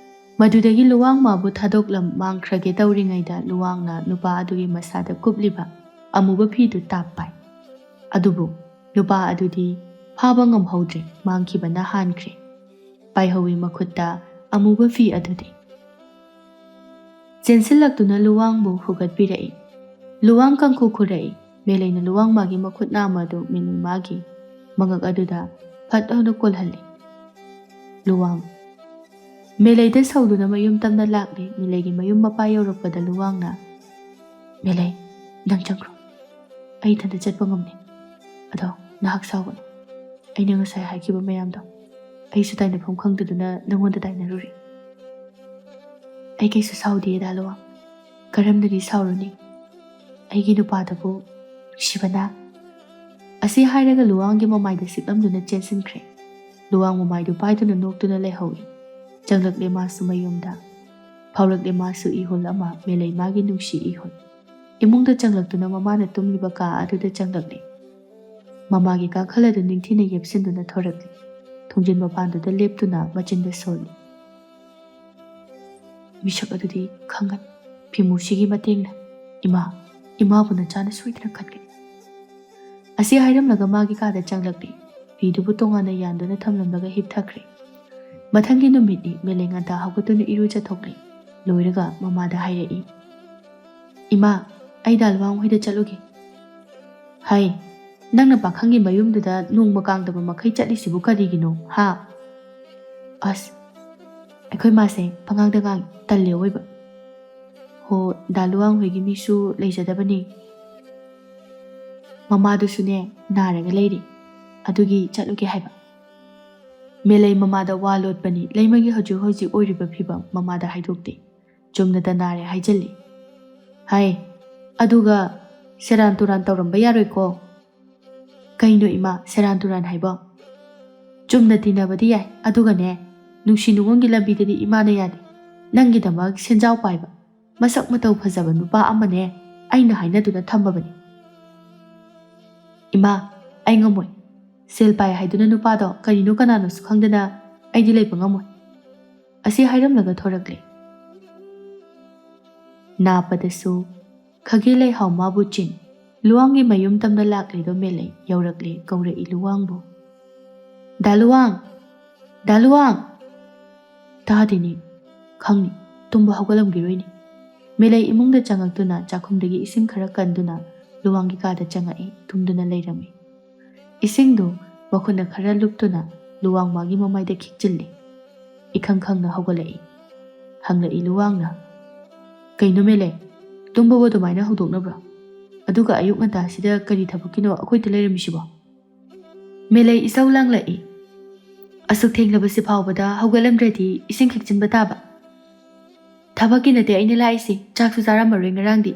ꯃꯗꯨꯗꯒꯤ ꯂꯨꯋꯥꯡ ꯃꯥꯕꯨ ꯊꯥꯗꯣꯛꯂꯝ ꯃꯥꯡꯈ꯭ꯔꯒꯦ ꯇꯧꯔꯤꯉꯩꯗ ꯂꯨꯋꯥꯡꯅ ꯅꯨꯄꯥ ꯑꯗꯨꯒꯤ ꯃꯁꯥꯗ ꯀꯨꯞꯂꯤꯕ ꯑꯃꯨꯕ ꯐꯤꯗꯨ ꯇꯥꯞ ꯄꯥꯏ꯫ ꯑꯗꯨꯕꯨ ꯅꯨꯄꯥ ꯑꯗꯨꯗꯤ ꯐꯥꯕ ꯉꯝꯍꯧꯗ꯭ꯔꯦ, ꯃꯥꯡꯈꯤꯕꯅ ꯍꯥꯟꯈ꯭ꯔꯦ꯫ ꯄꯥꯏꯍꯧꯋꯤ ꯃꯈꯨꯠꯇ ꯑꯃꯨꯕ ꯐꯤ ꯑꯗꯨꯗꯤ꯫ ꯆꯦꯟꯁꯤꯜꯂꯛꯇꯨꯅ ꯂꯨꯋꯥꯡꯕꯨ ꯍꯨꯒꯠꯄꯤꯔꯛꯏ꯫ ꯂꯨꯋꯥꯡ ꯀꯥꯡꯈꯨ ꯈꯨꯔꯛꯏ꯫ ꯃꯦꯂꯩꯅ ꯂꯨꯋꯥꯡ ꯃꯥꯒꯤ ꯃꯈꯨꯠ ꯅꯥꯝꯃ ꯑꯗꯨ ꯃꯦꯂꯩ ꯃꯥꯒꯤ ꯃꯉꯛ ꯑꯗꯨꯗ ꯐꯠ ꯂꯥꯎꯅ ꯀꯣꯜꯍꯜꯂꯤ꯫ ꯂꯨꯋꯥꯡ꯫ ꯃꯦꯂꯩꯗ ꯁꯧꯗꯨꯅ ꯃꯌꯨꯝ ꯇꯝꯅ ꯂꯥꯛꯂꯤ꯫ ꯃꯦꯂꯩꯒꯤ ꯃꯌꯨꯝ ꯃꯄꯥ ꯌꯧꯔꯛꯄꯗ ꯂꯨꯋꯥꯡꯅ, "ꯃꯦꯂꯩ, ꯅꯪ ꯆꯪꯈ꯭ꯔꯣ꯫ ꯑꯩ ꯏꯊꯟꯇ ꯆꯠꯄ ꯉꯝꯗꯦ꯫ ꯑꯗꯣ ꯅꯍꯥꯛ ꯁꯥꯎꯒꯅꯨ꯫ ꯑꯩꯅ ꯉꯁꯥꯏ ꯍꯥꯏꯈꯤꯕ ꯃꯌꯥꯝꯗꯣ ꯑꯩꯁꯨ ꯇꯥꯏꯅꯐꯝ ꯈꯪꯗꯗꯨꯅ ꯅꯪꯉꯣꯟꯗ ꯇꯥꯏꯅꯔꯨꯔꯦ꯫ ꯑꯩ ꯀꯩꯁꯨ ꯁꯥꯎꯗꯦ ꯗꯥ ꯂꯨꯋꯥꯡ꯫ ꯀꯔꯝꯅꯗꯤ ꯁꯥꯎꯔꯨꯅꯤ? ꯑꯩꯒꯤ ꯅꯨꯄꯥꯗꯕꯨ ꯅꯨꯡꯁꯤꯕꯅ꯫" ꯑꯁꯤ ꯍꯥꯏꯔꯒ ꯂꯨꯋꯥꯡꯒꯤ ꯃꯃꯥꯏꯗ ꯁꯤꯛꯂꯝꯗꯨꯅ ꯆꯦꯟꯁꯤꯟꯈ꯭ꯔꯦ꯫ ꯂꯨꯋꯥꯡ ꯃꯃꯥꯏꯗꯨ ꯄꯥꯏꯗꯨꯅ ꯅꯣꯛꯇꯨꯅ ꯂꯩꯍꯧꯏ꯫ ꯆꯪꯂꯛꯂꯦ ꯃꯥꯁꯨ ꯃꯌꯨꯝꯗ꯫ ꯐꯥꯎꯔꯛꯂꯦ ꯃꯥꯁꯨ ꯏꯍꯨꯜ ꯑꯃ, ꯃꯦꯂꯩ ꯃꯥꯒꯤ ꯅꯨꯡꯁꯤ ꯏꯍꯨꯜ꯫ ꯏꯃꯨꯡꯗ ꯆꯪꯂꯛꯇꯨꯅ ꯃꯃꯥꯅ ꯇꯨꯝꯂꯤꯕ ꯀꯥ ꯑꯗꯨꯗ ꯆꯪꯂꯛꯂꯦ꯫ ꯃꯃꯥꯒꯤ ꯀꯥꯡꯈꯜ ꯑꯗꯨ ꯅꯤꯡꯊꯤꯅ ꯌꯦꯞꯁꯤꯟꯗꯨꯅ ꯊꯣꯔꯛꯂꯦ꯫ ꯊꯣꯡꯖꯤꯟ ꯃꯄꯥꯟꯗꯨꯗ ꯂꯦꯞꯇꯨꯅ ꯃꯆꯤꯟꯗ ꯁꯣꯜꯂꯤ꯫ ꯃꯤꯁꯛ ꯑꯗꯨꯗꯤ ꯈꯪꯒꯅꯤ꯫ ꯐꯤꯃꯨꯁꯤꯒꯤ ꯃꯇꯦꯡꯅ꯫ ꯏꯃꯥ, ꯏꯃꯥꯕꯨ ꯅꯆꯥꯅ ꯁꯣꯏꯗꯅ ꯈꯟꯒꯅꯤ꯫ ꯑꯁꯤ ꯍꯥꯏꯔꯝꯂꯒ ꯃꯥꯒꯤ ꯀꯥꯗ ꯆꯪꯂꯛꯂꯦ꯫ ꯐꯤꯗꯨꯕꯨ ꯇꯣꯉꯥꯟꯅ ꯌꯥꯟꯗꯨꯅ ꯊꯝꯂꯝꯂꯒ ꯍꯤꯞꯊꯈ꯭ꯔꯦ꯫ ꯃꯊꯪꯒꯤ ꯅꯨꯃꯤꯠꯅꯤ꯫ ꯃꯦꯂꯩ ꯉꯟꯇꯥ ꯍꯧꯒꯠꯇꯨꯅ ꯏꯔꯨꯖꯊꯣꯛꯂꯦ꯫ ꯂꯣꯏꯔꯒ ꯃꯃꯥꯗ ꯍꯥꯏꯔꯛꯏ, "ꯏꯃꯥ, ꯑꯩ ꯗꯥ ꯂꯨꯋꯥꯡ ꯍꯣꯏꯗ ꯆꯠꯂꯨꯒꯦ꯫" "ꯍꯩ, ꯅꯪꯅ ꯄꯥꯈꯪꯒꯤ ꯃꯌꯨꯝꯗꯨꯗ ꯅꯣꯡꯃ ꯀꯥꯡꯗꯕ ꯃꯈꯩ ꯆꯠꯂꯤꯁꯤꯕꯨ ꯀꯔꯤꯒꯤꯅꯣ, ꯍꯥ?" "ꯑꯁ, ꯑꯩꯈꯣꯏ ꯃꯥꯁꯦ ꯄꯉꯥꯡꯗ ꯉꯥꯡ ꯇꯜꯂꯦ ꯑꯣꯏꯕ꯫" "ꯍꯣ, ꯗꯥ ꯂꯨꯋꯥꯡ ꯍꯣꯏꯒꯤ ꯃꯤꯁꯨ ꯂꯩꯖꯗꯕꯅꯤ꯫ ꯃꯃꯥꯗꯨꯁꯨꯅꯦ ꯅꯥꯔꯒ ꯂꯩꯔꯤ꯫ ꯑꯗꯨꯒꯤ ꯆꯠꯂꯨꯒꯦ ꯍꯥꯏꯕ꯫" ꯃꯦꯂꯩ ꯃꯃꯥꯗ ꯋꯥ ꯂꯣꯠꯄꯅꯤ꯫ ꯂꯩꯃꯒꯤ ꯍꯧꯖꯤꯛ ꯍꯧꯖꯤꯛ ꯑꯣꯏꯔꯤꯕ ꯐꯤꯕꯝ ꯃꯃꯥꯗ ꯍꯥꯏꯗꯣꯛꯇꯦ꯫ ꯆꯨꯝꯅꯇ ꯅꯥꯔꯦ ꯍꯥꯏꯖꯤꯜꯂꯤ꯫ ꯍꯥꯏ, ꯑꯗꯨꯒ ꯁꯦꯔꯥꯟ ꯇꯨꯔꯥꯟ ꯇꯧꯔꯝꯕ ꯌꯥꯔꯣꯏꯀꯣ꯫ "ꯀꯩꯅꯣ ꯏꯃꯥ, ꯁꯦꯔꯥꯟ ꯇꯨꯔꯥꯟ ꯍꯥꯏꯕꯣ? ꯆꯨꯝꯅ ꯇꯤꯟꯅꯕꯗꯤ ꯌꯥꯏ, ꯑꯗꯨꯒꯅꯦ, ꯅꯨꯡꯁꯤ ꯅꯨꯡꯉꯣꯟꯒꯤ ꯂꯝꯕꯤꯗꯗꯤ ꯏꯃꯥꯅ ꯌꯥꯗꯦ꯫ ꯅꯪꯒꯤꯗꯃꯛ ꯁꯦꯟꯖꯥꯎ ꯄꯥꯏꯕ, ꯃꯁꯛ ꯃꯇꯧ ꯐꯖꯕ ꯅꯨꯄꯥ ꯑꯃꯅꯦ ꯑꯩꯅ ꯍꯥꯏꯅꯗꯨꯅ ꯊꯝꯃꯕꯅꯤ꯫" "ꯏꯃꯥ, ꯑꯩ ꯉꯝꯃꯣꯏ꯫ ꯁꯦꯜ ꯄꯥꯏ ꯍꯥꯏꯗꯨꯅ ꯅꯨꯄꯥꯗꯣ ꯀꯔꯤꯅꯣ ꯀꯅꯥꯅꯣꯁꯨ ꯈꯪꯗꯅ ꯑꯩꯗꯤ ꯂꯩꯕ ꯉꯝꯃꯣꯏ꯫" ꯑꯁꯤ ꯍꯥꯏꯔꯝꯂꯒ ꯊꯣꯔꯛꯂꯦ꯫ ꯅꯥꯄꯗꯁꯨ ꯈꯥꯒꯦ ꯂꯩꯍꯥꯎ ꯃꯥꯕꯨ ꯆꯤꯟ꯫ ꯂꯨꯋꯥꯡꯒꯤ ꯃꯌꯨꯝ ꯇꯝꯅ ꯂꯥꯛꯂꯤꯗꯣ ꯃꯦꯂꯩ ꯌꯧꯔꯛꯂꯦ, ꯀꯧꯔꯛꯏ ꯂꯨꯋꯥꯡꯕꯨ꯫ "ꯗꯥ ꯂꯨꯋꯥꯡ! ꯗꯥ ꯂꯨꯋꯥꯡ!" ꯇꯥꯗꯦꯅꯦ꯫ ꯈꯪꯅꯤ, ꯇꯨꯝꯕ ꯍꯧꯒꯠꯂꯝꯈꯤꯔꯣꯏꯅꯦ꯫ ꯃꯦꯂꯩ ꯏꯃꯨꯡꯗ ꯆꯪꯉꯛꯇꯨꯅ ꯆꯥꯛꯈꯨꯝꯗꯒꯤ ꯏꯁꯤꯡ ꯈꯔ ꯀꯟꯗꯨꯅ ꯂꯨꯋꯥꯡꯒꯤ ꯀꯥꯗ ꯆꯪꯉꯛꯏ, ꯇꯨꯝꯗꯨꯅ ꯂꯩꯔꯝꯃꯤ꯫ ꯏꯁꯤꯡꯗꯨ ꯃꯈꯨꯠꯅ ꯈꯔ ꯂꯨꯞꯇꯨꯅ ꯂꯨꯋꯥꯡ ꯃꯥꯒꯤ ꯃꯃꯥꯏꯗ ꯈꯤꯛꯆꯤꯜꯂꯤ꯫ ꯏꯈꯪ ꯈꯪꯅ ꯍꯧꯒꯠꯂꯛꯏ꯫ ꯍꯪꯂꯛꯏ ꯂꯨꯋꯥꯡꯅ, "ꯀꯩꯅꯣ ꯃꯦꯂꯩ, ꯇꯨꯝꯕꯕꯨ ꯑꯗꯨꯃꯥꯏꯅ ꯍꯧꯗꯣꯛꯅꯕ꯭ꯔꯣ? ꯑꯗꯨꯒ ꯑꯌꯨꯛ ꯉꯟꯇꯥꯁꯤꯗ ꯀꯔꯤ ꯊꯕꯛꯀꯤꯅꯣ ꯑꯩꯈꯣꯏꯗ ꯂꯩꯔꯝꯃꯤꯁꯤꯕꯣ?" ꯃꯦꯂꯩ ꯏꯁꯧ ꯂꯥꯡꯂꯛꯏ꯫ "ꯑꯁꯨꯛ ꯊꯦꯡꯂꯕꯁꯤ ꯐꯥꯎꯕꯗ ꯍꯧꯒꯠꯂꯝꯗ꯭ꯔꯗꯤ ꯏꯁꯤꯡ ꯈꯤꯛꯆꯤꯟꯕ ꯇꯥꯕ꯫ ꯊꯕꯛꯀꯤ ꯅꯠꯇꯦ ꯑꯩꯅ ꯂꯥꯛꯏꯁꯦ, ꯆꯥꯛꯁꯨ ꯆꯥꯔꯝꯃꯔꯣꯏ ꯉꯔꯥꯡꯗꯤ꯫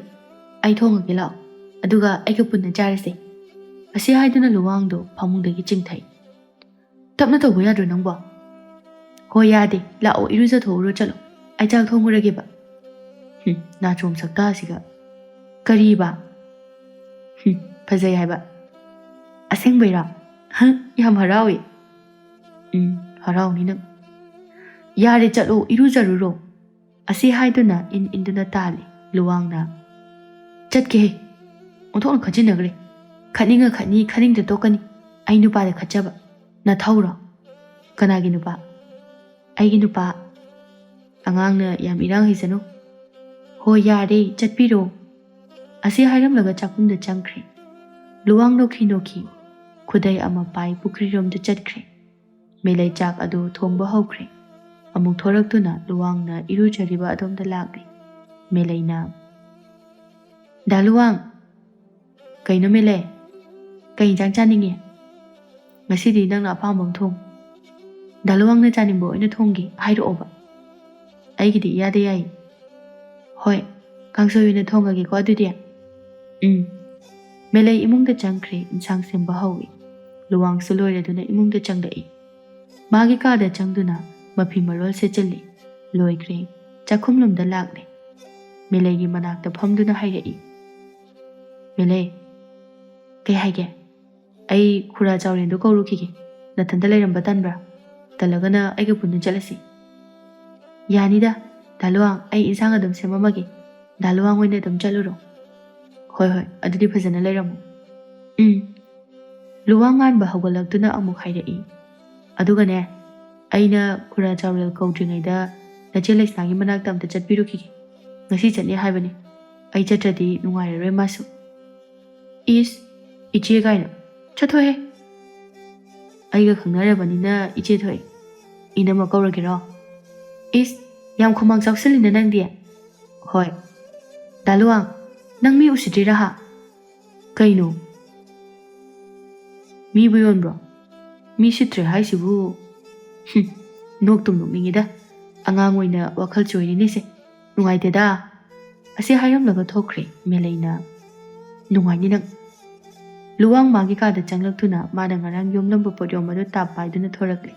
ꯑꯩ ꯊꯣꯡꯉꯒꯦ ꯂꯥꯛꯑꯣ, ꯑꯗꯨꯒ ꯑꯩꯒ ꯄꯨꯟꯅ ꯆꯥꯔꯁꯦ"꯫ ꯑꯁꯤ ꯍꯥꯏꯗꯨꯅ ꯂꯨꯋꯥꯡꯗꯣ ꯐꯃꯨꯡꯗꯒꯤ ꯆꯤꯡꯊꯩ꯫ "ꯇꯞꯅ ꯇꯧꯕ ꯌꯥꯗ꯭ꯔꯣ ꯅꯪꯕꯣ?" "ꯍꯣꯏ, ꯌꯥꯗꯦ, ꯂꯥꯛꯑꯣ, ꯏꯔꯨꯖꯊꯣꯛꯎꯔꯣ, ꯆꯠꯂꯣ, ꯑꯩ ꯆꯥꯛ ꯊꯣꯡꯉꯨꯔꯒꯦꯕ"꯫ ꯍꯨꯝ, ꯅꯥꯆꯣꯝ ꯁꯛꯇꯥꯁꯤꯒ꯫ "ꯀꯔꯤꯕ?" "ꯍꯨꯝ, ꯐꯖꯩ ꯍꯥꯏꯕ"꯫ "ꯑꯁꯦꯡꯕꯩꯔꯣ? ꯍ, ꯌꯥꯝ ꯍꯔꯥꯎꯏ"꯫ "ꯎꯝ, ꯍꯔꯥꯎꯅꯤ ꯅꯪ"꯫ "ꯌꯥꯔꯦ, ꯆꯠꯂꯣ, ꯏꯔꯨꯖꯔꯨꯔꯣ"꯫ ꯑꯁꯤ ꯍꯥꯏꯗꯨꯅ ꯏꯟ ꯏꯟꯗꯨꯅ ꯇꯥꯜꯂꯤ꯫ ꯂꯨꯋꯥꯡꯅ, "ꯆꯠꯀꯦꯍꯦ"꯫ ꯑꯣꯟꯊꯣꯛꯅ ꯈꯠꯆꯤꯟꯅꯈ꯭ꯔꯦ꯫ "ꯈꯠꯅꯤꯡꯉ ꯈꯠꯅꯤ, ꯈꯠꯅꯤꯡꯗ ꯇꯣꯛꯀꯅꯤ꯫ ꯑꯩ ꯅꯨꯄꯥꯗ ꯈꯠꯆꯕ꯫ ꯅꯊꯧꯔꯣ?" "ꯀꯅꯥꯒꯤ ꯅꯨꯄꯥ?" "ꯑꯩꯒꯤ ꯅꯨꯄꯥ"꯫ "ꯑꯉꯥꯡꯅ ꯌꯥꯝ ꯏꯔꯥꯡ ꯍꯩꯖꯅꯨ"꯫ "ꯍꯣꯏ, ꯌꯥꯔꯦ, ꯆꯠꯄꯤꯔꯣ"꯫ ꯑꯁꯤ ꯍꯥꯏꯔꯝꯂꯒ ꯆꯥꯛꯈꯨꯝꯗ ꯆꯪꯈ꯭ꯔꯦ꯫ ꯂꯨꯋꯥꯡ ꯅꯣꯛꯈꯤ ꯅꯣꯛꯈꯤ ꯈꯨꯗꯩ ꯑꯃ ꯄꯥꯏ ꯄꯨꯈ꯭ꯔꯤꯔꯣꯝꯗ ꯆꯠꯈ꯭ꯔꯦ꯫ ꯃꯦꯂꯩ ꯆꯥꯛ ꯑꯗꯨ ꯊꯣꯡꯕ ꯍꯧꯈ꯭ꯔꯦ꯫ ꯑꯃꯨꯛ ꯊꯣꯔꯛꯇꯨꯅ ꯂꯨꯋꯥꯡꯅ ꯏꯔꯨꯖꯔꯤꯕ ꯑꯗꯣꯝꯗ ꯂꯥꯛꯂꯦ꯫ ꯃꯦꯂꯩꯅ, "ꯗꯥ ꯂꯨꯋꯥꯡ"꯫ "ꯀꯩꯅꯣ ꯃꯦꯂꯩ? ꯀꯩ ꯏꯟꯖꯥꯡ ꯆꯥꯅꯤꯡꯉꯤ? ꯉꯁꯤꯗꯤ ꯅꯪꯅ ꯑꯄꯥꯝꯕ ꯑꯃ ꯊꯣꯡ"꯫ "ꯗꯥ ꯂꯨꯋꯥꯡꯅ ꯆꯥꯅꯤꯡꯕ ꯑꯣꯏꯅ ꯊꯣꯡꯒꯦ ꯍꯥꯏꯔꯛꯑꯣꯕ"꯫ "ꯑꯩꯒꯤꯗꯤ ꯏꯌꯥꯗ ꯌꯥꯏ"꯫ "ꯍꯣꯏ, ꯀꯥꯡꯁꯣꯏ ꯑꯣꯏꯅ ꯊꯣꯡꯉꯒꯦꯀꯣ ꯑꯗꯨꯗꯤ"꯫ "ꯎꯝ"꯫ ꯃꯦꯂꯩ ꯏꯃꯨꯡꯗ ꯆꯪꯈ꯭ꯔꯦ, ꯏꯟꯁꯥꯡ ꯁꯦꯝꯕ ꯍꯧꯏ꯫ ꯂꯨꯋꯥꯡꯁꯨ ꯂꯣꯏꯔꯗꯨꯅ ꯏꯃꯨꯡꯗ ꯆꯪꯂꯛꯏ꯫ ꯃꯥꯒꯤ ꯀꯥꯗ ꯆꯪꯗꯨꯅ ꯃꯐꯤ ꯃꯔꯣꯜ ꯁꯦꯠꯆꯤꯜꯂꯤ꯫ ꯂꯣꯏꯈ꯭ꯔꯦ꯫ ꯆꯥꯛꯈꯨꯝꯂꯣꯝꯗ ꯂꯥꯛꯂꯦ꯫ ꯃꯦꯂꯩꯒꯤ ꯃꯅꯥꯛꯇ ꯐꯝꯗꯨꯅ ꯍꯥꯏꯔꯛꯏ, "ꯃꯦꯂꯩ"꯫ "ꯀꯩ ꯍꯥꯏꯒꯦ?" "ꯑꯩ ꯈꯨꯔꯥ ꯆꯥꯎꯔꯦꯟꯗꯣ ꯀꯧꯔꯨꯈꯤꯒꯦ꯫ ꯅꯊꯟꯇ ꯂꯩꯔꯝꯕ ꯇꯟꯕ꯭ꯔꯥ? ꯇꯜꯂꯒꯅ ꯑꯩꯒ ꯄꯨꯟꯅ ꯆꯠꯂꯁꯤ"꯫ "ꯌꯥꯅꯤꯗ, ꯗꯥ ꯂꯨꯋꯥꯡ, ꯑꯩ ꯏꯟꯁꯥꯡ ꯑꯗꯨꯝ ꯁꯦꯝꯃꯝꯃꯒꯦ꯫ ꯗꯥ ꯂꯨꯋꯥꯡ ꯑꯣꯏꯅ ꯑꯗꯨꯝ ꯆꯠꯂꯨꯔꯣ"꯫ "ꯍꯣꯏ, ꯍꯣꯏ, ꯑꯗꯨꯗꯤ ꯐꯖꯅ ꯂꯩꯔꯝꯃꯣ"꯫ "ꯎꯝ"꯫ ꯂꯨꯋꯥꯡ ꯉꯥꯟꯕ ꯍꯧꯒꯠꯂꯛꯇꯨꯅ ꯑꯃꯨꯛ ꯍꯥꯏꯔꯛꯏ, "ꯑꯗꯨꯒꯅꯦ, ꯑꯩꯅ ꯈꯨꯔꯥ ꯆꯥꯎꯔꯦꯜ ꯀꯧꯗ꯭ꯔꯤꯉꯩꯗ ꯅꯆꯦ ꯂꯩꯁꯅꯥꯒꯤ ꯃꯅꯥꯛꯇ ꯑꯝꯇ ꯆꯠꯄꯤꯔꯨꯈꯤꯒꯦ"꯫ ꯉꯁꯤ ꯆꯠꯅꯤ ꯍꯥꯏꯕꯅꯤ꯫ ꯑꯩ ꯆꯠꯇ꯭ꯔꯗꯤ ꯅꯨꯡꯉꯥꯏꯔꯔꯣꯏ ꯃꯥꯁꯨ꯫ ꯏꯁ, ꯏꯆꯦ ꯀꯥꯏꯅ꯫ ꯆꯠꯊꯣꯛꯍꯦ꯫ ꯑꯩꯒ ꯈꯪꯅꯔꯕꯅꯤꯅ ꯏꯆꯦ ꯊꯣꯛꯑꯦ꯫ ꯏꯅꯝꯃ ꯀꯧꯔꯒꯦꯔꯣ? ꯏꯁ, ꯌꯥꯝ ꯈꯨꯃꯥꯡ ꯆꯥꯎꯁꯤꯜꯂꯤꯅ ꯅꯪꯗꯤ꯫ ꯍꯣꯏ꯫ ꯗꯥ ꯂꯨꯋꯥꯡ, ꯅꯪ ꯃꯤ ꯎꯁꯤꯗ꯭ꯔꯤꯔꯥ ꯍꯥ? ꯀꯩꯅꯣ? ꯃꯤꯕꯨ ꯌꯣꯟꯕ꯭ꯔꯣ? ꯃꯤ ꯁꯤꯠꯇ꯭ꯔꯦ ꯍꯥꯏꯁꯤꯕꯨ? ꯍꯨꯝ, ꯅꯣꯛꯇꯨꯝ ꯅꯣꯛꯅꯤꯡꯉꯤꯗ꯫ ꯑꯉꯥꯡ ꯑꯣꯏꯅ ꯋꯥꯈꯜ ꯆꯣꯏꯔꯤꯅꯦꯁꯦ꯫ ꯅꯨꯡꯉꯥꯏꯇꯦꯗ꯫ ꯑꯁꯤ ꯍꯥꯏꯔꯝꯂꯒ ꯊꯣꯛꯈ꯭ꯔꯦ ꯃꯦꯂꯩꯅ꯫ ꯅꯨꯡꯉꯥꯏꯅꯤ ꯅꯪ꯫ ꯂꯨꯋꯥꯡ ꯃꯥꯒꯤ ꯀꯥꯗ ꯆꯪꯂꯛꯇꯨꯅ ꯃꯥꯅ ꯉꯔꯥꯡ ꯌꯣꯝꯂꯝꯕ ꯄꯣꯠꯌꯣꯝ ꯑꯗꯨ ꯇꯥꯞ ꯄꯥꯏꯗꯨꯅ ꯊꯣꯔꯛꯂꯦ꯫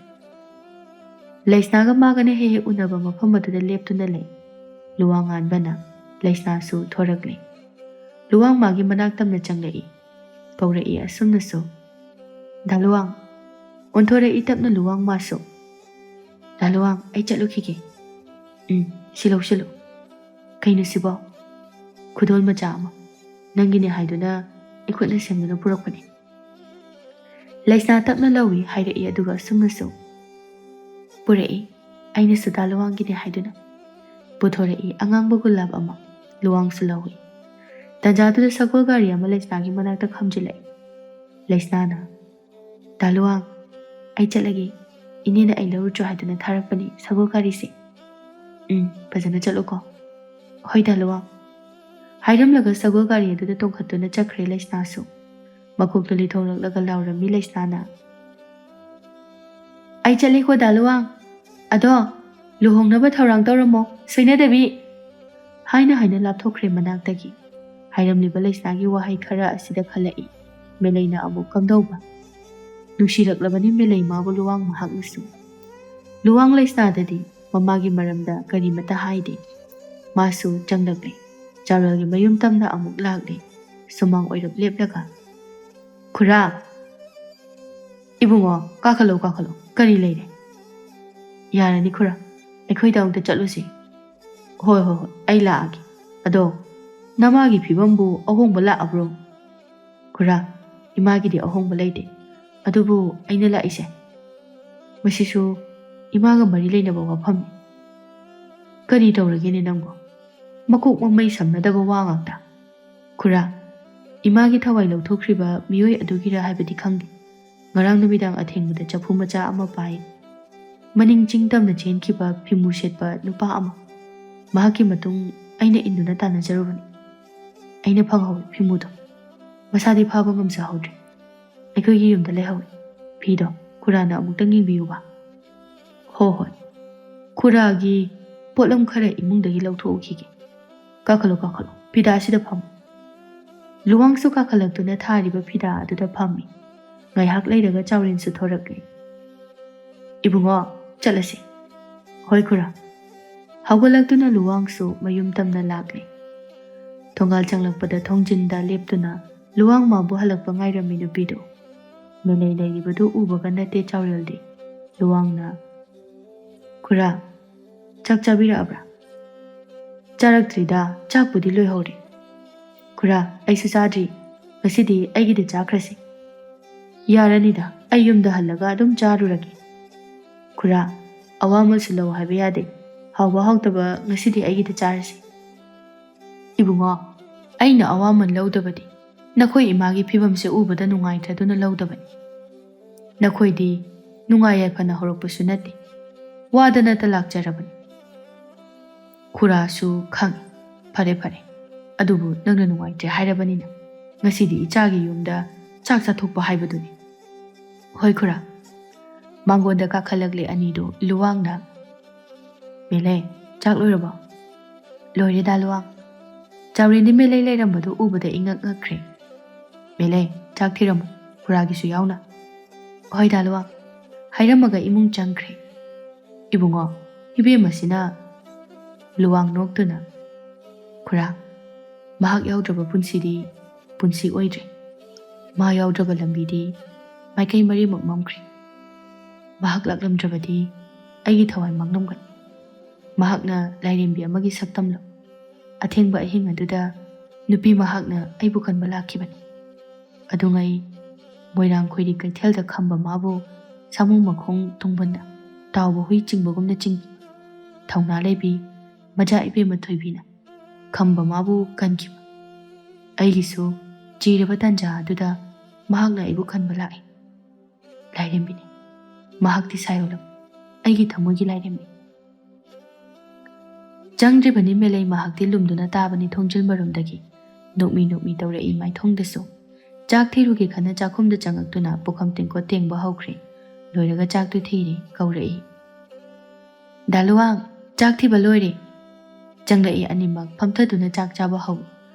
ꯂꯩꯁꯅꯥꯒ ꯃꯥꯒꯅ ꯍꯦꯛ ꯍꯦꯛ ꯎꯅꯕ ꯃꯐꯝ ꯑꯗꯨꯗ ꯂꯦꯞꯇꯨꯅ ꯂꯩ꯫ ꯂꯨꯋꯥꯡ ꯉꯥꯟꯕꯅ ꯂꯩꯁꯅꯥꯁꯨ ꯊꯣꯔꯛꯂꯦ꯫ ꯂꯨꯋꯥꯡ ꯃꯥꯒꯤ ꯃꯅꯥꯛ ꯇꯝꯅ ꯆꯪꯂꯛꯏ꯫ ꯀꯧꯔꯛꯏ ꯑꯁꯨꯝꯅꯁꯨ, "ꯗꯥ ꯂꯨꯋꯥꯡ"꯫ ꯑꯣꯟꯊꯣꯔꯛꯏ ꯇꯞꯅ ꯂꯨꯋꯥꯡ ꯃꯥꯁꯨ꯫ "ꯗꯥ ꯂꯨꯋꯥꯡ, ꯑꯩ ꯆꯠꯂꯨꯈꯤꯒꯦ"꯫ "ꯎꯝ, ꯁꯤ ꯂꯧꯁꯤꯜꯂꯨ"꯫ "ꯀꯩꯅꯣ ꯁꯤꯕꯣ?" "ꯈꯨꯗꯣꯜ ꯃꯆꯥ ꯑꯃ꯫ ꯅꯪꯒꯤꯅꯦ ꯍꯥꯏꯗꯨꯅ ꯑꯩ ꯈꯨꯠꯅ ꯁꯦꯝꯗꯨꯅ ꯄꯨꯔꯛꯄꯅꯦ"꯫ ꯂꯩꯁꯅꯥ ꯇꯞꯅ ꯂꯧꯏ ꯍꯥꯏꯔꯛꯏ, ꯑꯗꯨꯒ ꯑꯁꯨꯝꯅꯁꯨ, "ꯄꯨꯔꯛꯏ, ꯑꯩꯅꯁꯨ ꯗꯥ ꯂꯨꯋꯥꯡꯒꯤꯅꯦ ꯍꯥꯏꯗꯨꯅ"꯫ ꯄꯨꯊꯣꯔꯛꯏ ꯑꯉꯥꯡꯕ ꯒꯨꯂꯥꯞ ꯑꯃ꯫ ꯂꯨꯋꯥꯡꯁꯨ ꯂꯧꯏ꯫ ꯇꯥꯟꯖꯥꯗꯨꯗ ꯁꯒꯣꯜ ꯒꯥꯔꯤ ꯑꯃ ꯂꯩꯁꯅꯥꯒꯤ ꯃꯅꯥꯛꯇ ꯈꯥꯝꯖꯤꯜꯂꯛꯏ꯫ ꯂꯩꯁꯅꯥꯅ, "ꯗꯥ ꯂꯨꯋꯥꯡ, ꯑꯩ ꯆꯠꯂꯒꯦ꯫ ꯏꯅꯦꯅ ꯑꯩ ꯂꯧꯔꯨꯆꯣ ꯍꯥꯏꯗꯨꯅ ꯊꯥꯔꯛꯄꯅꯤ ꯁꯒꯣꯜ ꯒꯥꯔꯤꯁꯦ꯫ ꯎꯝ, ꯐꯖꯅ ꯆꯠꯂꯨꯀꯣ"꯫ "ꯍꯣꯏ ꯗꯥ ꯂꯨꯋꯥꯡ"꯫ ꯍꯥꯏꯔꯝꯂꯒ ꯁꯒꯣꯜ ꯒꯥꯔꯤ ꯑꯗꯨꯗ ꯇꯣꯡꯈꯠꯇꯨꯅ ꯆꯠꯈ꯭ꯔꯦ ꯂꯩꯁꯅꯥꯁꯨ꯫ ꯃꯀꯣꯛꯇ ꯂꯤꯊꯣꯛꯂꯛꯂꯒ ꯂꯥꯎꯔꯝꯃꯤ ꯂꯩꯁꯅꯥꯅ, "ꯑꯩ ꯆꯠꯂꯦꯀꯣ ꯗꯥ ꯂꯨꯋꯥꯡ꯫ ꯑꯗꯣ ꯂꯨꯍꯣꯡꯅꯕ ꯊꯧꯔꯥꯡ ꯇꯧꯔꯝꯃꯣ, ꯁꯣꯏꯅꯗꯕꯤ"꯫ ꯍꯥꯏꯅ ꯍꯥꯏꯅ ꯂꯥꯞꯊꯣꯛꯈ꯭ꯔꯦ ꯃꯅꯥꯛꯇꯒꯤ꯫ ꯍꯥꯏꯔꯝꯂꯤꯕ ꯂꯩꯁꯅꯥꯒꯤ ꯋꯥꯍꯩ ꯈꯔ ꯑꯁꯤꯗ ꯈꯜꯂꯛꯏ ꯃꯦꯂꯩꯅ ꯑꯃꯨꯛ ꯀꯝꯗꯧꯕ꯫ ꯅꯨꯡꯁꯤꯔꯛꯂꯕꯅꯤ ꯃꯦꯂꯩ ꯃꯥꯕꯨ ꯂꯨꯋꯥꯡ ꯃꯍꯥꯛꯅꯁꯨ꯫ ꯂꯨꯋꯥꯡ ꯂꯩꯁꯅꯥꯗꯗꯤ ꯃꯃꯥꯒꯤ ꯃꯔꯝꯗ ꯀꯔꯤꯃꯇ ꯍꯥꯏꯗꯦ꯫ ꯃꯥꯁꯨ ꯆꯪꯂꯛꯂꯦ꯫ ꯆꯥꯔꯣꯜꯒꯤ ꯃꯌꯨꯝ ꯇꯝꯅ ꯑꯃꯨꯛ ꯂꯥꯛꯂꯦ꯫ ꯁꯨꯃꯥꯡ ꯑꯣꯏꯔꯞ ꯂꯦꯞꯂꯒ, "ꯈꯨꯔꯥ!" "ꯏꯕꯨꯡꯉꯣ, ꯀꯥꯈꯠꯂꯣ, ꯀꯥꯈꯠꯂꯣ꯫ ꯀꯔꯤ ꯂꯩꯔꯦ?" "ꯌꯥꯔꯅꯤ ꯈꯨꯔꯥ, ꯑꯩꯈꯣꯏꯗ ꯑꯃꯨꯛꯇ ꯆꯠꯂꯨꯁꯤ"꯫ "ꯍꯣꯏ, ꯍꯣꯏ, ꯍꯣꯏ, ꯑꯩ ꯂꯥꯛꯑꯒꯦ꯫ ꯑꯗꯣ ꯅꯃꯥꯒꯤ ꯐꯤꯕꯝꯕꯨ ꯑꯍꯣꯡꯕ ꯂꯥꯛꯑꯕ꯭ꯔꯣ?" "ꯈꯨꯔꯥ, ꯏꯃꯥꯒꯤꯗꯤ ꯑꯍꯣꯡꯕ ꯂꯩꯇꯦ꯫ ꯑꯗꯨꯕꯨ ꯑꯩꯅ ꯂꯥꯛꯏꯁꯦ, ꯃꯁꯤꯁꯨ ꯏꯃꯥꯒ ꯃꯔꯤ ꯂꯩꯅꯕ ꯋꯥꯐꯝꯅꯤ"꯫ "ꯀꯔꯤ ꯇꯧꯔꯒꯦꯅꯦ ꯅꯪꯕꯨ?" ꯃꯀꯣꯛ ꯃꯃꯩ ꯁꯝꯅꯗꯕ ꯋꯥ ꯉꯥꯛꯇ꯫ "ꯈꯨꯔꯥ, ꯏꯃꯥꯒꯤ ꯊꯋꯥꯏ ꯂꯧꯊꯣꯛꯈ꯭ꯔꯤꯕ ꯃꯤꯑꯣꯏ ꯑꯗꯨꯒꯤꯔ ꯍꯥꯏꯕꯗꯤ ꯈꯪꯗꯦ꯫ ꯉꯔꯥꯡ ꯅꯨꯃꯤꯗꯥꯡ ꯑꯊꯦꯡꯕꯗ ꯆꯐꯨ ꯃꯆꯥ ꯑꯃ ꯄꯥꯏ꯫ ꯃꯅꯤꯡ ꯆꯤꯡ ꯇꯝꯅ ꯆꯦꯟꯈꯤꯕ ꯐꯤꯃꯨ ꯁꯦꯠꯄ ꯅꯨꯄꯥ ꯑꯃ꯫ ꯃꯍꯥꯛꯀꯤ ꯃꯇꯨꯡ ꯑꯩꯅ ꯏꯟꯗꯨꯅ ꯇꯥꯟꯅꯖꯔꯨꯕꯅꯤ꯫ ꯑꯩꯅ ꯐꯪꯍꯧꯏ ꯐꯤꯃꯨꯗꯣ꯫ ꯃꯁꯥꯗꯤ ꯐꯥꯕ ꯉꯝꯖꯍꯧꯗ꯭ꯔꯦ꯫ ꯑꯩꯈꯣꯏꯒꯤ ꯌꯨꯝꯗ ꯂꯩꯍꯧꯏ꯫ ꯐꯤꯗꯣ ꯈꯨꯔꯥꯅ ꯑꯃꯨꯛꯇꯪ ꯌꯦꯡꯕꯤꯌꯨꯕ?" "ꯍꯣ ꯍꯣꯏ꯫ ꯈꯨꯔꯥꯒꯤ ꯄꯣꯠꯂꯝ ꯈꯔ ꯏꯃꯨꯡꯗꯒꯤ ꯂꯧꯊꯣꯛꯎꯈꯤꯒꯦ꯫ ꯀꯥꯈꯠꯂꯣ, ꯀꯥꯈꯠꯂꯣ꯫ ꯐꯤꯗꯥꯁꯤꯗ ꯐꯝꯃꯨ꯫" ꯂꯨꯋꯥꯡꯁꯨ ꯀꯥꯈꯠꯂꯛꯇꯨꯅ ꯊꯥꯔꯤꯕ ꯐꯤꯗꯥ ꯑꯗꯨꯗ ꯐꯝꯃꯤ꯫ ꯉꯥꯏꯍꯥꯛ ꯂꯩꯔꯒ ꯆꯥꯎꯔꯦꯟꯁꯨ ꯊꯣꯔꯛꯂꯦ꯫ "ꯏꯕꯨꯡꯉꯣ, ꯆꯠꯂꯁꯤ꯫" "ꯍꯣꯏ ꯈꯨꯔꯥ꯫" ꯍꯧꯒꯠꯂꯛꯇꯨꯅ ꯂꯨꯋꯥꯡꯁꯨ ꯃꯌꯨꯝ ꯇꯝꯅ ꯂꯥꯛꯂꯦ꯫ ꯊꯣꯡꯒꯥꯜ ꯆꯪꯂꯛꯄꯗ ꯊꯣꯡꯖꯤꯟꯗ ꯂꯦꯞꯇꯨꯅ ꯂꯨꯋꯥꯡ ꯃꯥꯕꯨ ꯍꯜꯂꯛꯄ ꯉꯥꯏꯔꯝꯃꯤ ꯅꯨꯄꯤꯗꯨ꯫ ꯃꯦꯂꯩ ꯂꯩꯔꯤꯕꯗꯨ ꯎꯕꯒ ꯅꯠꯇꯦ ꯆꯥꯎꯔꯦꯜꯗꯤ꯫ ꯂꯨꯋꯥꯡꯅ, "ꯈꯨꯔꯥ, ꯆꯥꯛ ꯆꯥꯕꯤꯔꯛꯑꯕ꯭ꯔꯥ?" "ꯆꯥꯔꯛꯇ꯭ꯔꯤꯗ, ꯆꯥꯛꯄꯨꯗꯤ ꯂꯣꯏꯍꯧꯔꯦ꯫" "ꯈꯨꯔꯥ, ꯑꯩꯁꯨ ꯆꯥꯗ꯭ꯔꯤ꯫ ꯉꯁꯤꯗꯤ ꯑꯩꯒꯤꯗ ꯆꯥꯈ꯭ꯔꯁꯤ꯫" "ꯌꯥꯔꯅꯤꯗ, ꯑꯩ ꯌꯨꯝꯗ ꯍꯜꯂꯒ ꯑꯗꯨꯝ ꯆꯥꯔꯨꯔꯒꯦ꯫" "ꯈꯨꯔꯥ, ꯑꯋꯥꯃꯜꯁꯨ ꯂꯧ ꯍꯥꯏꯕ ꯌꯥꯗꯦ꯫ ꯍꯥꯎꯕ ꯍꯥꯎꯇꯕ ꯉꯁꯤꯗꯤ ꯑꯩꯒꯤꯗ ꯆꯥꯔꯁꯤ꯫" "ꯏꯕꯨꯡꯉꯣ, ꯑꯩꯅ ꯑꯋꯥꯃꯜ ꯂꯧꯗꯕꯗꯤ ꯅꯈꯣꯏ ꯏꯃꯥꯒꯤ ꯐꯤꯕꯝꯁꯦ ꯎꯕꯗ ꯅꯨꯡꯉꯥꯏꯇ꯭ꯔꯗꯨꯅ ꯂꯧꯗꯕꯅꯤ꯫ ꯅꯈꯣꯏꯗꯤ ꯅꯨꯡꯉꯥꯏ ꯌꯥꯏꯐꯅ ꯍꯧꯔꯛꯄꯁꯨ ꯅꯠꯇꯦ, ꯋꯥꯗꯅꯇ ꯂꯥꯛꯆꯔꯕꯅꯤ꯫" ꯈꯨꯔꯥꯁꯨ ꯈꯪꯏ꯫ "ꯐꯔꯦ ꯐꯔꯦ, ꯑꯗꯨꯕꯨ ꯅꯪꯅ ꯅꯨꯡꯉꯥꯏꯇ꯭ꯔꯦ ꯍꯥꯏꯔꯕꯅꯤꯅ ꯉꯁꯤꯗꯤ ꯏꯆꯥꯒꯤ ꯌꯨꯝꯗ ꯆꯥꯛ ꯆꯥꯊꯣꯛꯄ ꯍꯥꯏꯕꯗꯨꯅꯤ꯫" "ꯍꯣꯏ ꯈꯨꯔꯥ꯫" ꯃꯥꯡꯒꯣꯟꯗ ꯀꯥꯈꯠꯂꯛꯂꯦ ꯑꯅꯤꯗꯨ꯫ ꯂꯨꯋꯥꯡꯅ, "ꯃꯦꯂꯩ, ꯆꯥꯛ ꯂꯣꯏꯔꯕꯣ?" "ꯂꯣꯏꯔꯦꯗ ꯂꯨꯋꯥꯡ꯫" ꯆꯥꯎꯔꯦꯟꯗꯤ ꯃꯦꯂꯩ ꯂꯩꯔꯝꯕꯗꯨ ꯎꯕꯗ ꯏꯉꯛ ꯉꯛꯈ꯭ꯔꯦ꯫ "ꯃꯦꯂꯩ, ꯆꯥꯛ ꯊꯤꯔꯝꯃꯨ, ꯈꯨꯔꯥꯒꯤꯁꯨ ꯌꯥꯎꯅ꯫" "ꯍꯣꯏꯗ ꯂꯨꯋꯥꯡ꯫" ꯍꯥꯏꯔꯝꯃꯒ ꯏꯃꯨꯡ ꯆꯪꯈ꯭ꯔꯦ꯫ "ꯏꯕꯨꯡꯉꯣ, ꯏꯕꯦꯝꯃꯁꯤꯅ꯫" ꯂꯨꯋꯥꯡ ꯅꯣꯛꯇꯨꯅ, "ꯈꯨꯔꯥ, ꯃꯍꯥꯛ ꯌꯥꯎꯗ꯭ꯔꯕ ꯄꯨꯟꯁꯤꯗꯤ ꯄꯨꯟꯁꯤ ꯑꯣꯏꯗ꯭ꯔꯦ꯫ ꯃꯥ ꯌꯥꯎꯗ꯭ꯔꯕ ꯂꯝꯕꯤꯗꯤ ꯃꯥꯏꯀꯩ ꯃꯔꯤꯃꯛ ꯃꯝꯈ꯭ꯔꯦ꯫ ꯃꯍꯥꯛ ꯂꯥꯛꯂꯝꯗ꯭ꯔꯕꯗꯤ ꯑꯩꯒꯤ ꯊꯋꯥꯏ ꯃꯥꯡꯂꯝꯒꯅꯤ꯫ ꯃꯍꯥꯛꯅ ꯂꯥꯏꯔꯦꯝꯕꯤ ꯑꯃꯒꯤ ꯁꯛꯇꯝꯂꯣ? ꯑꯊꯦꯡꯕ ꯑꯍꯤꯡ ꯑꯗꯨꯗ ꯅꯨꯄꯤ ꯃꯍꯥꯛꯅ ꯑꯩꯕꯨ ꯀꯟꯕ ꯂꯥꯛꯈꯤꯕꯅꯤ꯫ ꯑꯗꯨꯉꯩ ꯃꯣꯏꯔꯥꯡ ꯈꯣꯏꯔꯤ ꯀꯩꯊꯦꯜꯗ ꯈꯝꯕ ꯃꯥꯕꯨ ꯁꯥꯃꯨ ꯃꯈꯣꯡ ꯇꯨꯡꯕꯟꯗ ꯇꯥꯎꯕ ꯍꯨꯏ ꯆꯤꯡꯕꯒꯨꯝꯅ ꯆꯤꯡꯈꯤ꯫ ꯊꯧꯅꯥ ꯂꯩꯕꯤ ꯃꯆꯥ ꯏꯕꯦꯝꯃ ꯊꯣꯏꯕꯤꯅ ꯈꯝꯕ ꯃꯥꯕꯨ ꯀꯟꯈꯤꯕ꯫ ꯑꯩꯒꯤꯁꯨ ꯆꯤꯔꯕ ꯇꯥꯟꯖꯥ ꯑꯗꯨꯗ ꯃꯍꯥꯛꯅ ꯑꯩꯕꯨ ꯀꯟꯕ ꯂꯥꯛꯏ꯫ ꯂꯥꯏꯔꯦꯝꯕꯤꯅꯤ꯫ ꯃꯍꯥꯛꯇꯤ ꯁꯥꯏꯑꯣꯟꯂꯕ, ꯑꯩꯒꯤ ꯊꯃꯣꯏꯒꯤ ꯂꯥꯏꯔꯦꯝꯕꯤ꯫ ꯆꯪꯗ꯭ꯔꯤꯕꯅꯤ ꯃꯦꯂꯩ, ꯃꯍꯥꯛꯇꯤ ꯂꯨꯝꯗꯨꯅ ꯇꯥꯕꯅꯤ ꯊꯣꯡꯖꯤꯜ ꯃꯔꯨꯝꯗꯒꯤ꯫ ꯅꯣꯛꯃꯤ ꯅꯣꯛꯃꯤ ꯇꯧꯔꯛꯏ ꯃꯥꯏꯊꯣꯡꯗꯁꯨ꯫ ꯆꯥꯛ ꯊꯤꯔꯨꯒꯦ ꯈꯟꯅ ꯆꯥꯛꯈꯨꯝꯗ ꯆꯪꯉꯛꯇꯨꯅ ꯄꯨꯈꯝ ꯇꯦꯡꯀꯣꯠ ꯇꯦꯡꯕ ꯍꯧꯈ꯭ꯔꯦ꯫ ꯂꯣꯏꯔꯒ ꯆꯥꯛꯇꯨ ꯊꯤꯔꯦ, ꯀꯧꯔꯛꯏ꯫ "ꯗꯥ ꯂꯨꯋꯥꯡ, ꯆꯥꯛ ꯊꯤꯕ ꯂꯣꯏꯔꯦ!" ꯆꯪꯂꯛꯏ ꯑꯅꯤꯃꯛ ꯐꯝꯊꯗꯨꯅ ꯆꯥꯛ ꯆꯥꯕ ꯍꯧꯏ꯫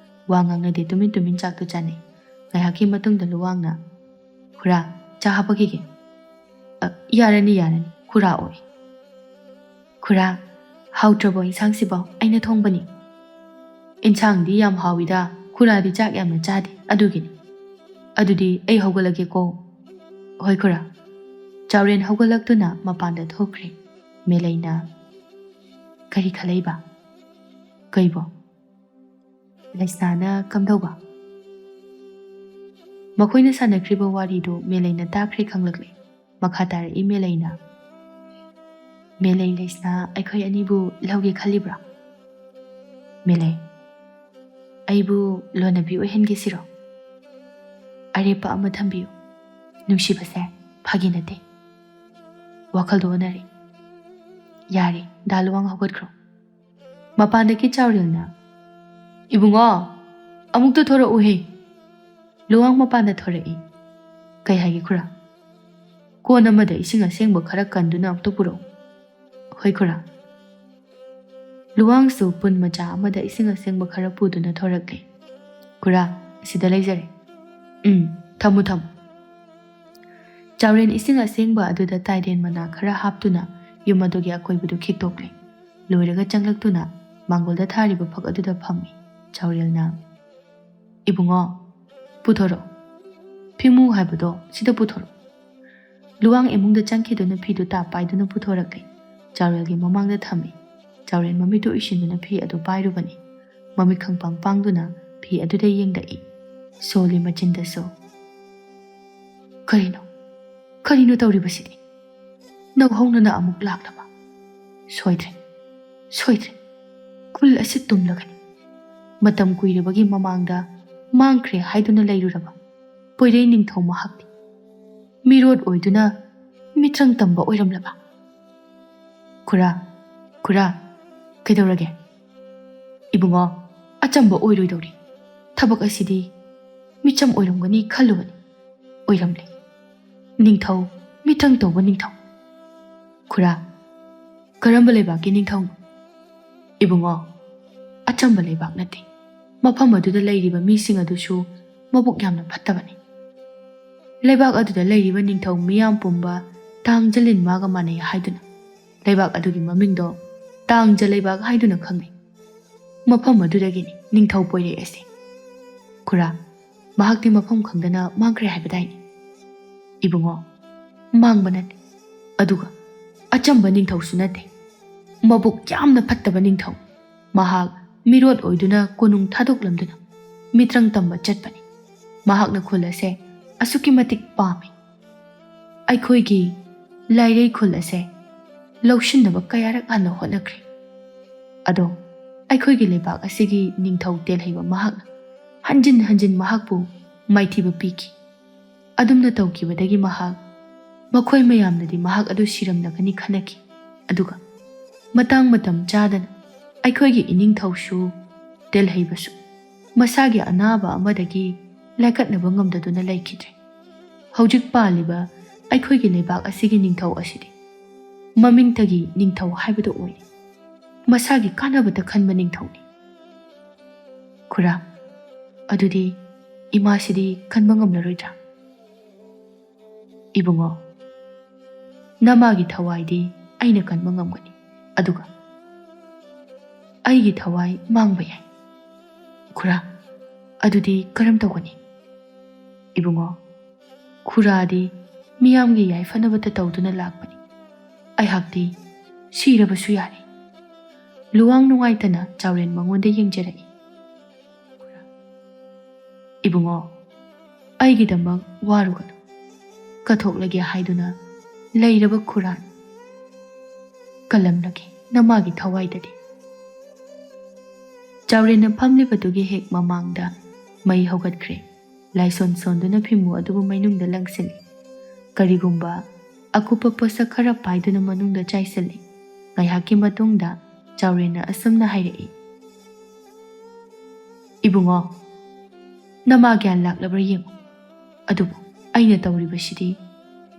ꯋꯥ ꯉꯥꯡꯅꯗꯦ, ꯇꯨꯃꯤꯟ ꯇꯨꯃꯤꯟ ꯆꯥꯛꯇꯨ ꯆꯥꯅꯩ꯫ ꯉꯥꯏꯍꯥꯛꯀꯤ ꯃꯇꯨꯡꯗ ꯂꯨꯋꯥꯡꯅ, "ꯈꯨꯔꯥ, ꯆꯥ ꯍꯥꯞꯄꯛꯈꯤꯒꯦ?" "ꯑ, ꯌꯥꯔꯅꯤ, ꯌꯥꯔꯅꯤ, ꯈꯨꯔꯥ ꯑꯣꯏ꯫" "ꯈꯨꯔꯥ, ꯍꯥꯎꯇ꯭ꯔꯕꯣ ꯏꯟꯁꯥꯡꯁꯤꯕꯣ? ꯑꯩꯅ ꯊꯣꯡꯕꯅꯤ꯫" "ꯏꯟꯁꯥꯡꯗꯤ ꯌꯥꯝ ꯍꯥꯎꯏꯗ, ꯈꯨꯔꯥꯗꯤ ꯆꯥꯛ ꯌꯥꯝꯅ ꯆꯥꯗꯦ, ꯑꯗꯨꯒꯤꯅꯤ꯫" "ꯑꯗꯨꯗꯤ ꯑꯩ ꯍꯧꯒꯠꯂꯒꯦꯀꯣ꯫" "ꯍꯣꯏ ꯈꯨꯔꯥ꯫" ꯆꯥꯎꯔꯦꯟ ꯍꯧꯒꯠꯂꯛꯇꯨꯅ ꯃꯄꯥꯟꯗ ꯊꯣꯛꯈ꯭ꯔꯦ꯫ ꯃꯦꯂꯩꯅ, "ꯀꯔꯤ ꯈꯜꯂꯛꯏꯕ?" "ꯀꯩꯕꯣ?" "ꯂꯩꯁꯅꯥꯅ ꯀꯝꯗꯧꯕ?" ꯃꯈꯣꯏꯅ ꯁꯥꯟꯅꯈ꯭ꯔꯤꯕ ꯋꯥꯔꯤꯗꯨ ꯃꯦꯂꯩꯅ ꯇꯥꯈ꯭ꯔꯦ ꯈꯪꯂꯛꯂꯦ꯫ ꯃꯈꯥ ꯇꯥꯔꯛꯏ ꯃꯦꯂꯩꯅ, "ꯃꯦꯂꯩ, ꯂꯩꯁꯅꯥ ꯑꯩꯈꯣꯏ ꯑꯅꯤꯕꯨ ꯂꯧꯒꯦ ꯈꯜꯂꯤꯕ꯭ꯔꯥ?" "ꯃꯦꯂꯩ, ꯑꯩꯕꯨ ꯂꯣꯟꯅꯕꯤ ꯑꯣꯏꯍꯟꯒꯦ ꯁꯤꯔꯣ?" "ꯑꯔꯦꯞꯄ ꯑꯃ ꯊꯝꯕꯤꯌꯨ꯫ ꯅꯨꯡꯁꯤꯕꯁꯦ ꯐꯥꯒꯤ ꯅꯠꯇꯦ꯫" ꯋꯥꯈꯜꯗꯣ ꯑꯣꯟꯅꯔꯦ꯫ "ꯌꯥꯔꯦ, ꯗꯥ ꯂꯨꯋꯥꯡ ꯍꯧꯒꯠꯈ꯭ꯔꯣ꯫" ꯃꯄꯥꯟꯗꯒꯤ ꯆꯥꯎꯔꯦꯜꯅ, "ꯏꯕꯨꯡꯉꯣ, ꯑꯃꯨꯛꯇ ꯊꯣꯔꯛꯎꯍꯦ꯫" ꯂꯨꯋꯥꯡ ꯃꯄꯥꯟꯗ ꯊꯣꯔꯛꯏ꯫ "ꯀꯩ ꯍꯥꯏꯒꯦ ꯈꯨꯔꯥ?" "ꯀꯣꯟ ꯑꯃꯗ ꯏꯁꯤꯡ ꯑꯁꯦꯡꯕ ꯈꯔ ꯀꯟꯗꯨꯅ ꯑꯃꯨꯛꯇ ꯄꯨꯔꯛꯎ꯫" "ꯍꯣꯏ ꯈꯨꯔꯥ꯫" ꯂꯨꯋꯥꯡꯁꯨ ꯄꯨꯟ ꯃꯆꯥ ꯑꯃꯗ ꯏꯁꯤꯡ ꯑꯁꯦꯡꯕ ꯈꯔ ꯄꯨꯗꯨꯅ ꯊꯣꯔꯛꯂꯦ꯫ "ꯈꯨꯔꯥ, ꯑꯁꯤꯗ ꯂꯩꯖꯔꯦ꯫" "ꯎꯝ, ꯊꯝꯃꯨ, ꯊꯝꯃꯨ꯫" ꯆꯥꯎꯔꯦꯟ ꯏꯁꯤꯡ ꯑꯁꯦꯡꯕ ꯑꯗꯨꯗ ꯇꯥꯏꯔꯦꯟ ꯃꯅꯥ ꯈꯔ ꯍꯥꯞꯇꯨꯅ ꯌꯨꯝ ꯑꯗꯨꯒꯤ ꯑꯀꯣꯏꯕꯗꯨ ꯈꯤꯛꯇꯣꯛꯂꯦ꯫ ꯂꯣꯏꯔꯒ ꯆꯪꯂꯛꯇꯨꯅ ꯃꯥꯡꯒꯣꯜꯗ ꯊꯥꯔꯤꯕ ꯐꯛ ꯑꯗꯨꯗ ꯐꯝꯃꯤ꯫ ꯆꯥꯎꯔꯦꯜꯅ, "ꯏꯕꯨꯡꯉꯣ, ꯄꯨꯊꯣꯔꯛꯑꯣ꯫ ꯐꯤꯃꯨ ꯍꯥꯏꯕꯗꯣ ꯁꯤꯗ ꯄꯨꯊꯣꯔꯛꯑꯣ꯫" ꯂꯨꯋꯥꯡ ꯏꯃꯨꯡꯗ ꯆꯪꯈꯤꯗꯨꯅ ꯐꯤꯗꯨ ꯇꯥꯞ ꯄꯥꯏꯗꯨꯅ ꯄꯨꯊꯣꯔꯛꯂꯦ꯫ ꯆꯥꯎꯔꯦꯜꯒꯤ ꯃꯃꯥꯡꯗ ꯊꯝꯃꯤ꯫ ꯆꯥꯎꯔꯦꯜ ꯃꯃꯤꯠꯇꯨ ꯎꯏꯁꯤꯟꯗꯨꯅ ꯐꯤ ꯑꯗꯨ ꯄꯥꯏꯔꯨꯕꯅꯤ꯫ ꯃꯃꯤꯠ ꯈꯪꯄꯥꯡ ꯄꯥꯡꯗꯨꯅ ꯐꯤ ꯑꯗꯨꯗ ꯌꯦꯡꯂꯛꯏ꯫ ꯁꯣꯜꯂꯤ ꯃꯆꯤꯟꯗꯁꯨ꯫ "ꯀꯔꯤꯅꯣ? ꯀꯔꯤꯅꯣ ꯇꯧꯔꯤꯕꯁꯤꯗꯤ? ꯅꯧꯍꯧꯅꯅ ꯑꯃꯨꯛ ꯂꯥꯛꯂꯕ? ꯁꯣꯏꯗ꯭ꯔꯦ, ꯁꯣꯏꯗ꯭ꯔꯦ꯫ ꯈꯨꯜ ꯑꯁꯤ ꯇꯨꯝꯂꯒꯅꯤ꯫ ꯃꯇꯝ ꯀꯨꯏꯔꯕꯒꯤ ꯃꯃꯥꯡꯗ ꯃꯥꯡꯈ꯭ꯔꯦ ꯍꯥꯏꯗꯨꯅ ꯂꯩꯔꯨꯔꯕ ꯄꯣꯏꯔꯩ ꯅꯤꯡꯊꯧ ꯃꯍꯥꯛꯇꯤ ꯃꯤꯔꯣꯠ ꯑꯣꯏꯗꯨꯅ ꯃꯤꯇ꯭ꯔꯪ ꯇꯝꯕ ꯑꯣꯏꯔꯝꯂꯕ? "ꯈꯨꯔꯥ, ꯈꯨꯔꯥ, ꯀꯩꯗꯧꯔꯒꯦ?" "ꯏꯕꯨꯡꯉꯣ, ꯑꯆꯝꯕ ꯑꯣꯏꯔꯣꯏꯗꯧꯔꯤ꯫ ꯊꯕꯛ ꯑꯁꯤꯗꯤ ꯃꯤꯆꯝ ꯑꯣꯏꯔꯝꯒꯅꯤ ꯈꯜꯂꯨꯕꯅꯤ, ꯑꯣꯏꯔꯝꯂꯦ꯫ ꯅꯤꯡꯊꯧ, ꯃꯤꯇ꯭ꯔꯪ ꯇꯧꯕ ꯅꯤꯡꯊꯧ꯫" "ꯈꯨꯔꯥ, ꯀꯔꯝꯕ ꯂꯩꯕꯥꯛꯀꯤ ꯅꯤꯡꯊꯧꯅꯣ?" "ꯏꯕꯨꯡꯉꯣ, ꯑꯆꯝꯕ ꯂꯩꯕꯥꯛ ꯅꯠꯇꯦ꯫ ꯃꯐꯝ ꯑꯗꯨꯗ ꯂꯩꯔꯤꯕ ꯃꯤꯁꯤꯡ ꯑꯗꯨꯁꯨ ꯃꯕꯨꯛ ꯌꯥꯝꯅ ꯐꯠꯇꯕꯅꯤ꯫ ꯂꯩꯕꯥꯛ ꯑꯗꯨꯗ ꯂꯩꯔꯤꯕ ꯅꯤꯡꯊꯧ ꯃꯤꯌꯥꯝ ꯄꯨꯝꯕ ꯇꯥꯡ ꯖꯂꯤꯟꯃꯥꯒ ꯃꯥꯟꯅꯩ ꯍꯥꯏꯗꯨꯅ ꯂꯩꯕꯥꯛ ꯑꯗꯨꯒꯤ ꯃꯃꯤꯡꯗꯣ ꯇꯥꯡ ꯖꯂꯩꯕꯥꯛ ꯍꯥꯏꯗꯨꯅ ꯈꯪꯅꯩ꯫ ꯃꯐꯝ ꯑꯗꯨꯗꯒꯤꯅꯤ ꯅꯤꯡꯊꯧ ꯄꯣꯏꯔꯩ ꯑꯁꯤ꯫ ꯈꯨꯔꯥ, ꯃꯍꯥꯛꯇꯤ ꯃꯐꯝ ꯈꯪꯗꯅ ꯃꯥꯡꯈ꯭ꯔꯦ ꯍꯥꯏꯕꯗꯥꯏꯅꯦ?" "ꯏꯕꯨꯡꯉꯣ, ꯃꯥꯡꯕ ꯅꯠꯇꯦ, ꯑꯗꯨꯒ ꯑꯆꯝꯕ ꯅꯤꯡꯊꯧꯁꯨ ꯅꯠꯇꯦ꯫ ꯃꯕꯨꯛ ꯌꯥꯝꯅ ꯐꯠꯇꯕ ꯅꯤꯡꯊꯧ꯫ ꯃꯍꯥꯛ ꯃꯤꯔꯣꯠ ꯑꯣꯏꯗꯨꯅ ꯀꯣꯅꯨꯡ ꯊꯥꯗꯣꯛꯂꯝꯗꯨꯅ ꯃꯤꯇ꯭ꯔꯪ ꯇꯝꯕ ꯆꯠꯄꯅꯤ꯫ ꯃꯍꯥꯛꯅ ꯈꯨꯜ ꯑꯁꯦ ꯑꯁꯨꯛꯀꯤ ꯃꯇꯤꯛ ꯄꯥꯝꯃꯤ꯫ ꯑꯩꯈꯣꯏꯒꯤ ꯂꯥꯏꯔꯩ ꯈꯨꯜ ꯑꯁꯦ ꯂꯧꯁꯤꯟꯅꯕ ꯀꯌꯥꯔꯛ ꯍꯟꯅ ꯍꯣꯠꯅꯈ꯭ꯔꯦ꯫ ꯑꯗꯣ ꯑꯩꯈꯣꯏꯒꯤ ꯂꯩꯕꯥꯛ ꯑꯁꯤꯒꯤ ꯅꯤꯡꯊꯧ ꯇꯦꯜꯍꯩꯕ ꯃꯍꯥꯛꯅ ꯍꯟꯖꯤꯟ ꯍꯟꯖꯤꯟ ꯃꯍꯥꯛꯄꯨ ꯃꯥꯏꯊꯤꯕ ꯄꯤꯈꯤ꯫ ꯑꯗꯨꯝꯅ ꯇꯧꯈꯤꯕꯗꯒꯤ ꯃꯍꯥꯛ, ꯃꯈꯣꯏ ꯃꯌꯥꯝꯅꯗꯤ ꯃꯍꯥꯛ ꯑꯗꯨ ꯁꯤꯔꯝꯂꯒꯅꯤ ꯈꯟꯅꯈꯤ꯫ ꯑꯗꯨꯒ ꯃꯇꯥꯡ ꯃꯇꯝ ꯆꯥꯗꯅ ꯑꯩꯈꯣꯏꯒꯤ ꯏꯅꯤꯡꯊꯧꯁꯨ ꯇꯦꯜꯍꯩꯕꯁꯨ ꯃꯁꯥꯒꯤ ꯑꯅꯥꯕ ꯑꯃꯗꯒꯤ ꯂꯥꯏꯀꯠꯅꯕ ꯉꯝꯗꯗꯨꯅ ꯂꯩꯈꯤꯗ꯭ꯔꯦ꯫ ꯍꯧꯖꯤꯛ ꯄꯥꯜꯂꯤꯕ ꯑꯩꯈꯣꯏꯒꯤ ꯂꯩꯕꯥꯛ ꯑꯁꯤꯒꯤ ꯅꯤꯡꯊꯧ ꯑꯁꯤꯗꯤ ꯃꯃꯤꯡꯇꯒꯤ ꯅꯤꯡꯊꯧ ꯍꯥꯏꯕꯗꯨ ꯑꯣꯏꯔꯦ꯫ ꯃꯁꯥꯒꯤ ꯀꯥꯟꯅꯕꯇ ꯈꯟꯕ ꯅꯤꯡꯊꯧꯅꯤ꯫" "ꯈꯨꯔꯥ, ꯑꯗꯨꯗꯤ ꯏꯃꯥꯁꯤꯗꯤ ꯀꯟꯕ ꯉꯝꯂꯔꯣꯏꯗ꯭ꯔꯥ?" "ꯏꯕꯨꯡꯉꯣ, ꯅꯃꯥꯒꯤ ꯊꯋꯥꯏꯗꯤ ꯑꯩꯅ ꯀꯟꯕ ꯉꯝꯒꯅꯤ, ꯑꯗꯨꯒ ꯑꯩꯒꯤ ꯊꯋꯥꯏ ꯃꯥꯡꯕ ꯌꯥꯏ꯫" "ꯈꯨꯔꯥ, ꯑꯗꯨꯗꯤ ꯀꯔꯝ ꯇꯧꯒꯅꯤ?" "ꯏꯕꯨꯡꯉꯣ, ꯈꯨꯔꯥꯗꯤ ꯃꯤꯌꯥꯝꯒꯤ ꯌꯥꯏꯐꯅꯕꯇ ꯇꯧꯗꯨꯅ ꯂꯥꯛꯄꯅꯤ꯫ ꯑꯩꯍꯥꯛꯇꯤ ꯁꯤꯔꯕꯁꯨ ꯌꯥꯔꯦ꯫" ꯂꯨꯋꯥꯡ ꯅꯨꯡꯉꯥꯏꯇꯅ ꯆꯥꯎꯔꯦꯟ ꯃꯉꯣꯟꯗ ꯌꯦꯡꯖꯔꯛꯏ꯫ "ꯏꯕꯨꯡꯉꯣ, ꯑꯩꯒꯤꯗꯃꯛ ꯋꯥꯔꯨꯒꯅꯨ꯫ ꯀꯠꯊꯣꯛꯂꯒꯦ ꯍꯥꯏꯗꯨꯅ ꯂꯩꯔꯕ ꯈꯨꯔꯥ ꯀꯜꯂꯝꯂꯒꯦ ꯅꯃꯥꯒꯤ ꯊꯋꯥꯏꯗꯗꯤ꯫" ꯆꯥꯎꯔꯦꯟꯅ ꯐꯝꯂꯤꯕꯗꯨꯒꯤ ꯍꯦꯛ ꯃꯃꯥꯡꯗ ꯃꯩ ꯍꯧꯒꯠꯈ꯭ꯔꯦ꯫ ꯂꯥꯏꯁꯣꯟ ꯁꯣꯟꯗꯨꯅ ꯐꯤꯃꯨ ꯑꯗꯨꯕꯨ ꯃꯩꯅꯨꯡꯗ ꯂꯪꯁꯤꯜꯂꯤ꯫ ꯀꯔꯤꯒꯨꯝꯕ ꯑꯀꯨꯞꯄ ꯄꯣꯠꯁꯛ ꯈꯔ ꯄꯥꯏꯗꯨꯅ ꯃꯅꯨꯡꯗ ꯆꯥꯏꯁꯤꯜꯂꯤ꯫ ꯉꯥꯏꯍꯥꯛꯀꯤ ꯃꯇꯨꯡꯗ ꯆꯥꯎꯔꯦꯟꯅ ꯑꯁꯨꯝꯅ ꯍꯥꯏꯔꯛꯏ, "ꯏꯕꯨꯡꯉꯣ, ꯅꯃꯥ ꯒ꯭ꯌꯥꯟ ꯂꯥꯛꯂꯕ꯭ꯔꯥ ꯌꯦꯡꯉꯨ꯫ ꯑꯗꯨꯕꯨ ꯑꯩꯅ ꯇꯧꯔꯤꯕꯁꯤꯗꯤ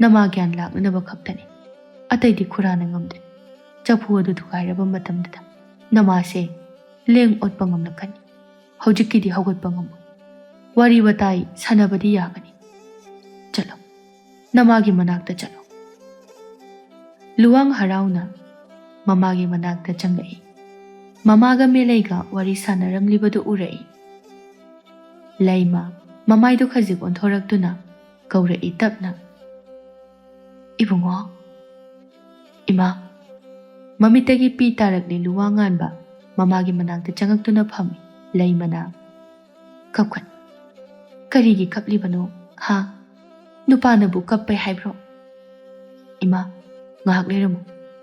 ꯅꯃꯥ ꯒ꯭ꯌꯥꯟ ꯂꯥꯛꯅꯅꯕ ꯈꯛꯇꯅꯤ꯫ ꯑꯇꯩꯗꯤ ꯈꯨꯔꯥꯅ ꯉꯝꯗ꯭ꯔꯦ꯫ ꯆꯐꯨ ꯑꯗꯨ ꯊꯨꯒꯥꯏꯔꯕ ꯃꯇꯝꯗꯨꯗ ꯅꯃꯥꯁꯦ ꯂꯦꯡ ꯑꯣꯠꯄ ꯉꯝꯂꯛꯀꯅꯤ꯫ ꯍꯧꯖꯤꯛꯀꯤꯗꯤ ꯍꯧꯒꯠꯄ ꯉꯝꯃꯣꯏ꯫ ꯋꯥꯔꯤ ꯋꯥꯇꯥꯏ ꯁꯥꯟꯅꯕꯗꯤ ꯌꯥꯒꯅꯤ꯫ ꯆꯠꯂꯣ, ꯅꯃꯥꯒꯤ ꯃꯅꯥꯛꯇ ꯆꯠꯂꯣ꯫" ꯂꯨꯋꯥꯡ ꯍꯔꯥꯎꯅ ꯃꯃꯥꯒꯤ ꯃꯅꯥꯛꯇ ꯆꯪꯂꯛꯏ꯫ ꯃꯃꯥꯒ ꯃꯦꯂꯩꯒ ꯋꯥꯔꯤ ꯁꯥꯟꯅꯔꯝꯂꯤꯕꯗꯨ ꯎꯔꯛꯏ꯫ ꯂꯩꯃ ꯃꯃꯥꯏꯗꯨ ꯈꯖꯤꯛ ꯑꯣꯟꯊꯣꯔꯛꯇꯨꯅ ꯀꯧꯔꯛꯏ ꯇꯞꯅ, "ꯏꯕꯨꯡꯉꯣ, ꯏꯃꯥ꯫" ꯃꯃꯤꯠꯇꯒꯤ ꯄꯤ ꯇꯥꯔꯛꯂꯤ ꯂꯨꯋꯥꯡ ꯉꯥꯟꯕ ꯃꯃꯥꯒꯤ ꯃꯅꯥꯛꯇ ꯆꯪꯉꯛꯇꯨꯅ ꯐꯝꯃꯤ꯫ ꯂꯩꯃꯅ, "ꯀꯞꯀꯅꯨ꯫ ꯀꯔꯤꯒꯤ ꯀꯞꯂꯤꯕꯅꯣ? ꯍꯥ? ꯅꯨꯄꯥꯅꯕꯨ ꯀꯞꯄꯦ ꯍꯥꯏꯕ꯭ꯔꯣ? ꯏꯃꯥ, ꯉꯥꯏꯍꯥꯛ ꯂꯩꯔꯝꯃꯨ꯫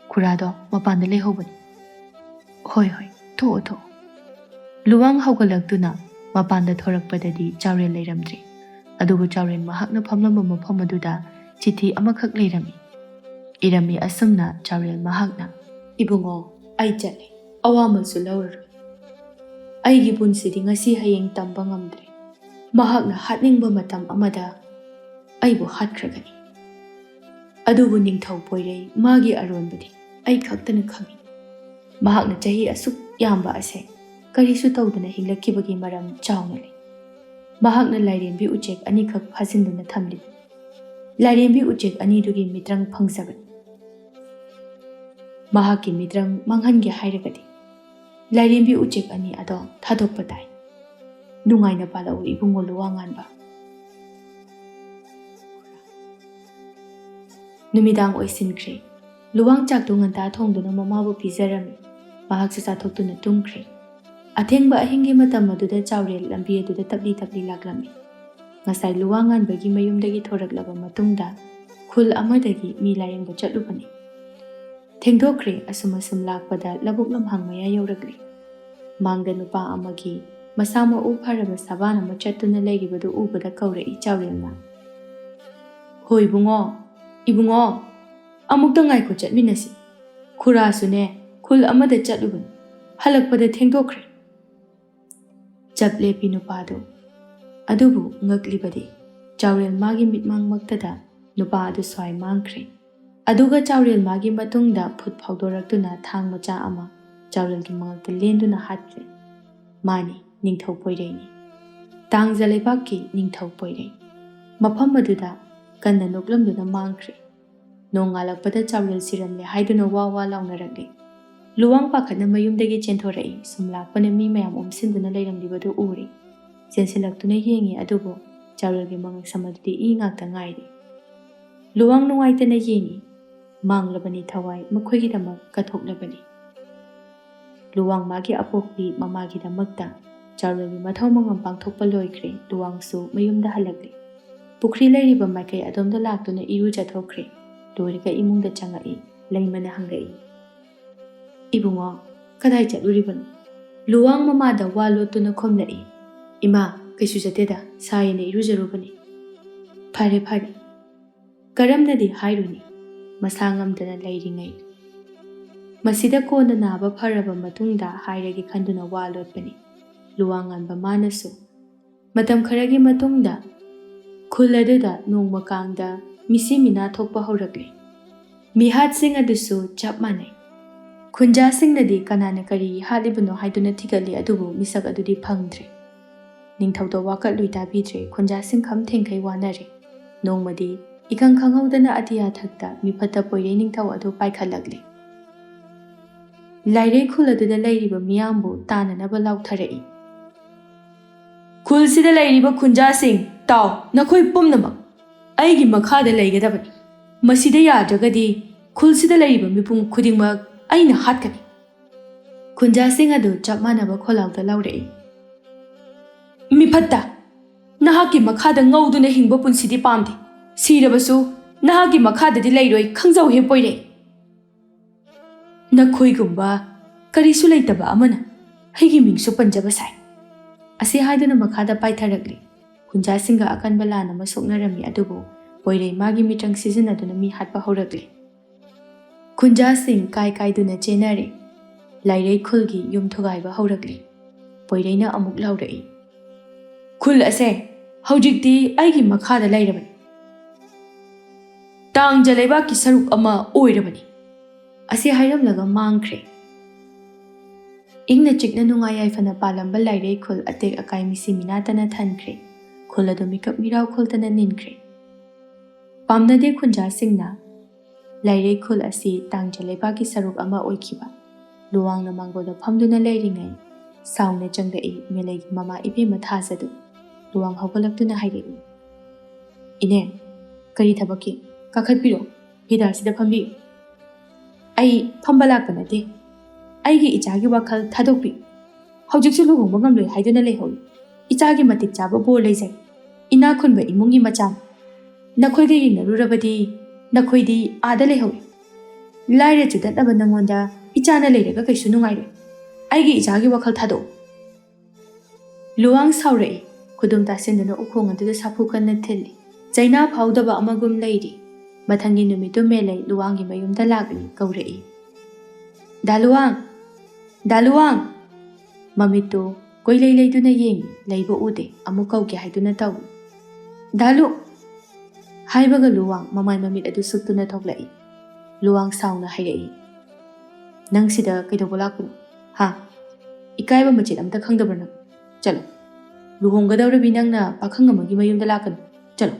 ꯈꯨꯔꯥꯗꯣ ꯃꯄꯥꯟꯗ ꯂꯩꯍꯧꯕꯅꯤ꯫" "ꯍꯣꯏ, ꯍꯣꯏ, ꯊꯣꯛꯑꯣ, ꯊꯣꯛꯑꯣ꯫" ꯂꯨꯋꯥꯡ ꯍꯧꯒꯠꯂꯛꯇꯨꯅ ꯃꯄꯥꯟꯗ ꯊꯣꯔꯛꯄꯗꯗꯤ ꯆꯥꯎꯔꯦꯜ ꯂꯩꯔꯝꯗ꯭ꯔꯦ꯫ ꯑꯗꯨꯕꯨ ꯆꯥꯎꯔꯦꯜ ꯃꯍꯥꯛꯅ ꯐꯝꯂꯝꯕ ꯃꯐꯝ ꯑꯗꯨꯗ ꯆꯤꯊꯤ ꯑꯃꯈꯛ ꯂꯩꯔꯝꯃꯤ꯫ ꯏꯔꯝꯃꯤ ꯑꯁꯨꯝꯅ ꯆꯥꯎꯔꯦꯜ ꯃꯍꯥꯛꯅ, "ꯏꯕꯨꯡꯉꯣ, ꯑꯩ ꯆꯠꯂꯦ꯫ ꯑꯋꯥꯃꯜꯁꯨ ꯂꯧꯔꯔꯣꯏ꯫ ꯑꯩꯒꯤ ꯄꯨꯟꯁꯤꯗꯤ ꯉꯁꯤ ꯍꯌꯦꯡ ꯇꯝꯕ ꯉꯝꯗ꯭ꯔꯦ꯫ ꯃꯍꯥꯛꯅ ꯍꯥꯠꯅꯤꯡꯕ ꯃꯇꯝ ꯑꯃꯗ ꯑꯩꯕꯨ ꯍꯥꯠꯈ꯭ꯔꯒꯅꯤ꯫ ꯑꯗꯨꯕꯨ ꯅꯤꯡꯊꯧ ꯄꯣꯏꯔꯩ ꯃꯥꯒꯤ ꯑꯔꯣꯟꯕꯗꯤ ꯑꯩ ꯈꯛꯇꯅ ꯈꯪꯏ꯫ ꯃꯍꯥꯛꯅ ꯆꯍꯤ ꯑꯁꯨꯛ ꯌꯥꯝꯕ ꯑꯁꯦ ꯀꯔꯤꯁꯨ ꯇꯧꯗꯅ ꯍꯤꯡꯂꯛꯈꯤꯕꯒꯤ ꯃꯔꯝ ꯆꯥꯎꯅ ꯂꯩ꯫ ꯃꯍꯥꯛꯅ ꯂꯥꯏꯔꯦꯝꯕꯤ ꯎꯆꯦꯛ ꯑꯅꯤꯈꯛ ꯐꯥꯖꯤꯟꯗꯨꯅ ꯊꯝꯂꯤ꯫ ꯂꯥꯏꯔꯦꯝꯕꯤ ꯎꯆꯦꯛ ꯑꯅꯤꯗꯨꯒꯤ ꯃꯤꯇ꯭ꯔꯪ ꯐꯪꯖꯕꯅꯤ꯫ ꯃꯍꯥꯛꯀꯤ ꯃꯤꯇ꯭ꯔꯪ ꯃꯥꯡꯍꯟꯒꯦ ꯍꯥꯏꯔꯒꯗꯤ ꯂꯥꯏꯔꯦꯝꯕꯤ ꯎꯆꯦꯛ ꯑꯅꯤ ꯑꯗꯣ ꯊꯥꯗꯣꯛꯄ ꯇꯥꯏ꯫ ꯅꯨꯡꯉꯥꯏꯅ ꯄꯥꯜꯂꯛꯎ ꯏꯕꯨꯡꯉꯣ ꯂꯨꯋꯥꯡꯉꯥꯟꯕ꯫" ꯅꯨꯃꯤꯗꯥꯡ ꯑꯣꯏꯁꯤꯟꯈ꯭ꯔꯦ꯫ ꯂꯨꯋꯥꯡ ꯆꯥꯛꯇꯨ ꯉꯟꯇꯥ ꯊꯣꯡꯗꯨꯅ ꯃꯃꯥꯕꯨ ꯄꯤꯖꯔꯝꯃꯤ꯫ ꯃꯍꯥꯛꯁꯨ ꯆꯥꯊꯣꯛꯇꯨꯅ ꯇꯨꯝꯈ꯭ꯔꯦ꯫ ꯑꯊꯦꯡꯕ ꯑꯍꯤꯡꯒꯤ ꯃꯇꯝ ꯑꯗꯨꯗ ꯆꯥꯎꯔꯦꯜ ꯂꯝꯕꯤ ꯑꯗꯨꯗ ꯇꯞꯂꯤ ꯇꯞꯂꯤ ꯂꯥꯛꯂꯝꯃꯤ꯫ ꯉꯁꯥꯏ ꯂꯨꯋꯥꯡꯉꯥꯟꯕꯒꯤ ꯃꯌꯨꯝꯗꯒꯤ ꯊꯣꯔꯛꯂꯕ ꯃꯇꯨꯡꯗ ꯈꯨꯜ ꯑꯃꯗꯒꯤ ꯃꯤ ꯂꯥꯌꯦꯡꯕ ꯆꯠꯂꯨꯕꯅꯤ꯫ ꯊꯦꯡꯗꯣꯛꯈ꯭ꯔꯦ꯫ ꯑꯁꯨꯝ ꯑꯁꯨꯝ ꯂꯥꯛꯄꯗ ꯂꯧꯕꯨꯛ ꯂꯝꯍꯥꯡ ꯃꯌꯥ ꯌꯧꯔꯛꯂꯦ꯫ ꯃꯥꯡꯗ ꯅꯨꯄꯥ ꯑꯃꯒꯤ ꯃꯁꯥ ꯃꯎ ꯐꯔꯕ ꯁꯕꯥꯟ ꯑꯃ ꯆꯠꯇꯨꯅ ꯂꯩꯔꯤꯕꯗꯨ ꯎꯕꯗ ꯀꯧꯔꯛꯏ ꯆꯥꯎꯔꯦꯜꯅ꯫ "ꯍꯣ ꯏꯕꯨꯡꯉꯣ, ꯏꯕꯨꯡꯉꯣ, ꯑꯃꯨꯛꯇ ꯉꯥꯏꯈꯣ, ꯆꯠꯃꯤꯟꯅꯁꯤ꯫ ꯈꯨꯔꯥꯁꯨꯅꯦ ꯈꯨꯜ ꯑꯃꯗ ꯆꯠꯂꯨꯕꯅꯤ, ꯍꯜꯂꯛꯄꯗ ꯊꯦꯡꯗꯣꯛꯈ꯭ꯔꯦ꯫" ꯆꯞ ꯂꯦꯞꯄꯤ ꯅꯨꯄꯥꯗꯨ꯫ ꯑꯗꯨꯕꯨ ꯉꯛꯂꯤꯕꯗꯤ ꯆꯥꯎꯔꯦꯜ ꯃꯥꯒꯤ ꯃꯤꯠꯃꯥꯡꯃꯛꯇꯗ ꯅꯨꯄꯥ ꯑꯗꯨ ꯁ꯭ꯋꯥꯏ ꯃꯥꯡꯈ꯭ꯔꯦ꯫ ꯑꯗꯨꯒ ꯆꯥꯎꯔꯦꯜ ꯃꯥꯒꯤ ꯃꯇꯨꯡꯗ ꯐꯨꯠ ꯐꯥꯎꯗꯣꯔꯛꯇꯨꯅ ꯊꯥꯡ ꯃꯆꯥ ꯑꯃ ꯆꯥꯎꯔꯦꯜꯒꯤ ꯃꯉꯛꯇ ꯂꯦꯟꯗꯨꯅ ꯍꯥꯠꯈ꯭ꯔꯦ꯫ ꯃꯥꯅꯤ, ꯅꯤꯡꯊꯧ ꯄꯣꯏꯔꯩꯅꯤ꯫ ꯇꯥꯡꯖ ꯂꯩꯕꯥꯛꯀꯤ ꯅꯤꯡꯊꯧ ꯄꯣꯏꯔꯩ꯫ ꯃꯐꯝ ꯑꯗꯨꯗ ꯀꯟꯅ ꯅꯣꯛꯂꯝꯗꯨꯅ ꯃꯥꯡꯈ꯭ꯔꯦ꯫ ꯅꯣꯡꯉꯥꯜꯂꯛꯄꯗ ꯆꯥꯎꯔꯦꯜ ꯁꯤꯔꯝꯂꯦ ꯍꯥꯏꯗꯨꯅ ꯋꯥ ꯋꯥ ꯂꯥꯎꯅꯔꯛꯂꯦ꯫ ꯂꯨꯋꯥꯡ ꯄꯥꯈꯠꯅ ꯃꯌꯨꯝꯗꯒꯤ ꯆꯦꯟꯊꯣꯔꯛꯏ꯫ ꯁꯨꯝ ꯂꯥꯛꯄꯅ ꯃꯤ ꯃꯌꯥꯝ ꯑꯣꯝꯁꯤꯟꯗꯨꯅ ꯂꯩꯔꯝꯂꯤꯕꯗꯨ ꯎꯔꯦ꯫ ꯆꯦꯟꯁꯤꯜꯂꯛꯇꯨꯅ ꯌꯦꯡꯉꯤ, ꯑꯗꯨꯕꯨ ꯆꯥꯎꯔꯦꯜꯒꯤ ꯃꯉꯛꯁꯝ ꯑꯗꯨꯗꯤ ꯏ ꯉꯥꯛꯇ ꯉꯥꯏꯔꯦ꯫ ꯂꯨꯋꯥꯡ ꯅꯨꯡꯉꯥꯏꯇꯅ ꯌꯦꯡꯉꯤ꯫ ꯃꯥꯡꯂꯕꯅꯤ ꯊꯋꯥꯏ, ꯃꯈꯣꯏꯒꯤꯗꯃꯛ ꯀꯠꯊꯣꯛꯂꯕꯅꯤ꯫ ꯂꯨꯋꯥꯡ ꯃꯥꯒꯤ ꯑꯄꯣꯛꯄꯤ ꯃꯃꯥꯒꯤꯗꯃꯛꯇ ꯆꯥꯎꯔꯦꯜꯒꯤ ꯃꯊꯧ ꯃꯉꯝ ꯄꯥꯡꯊꯣꯛꯄ ꯂꯣꯏꯈ꯭ꯔꯦ꯫ ꯂꯨꯋꯥꯡꯁꯨ ꯃꯌꯨꯝꯗ ꯍꯜꯂꯛꯂꯦ꯫ ꯄꯨꯈ꯭ꯔꯤ ꯂꯩꯔꯤꯕ ꯃꯥꯏꯀꯩ ꯑꯗꯣꯝꯗ ꯂꯥꯛꯇꯨꯅ ꯏꯔꯨꯖꯊꯣꯛꯈ꯭ꯔꯦ꯫ ꯂꯣꯏꯔꯒ ꯏꯃꯨꯡꯗ ꯆꯪꯉꯛꯏ꯫ ꯂꯩꯃꯅ ꯍꯪꯂꯛꯏ, "ꯏꯕꯨꯡꯉꯣ, ꯀꯗꯥꯏ ꯆꯠꯂꯨꯔꯤꯕꯅꯣ?" ꯂꯨꯋꯥꯡ ꯃꯃꯥꯗ ꯋꯥ ꯂꯣꯠꯇꯨꯅ ꯈꯨꯝꯂꯛꯏ, "ꯏꯃꯥ, ꯀꯩꯁꯨ ꯆꯠꯇꯦꯗ, ꯁꯥꯏꯌꯦꯅ ꯏꯔꯨꯖꯔꯨꯕꯅꯤ꯫" "ꯐꯔꯦ, ꯐꯔꯦ, ꯀꯔꯝꯅꯗꯤ ꯍꯥꯏꯔꯨꯅꯤ, ꯃꯁꯥ ꯉꯝꯗꯅ ꯂꯩꯔꯤꯉꯩ꯫ ꯃꯁꯤꯗ ꯀꯣꯟꯅ ꯅꯥꯕ ꯐꯔꯕ ꯃꯇꯨꯡꯗ ꯍꯥꯏꯔꯒꯦ ꯈꯟꯗꯨꯅ ꯋꯥ ꯂꯣꯠꯄꯅꯤ꯫" ꯂꯨꯋꯥꯡ ꯉꯥꯟꯕ ꯃꯥꯅꯁꯨ꯫ ꯃꯇꯝ ꯈꯔꯒꯤ ꯃꯇꯨꯡꯗ ꯈꯨꯜ ꯑꯗꯨꯗ ꯅꯣꯡꯃ ꯀꯥꯡꯗ ꯃꯤꯁꯤ ꯃꯤꯅꯥ ꯊꯣꯛꯄ ꯍꯧꯔꯛꯂꯦ꯫ ꯃꯤꯍꯥꯠꯁꯤꯡ ꯑꯗꯨꯁꯨ ꯆꯞ ꯃꯥꯟꯅꯩ꯫ ꯈꯨꯟꯖꯥꯁꯤꯡꯅꯗꯤ ꯀꯅꯥꯅ ꯀꯔꯤ ꯍꯥꯠꯂꯤꯕꯅꯣ ꯍꯥꯏꯗꯨꯅ ꯊꯤꯒꯠꯂꯤ, ꯑꯗꯨꯕꯨ ꯃꯤꯁꯛ ꯑꯗꯨꯗꯤ ꯐꯪꯗ꯭ꯔꯦ꯫ ꯅꯤꯡꯊꯧꯗ ꯋꯥꯀꯠꯂꯨꯏ ꯇꯥꯕꯤꯗ꯭ꯔꯦ꯫ ꯈꯨꯟꯖꯥꯁꯤꯡ ꯈꯝ ꯊꯦꯡꯈꯩ ꯋꯥꯅꯔꯦ꯫ ꯅꯣꯡꯃꯗꯤ ꯏꯈꯪ ꯈꯪꯍꯧꯗꯅ ꯑꯇꯤꯌꯥ ꯊꯛꯇ ꯃꯤꯐꯠꯇ ꯄꯣꯏꯔꯩ ꯅꯤꯡꯊꯧ ꯑꯗꯨ ꯄꯥꯏꯈꯠꯂꯛꯂꯦ꯫ ꯂꯥꯏꯔꯩ ꯈꯨꯜ ꯑꯗꯨꯗ ꯂꯩꯔꯤꯕ ꯃꯤꯌꯥꯝꯕꯨ ꯇꯥꯅꯅꯕ ꯂꯥꯎꯊꯔꯛꯏ꯫ "ꯈꯨꯜꯁꯤꯗ ꯂꯩꯔꯤꯕ ꯈꯨꯟꯖꯥꯁꯤꯡ, ꯇꯥꯎ, ꯅꯈꯣꯏ ꯄꯨꯝꯅꯃꯛ ꯑꯩꯒꯤ ꯃꯈꯥꯗ ꯂꯩꯒꯗꯕꯅꯤ꯫ ꯃꯁꯤꯗ ꯌꯥꯗ꯭ꯔꯒꯗꯤ ꯈꯨꯜꯁꯤꯗ ꯂꯩꯔꯤꯕ ꯃꯤꯄꯨꯝ ꯈꯨꯗꯤꯡꯃꯛ ꯑꯩꯅ ꯍꯥꯠꯀꯅꯤ꯫" ꯈꯨꯟꯖꯥꯁꯤꯡ ꯑꯗꯨ ꯆꯞ ꯃꯥꯟꯅꯕ ꯈꯣꯜꯂꯥꯎꯗ ꯂꯥꯎꯔꯛꯏ꯫ "ꯃꯤꯐꯠꯇ, ꯅꯍꯥꯛꯀꯤ ꯃꯈꯥꯗ ꯉꯧꯗꯨꯅ ꯍꯤꯡꯕ ꯄꯨꯟꯁꯤꯗꯤ ꯄꯥꯝꯗꯦ꯫ ꯁꯤꯔꯕꯁꯨ ꯅꯍꯥꯛꯀꯤ ꯃꯈꯥꯗꯗꯤ ꯂꯩꯔꯣꯏ, ꯈꯪꯖꯧꯍꯦ ꯄꯣꯏꯔꯩ꯫ ꯅꯈꯣꯏꯒꯨꯝꯕ ꯀꯔꯤꯁꯨ ꯂꯩꯇꯕ ꯑꯃꯅ ꯑꯩꯒꯤ ꯃꯤꯡꯁꯨ ꯄꯟꯖꯕ ꯁꯥꯏ꯫ ꯑꯁꯤ ꯍꯥꯏꯗꯨꯅ ꯃꯈꯥꯗ ꯄꯥꯏꯊꯔꯛꯂꯤ꯫ ꯈꯨꯟꯖꯥꯁꯤꯡꯒ ꯑꯀꯟꯕ ꯂꯥꯟ ꯑꯃ ꯁꯣꯛꯅꯔꯝꯃꯤ, ꯑꯗꯨꯕꯨ ꯄꯣꯏꯔꯩ ꯃꯥꯒꯤ ꯃꯤꯇ꯭ꯔꯪ ꯁꯤꯖꯤꯟꯅꯗꯨꯅ ꯃꯤ ꯍꯥꯠꯄ ꯍꯧꯔꯛꯂꯤ꯫ ꯈꯨꯟꯖꯥꯁꯤꯡ ꯀꯥꯏ ꯀꯥꯏꯗꯨꯅ ꯆꯦꯟꯅꯔꯦ꯫ ꯂꯥꯏꯔꯩ ꯈꯨꯜꯒꯤ ꯌꯨꯝ ꯊꯨꯒꯥꯏꯕ ꯍꯧꯔꯛꯂꯤ꯫ ꯄꯣꯏꯔꯩꯅ ꯑꯃꯨꯛ ꯂꯥꯎꯔꯛꯏ, "ꯈꯨꯜ ꯑꯁꯦ ꯍꯧꯖꯤꯛꯇꯤ ꯑꯩꯒꯤ ꯃꯈꯥꯗ ꯂꯩꯔꯕꯅꯤ꯫ ꯇꯥꯡꯖ ꯂꯩꯕꯥꯛꯀꯤ ꯁꯔꯨꯛ ꯑꯃ ꯑꯣꯏꯔꯕꯅꯤ꯫" ꯑꯁꯤ ꯍꯥꯏꯔꯝꯂꯒ ꯃꯥꯡꯈ꯭ꯔꯦ꯫ ꯏꯪꯅ ꯆꯤꯛꯅ ꯅꯨꯡꯉꯥꯏ ꯌꯥꯏꯐꯅ ꯄꯥꯜꯂꯝꯕ ꯂꯥꯏꯔꯩ ꯈꯨꯜ ꯑꯇꯦꯛ ꯑꯀꯥꯏ ꯃꯤꯁꯤ ꯃꯤꯅꯥꯇꯅ ꯊꯟꯈ꯭ꯔꯦ꯫ ꯈꯨꯜ ꯑꯗꯨ ꯃꯤꯀꯞ ꯃꯤꯔꯥꯎ ꯈꯨꯜꯇꯅ ꯅꯤꯟꯈ꯭ꯔꯦ꯫ ꯄꯥꯝꯅꯗꯦ ꯈꯨꯟꯖꯥꯁꯤꯡꯅ ꯂꯥꯏꯔꯩ ꯈꯨꯜ ꯑꯁꯤ ꯇꯥꯡꯖ ꯂꯩꯕꯥꯛꯀꯤ ꯁꯔꯨꯛ ꯑꯃ ꯑꯣꯏꯈꯤꯕ꯫ ꯂꯨꯋꯥꯡꯅ ꯃꯥꯡꯒꯣꯜꯗ ꯐꯝꯗꯨꯅ ꯂꯩꯔꯤꯉꯩ ꯁꯥꯎꯅ ꯆꯪꯂꯛꯏ ꯃꯦꯂꯩꯒꯤ ꯃꯃꯥ ꯏꯕꯦꯝꯃ ꯊꯥꯖꯗꯨ꯫ ꯂꯨꯋꯥꯡ ꯍꯧꯒꯠꯂꯛꯇꯨꯅ ꯍꯥꯏꯔꯛꯏ, "ꯏꯅꯦ, ꯀꯔꯤ ꯊꯕꯛꯀꯤ? ꯀꯥꯈꯠꯄꯤꯔꯣ, ꯐꯤꯗꯥꯁꯤꯗ ꯐꯝꯕꯤꯌꯨ꯫" "ꯑꯩ ꯐꯝꯕ ꯂꯥꯛꯄ ꯅꯠꯇꯦ, ꯑꯩꯒꯤ ꯏꯆꯥꯒꯤ ꯋꯥꯈꯜ ꯊꯥꯗꯣꯛꯄꯤꯌꯨ꯫ ꯍꯧꯖꯤꯛꯁꯨ ꯂꯨꯍꯣꯡꯕ ꯉꯝꯂꯣꯏ ꯍꯥꯏꯗꯨꯅ ꯂꯩꯍꯧꯏ꯫ ꯏꯆꯥꯒꯤ ꯃꯇꯤꯛ ꯆꯥꯕ ꯕꯣꯔ ꯂꯩꯖꯩ꯫ ꯏꯅꯥꯛ ꯈꯨꯟꯕ ꯏꯃꯨꯡꯒꯤ ꯃꯆꯥꯅꯤ꯫ ꯅꯈꯣꯏꯒ ꯌꯦꯡꯅꯔꯨꯔꯕꯗꯤ ꯅꯈꯣꯏꯗꯤ ꯑꯥꯗ ꯂꯩꯍꯧꯏ꯫ ꯂꯥꯏꯔ ꯆꯨꯗꯠꯅꯕ ꯅꯉꯣꯟꯗ ꯏꯆꯥꯅ ꯂꯩꯔꯒ ꯀꯩꯁꯨ ꯅꯨꯡꯉꯥꯏꯔꯣꯏ꯫ ꯑꯩꯒꯤ ꯏꯆꯥꯒꯤ ꯋꯥꯈꯜ ꯊꯥꯗꯣꯛꯎ꯫" ꯂꯨꯋꯥꯡ ꯁꯥꯎꯔꯛꯏ꯫ ꯈꯨꯗꯨꯝ ꯇꯥꯁꯤꯟꯗꯨꯅ ꯎꯈꯣꯡ ꯑꯗꯨꯗ ꯁꯥꯐꯨ ꯀꯟꯅ ꯊꯤꯜꯂꯤ꯫ ꯆꯩꯅꯥ ꯐꯥꯎꯗꯕ ꯑꯃꯒꯨꯝ ꯂꯩꯔꯤ꯫ ꯃꯊꯪꯒꯤ ꯅꯨꯃꯤꯠꯇꯨ ꯃꯦꯂꯩ ꯂꯨꯋꯥꯡꯒꯤ ꯃꯌꯨꯝꯗ ꯂꯥꯛꯂꯤ, ꯀꯧꯔꯛꯏ, "ꯗꯥ ꯂꯨꯋꯥꯡ! ꯗꯥ ꯂꯨꯋꯥꯡ!" ꯃꯃꯤꯠꯇꯨ ꯀꯣꯏꯂꯩ ꯂꯩꯗꯨꯅ ꯌꯦꯡꯏ, ꯂꯩꯕ ꯎꯗꯦ, ꯑꯃꯨꯛ ꯀꯧꯒꯦ ꯍꯥꯏꯗꯨꯅ ꯇꯧꯏ꯫ "ꯗꯥ ꯂꯨ!" ꯍꯥꯏꯕꯒ ꯂꯨꯋꯥꯡ ꯃꯃꯥꯏ ꯃꯃꯤꯠ ꯑꯗꯨ ꯁꯨꯛꯇꯨꯅ ꯊꯣꯛꯂꯛꯏ꯫ ꯂꯨꯋꯥꯡ ꯁꯥꯎꯅ ꯍꯥꯏꯔꯛꯏ, "ꯅꯪ ꯁꯤꯗ ꯀꯩꯗꯧꯕ ꯂꯥꯛꯄꯅꯣ? ꯍꯥ? ꯏꯀꯥꯏꯕ ꯃꯆꯦꯠ ꯑꯝꯇ ꯈꯪꯗꯕ꯭ꯔꯥ ꯅꯪ? ꯆꯠꯂꯣ꯫ ꯂꯨꯍꯣꯡꯒꯗꯧꯔꯕꯤ ꯅꯪꯅ ꯄꯥꯈꯪ ꯑꯃꯒꯤ ꯃꯌꯨꯝꯗ ꯂꯥꯛꯀꯅꯨ꯫ ꯆꯠꯂꯣ꯫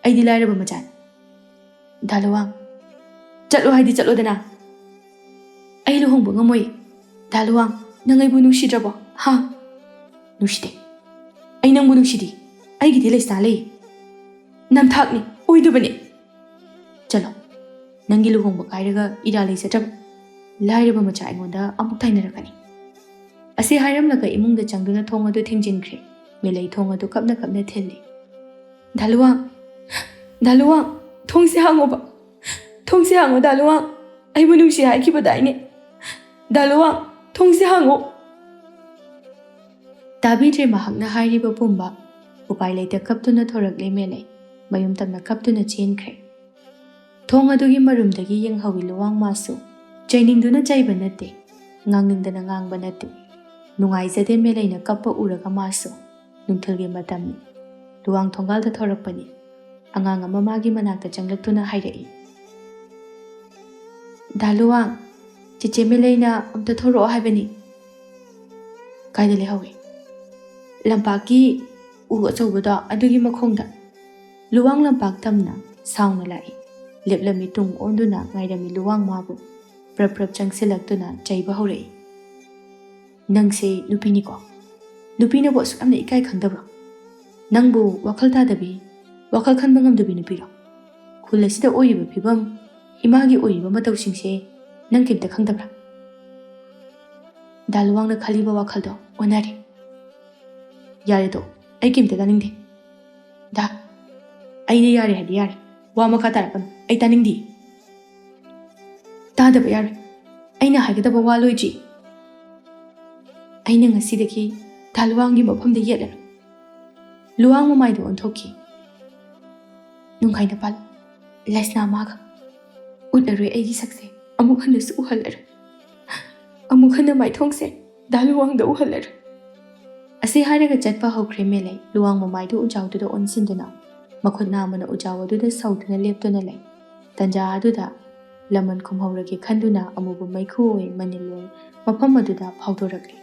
ꯑꯩꯗꯤ ꯂꯥꯏꯔꯕ ꯃꯆꯥꯅꯤ꯫" "ꯗꯥ ꯂꯨꯋꯥꯡ, ꯆꯠꯂꯣ ꯍꯥꯏꯗꯤ ꯆꯠꯂꯣꯗꯅ꯫" "ꯑꯩ ꯂꯨꯍꯣꯡꯕ ꯉꯝꯃꯣꯏ꯫ ꯗꯥ ꯂꯨꯋꯥꯡ, ꯅꯪ ꯑꯩꯕꯨ ꯅꯨꯡꯁꯤꯗ꯭ꯔꯕꯣ? ꯍꯥ?" "ꯅꯨꯡꯁꯤꯗꯦ꯫ ꯑꯩ ꯅꯪꯕꯨ ꯅꯨꯡꯁꯤꯗꯦ꯫ ꯑꯩꯒꯤꯗꯤ ꯂꯩꯁꯅꯥ ꯂꯩ꯫ ꯅꯝꯊꯥꯛꯅꯤ, ꯑꯣꯏꯗꯕꯅꯤ꯫ ꯆꯠꯂꯣ꯫ ꯅꯪꯒꯤ ꯂꯨꯍꯣꯡꯕ ꯀꯥꯏꯔꯒ ꯏꯔꯥ ꯂꯩꯖꯗ꯭ꯔꯕ ꯂꯥꯏꯔꯕ ꯃꯆꯥ ꯑꯩꯉꯣꯟꯗ ꯑꯃꯨꯛ ꯇꯥꯏꯅꯔꯛꯀꯅꯤ꯫" ꯑꯁꯤ ꯍꯥꯏꯔꯝꯂꯒ ꯏꯃꯨꯡꯗ ꯆꯪꯗꯨꯅ ꯊꯣꯡ ꯑꯗꯨ ꯊꯤꯡꯖꯤꯟꯈ꯭ꯔꯦ꯫ ꯃꯦꯂꯩ ꯊꯣꯡ ꯑꯗꯨ ꯀꯞꯅ ꯀꯞꯅ ꯊꯤꯜꯂꯤ꯫ "ꯗꯥ ꯂꯨꯋꯥꯡ, ꯗꯥ ꯂꯨꯋꯥꯡ, ꯊꯣꯡꯁꯦ ꯍꯥꯡꯉꯣꯕ꯫ ꯊꯣꯡꯁꯦ ꯍꯥꯡꯉꯣ, ꯗꯥ ꯂꯨꯋꯥꯡ꯫ ꯑꯩꯕꯨ ꯅꯨꯡꯁꯤ ꯍꯥꯏꯈꯤꯕꯗꯥꯏꯅꯦ? ꯗꯥ ꯂꯨꯋꯥꯡ, ꯊꯣꯡꯁꯦ ꯍꯥꯡꯉꯣ꯫" ꯇꯥꯕꯤꯗ꯭ꯔꯦ ꯃꯍꯥꯛꯅ ꯍꯥꯏꯔꯤꯕ ꯄꯨꯝꯕ꯫ ꯎꯄꯥꯏ ꯂꯩꯇ ꯀꯞꯇꯨꯅ ꯊꯣꯔꯛꯂꯦ ꯃꯦꯂꯩ꯫ ꯃꯌꯨꯝ ꯇꯝꯅ ꯀꯞꯇꯨꯅ ꯆꯦꯟꯈ꯭ꯔꯦ꯫ ꯊꯣꯡ ꯑꯗꯨꯒꯤ ꯃꯔꯨꯝꯗꯒꯤ ꯌꯦꯡꯍꯧꯏ ꯂꯨꯋꯥꯡ ꯃꯥꯁꯨ꯫ ꯆꯩꯅꯤꯡꯗꯨꯅ ꯆꯩꯕ ꯅꯠꯇꯦ, ꯉꯥꯡꯅꯤꯡꯗꯅ ꯉꯥꯡꯕ ꯅꯠꯇꯦ꯫ ꯅꯨꯡꯉꯥꯏꯖꯗꯦ ꯃꯦꯂꯩꯅ ꯀꯞꯄ ꯎꯔꯒ ꯃꯥꯁꯨ꯫ ꯅꯨꯡꯊꯤꯜꯒꯤ ꯃꯇꯝꯅꯤ꯫ ꯂꯨꯋꯥꯡ ꯊꯣꯡꯒꯥꯜꯗ ꯊꯣꯔꯛꯄꯅꯤ꯫ ꯑꯉꯥꯡ ꯑꯃ ꯃꯥꯒꯤ ꯃꯅꯥꯛꯇ ꯆꯪꯂꯛꯇꯨꯅ ꯍꯥꯏꯔꯛꯏ, "ꯗꯥ ꯂꯨꯋꯥꯡ, ꯆꯦꯆꯦ ꯃꯦꯂꯩꯅ ꯑꯝꯇ ꯊꯣꯔꯛꯑꯣ ꯍꯥꯏꯕꯅꯤ꯫" "ꯀꯥꯏꯗ ꯂꯩꯍꯧꯏ?" "ꯂꯝꯄꯥꯛꯀꯤ ꯎ ꯑꯆꯧꯕꯗꯣ ꯑꯗꯨꯒꯤ ꯃꯈꯣꯡꯗ꯫" ꯂꯨꯋꯥꯡ ꯂꯝꯄꯥꯛ ꯇꯝꯅ ꯁꯥꯎꯅ ꯂꯥꯛꯏ꯫ ꯂꯦꯞꯂꯝꯃꯤ ꯇꯨꯡ ꯑꯣꯟꯗꯨꯅ ꯉꯥꯏꯔꯝꯃꯤ ꯂꯨꯋꯥꯡ ꯃꯥꯕꯨ꯫ ꯄ꯭ꯔꯞ ꯄ꯭ꯔꯞ ꯆꯪꯁꯤꯜꯂꯛꯇꯨꯅ ꯆꯩꯕ ꯍꯧꯔꯛꯏ꯫ "ꯅꯪꯁꯦ ꯅꯨꯄꯤꯅꯤꯀꯣ? ꯅꯨꯄꯤꯅꯕꯨ ꯑꯁꯨꯛ ꯌꯥꯝꯅ ꯏꯀꯥꯏ ꯈꯪꯗꯕ꯭ꯔꯣ? ꯅꯪꯕꯨ ꯋꯥꯈꯜ ꯇꯥꯗꯕꯤ, ꯋꯥꯈꯜ ꯈꯟꯕ ꯉꯝꯗꯕꯤ ꯅꯨꯄꯤꯔꯣ? ꯈꯨꯜ ꯑꯁꯤꯗ ꯑꯣꯏꯔꯤꯕ ꯐꯤꯕꯝ, ꯏꯃꯥꯒꯤ ꯑꯣꯏꯔꯤꯕ ꯃꯇꯧꯁꯤꯡꯁꯦ ꯅꯪ ꯀꯩꯝꯇ ꯈꯪꯗꯕ꯭ꯔꯥ?" ꯗꯥ ꯂꯨꯋꯥꯡꯅ ꯈꯜꯂꯤꯕ ꯋꯥꯈꯜꯗꯣ ꯑꯣꯟꯅꯔꯦ꯫ "ꯌꯥꯔꯦꯗꯣ, ꯑꯩ ꯀꯩꯝꯇ ꯇꯥꯅꯤꯡꯗꯦ꯫" "ꯗꯥ, ꯑꯩꯅ ꯌꯥꯔꯦ ꯍꯥꯏꯗꯤ ꯌꯥꯔꯦ꯫ ꯋꯥ ꯃꯈꯥ ꯇꯥꯔꯛꯀꯅꯨ꯫ ꯑꯩ ꯇꯥꯅꯤꯡꯗꯦ꯫" "ꯇꯥꯗꯕ ꯌꯥꯔꯣꯏ꯫ ꯑꯩꯅ ꯍꯥꯏꯒꯗꯕ ꯋꯥ ꯂꯣꯏꯗ꯭ꯔꯤ꯫ ꯑꯩꯅ ꯉꯁꯤꯗꯒꯤ ꯗꯥ ꯂꯨꯋꯥꯡꯒꯤ ꯃꯐꯝꯗ ꯌꯦꯠꯂꯔꯣꯏ꯫" ꯂꯨꯋꯥꯡ ꯃꯃꯥꯏꯗ ꯑꯣꯟꯊꯣꯛꯈꯤ꯫ "ꯅꯨꯡꯉꯥꯏꯅ ꯄꯥꯜꯂꯨ, ꯂꯩꯁꯅꯥ ꯃꯥꯒ꯫ ꯎꯠꯂꯔꯣꯏ ꯑꯩꯒꯤ ꯁꯛꯁꯦ, ꯑꯃꯨꯛ ꯍꯟꯅꯁꯨ ꯎꯍꯜꯂꯔꯣꯏ꯫ ꯑꯃꯨꯛ ꯍꯟꯅ ꯃꯥꯏꯊꯣꯡꯁꯦ ꯗꯥ ꯂꯨꯋꯥꯡꯗ ꯎꯍꯜꯂꯔꯣꯏ꯫" ꯑꯁꯤ ꯍꯥꯏꯔꯒ ꯆꯠꯄ ꯍꯧꯈ꯭ꯔꯦ ꯃꯦꯂꯩ꯫ ꯂꯨꯋꯥꯡ ꯃꯃꯥꯏꯗꯨ ꯎꯖꯥꯎꯗꯨꯗ ꯑꯣꯟꯁꯤꯟꯗꯨꯅ ꯃꯈꯨꯠ ꯅꯥꯝꯃꯅ ꯎꯖꯥꯎ ꯑꯗꯨꯗ ꯁꯧꯗꯨꯅ ꯂꯦꯞꯇꯨꯅ ꯂꯩ꯫ ꯇꯟꯖꯥ ꯑꯗꯨꯗ ꯂꯃꯟ ꯈꯨꯝꯍꯧꯔꯒꯦ ꯈꯟꯗꯨꯅ ꯑꯃꯨꯕ ꯃꯩꯈꯨ ꯑꯣꯏ ꯃꯅꯤꯜ ꯑꯣꯏ ꯃꯐꯝ ꯑꯗꯨꯗ ꯐꯥꯎꯗꯣꯔꯛꯂꯤ꯫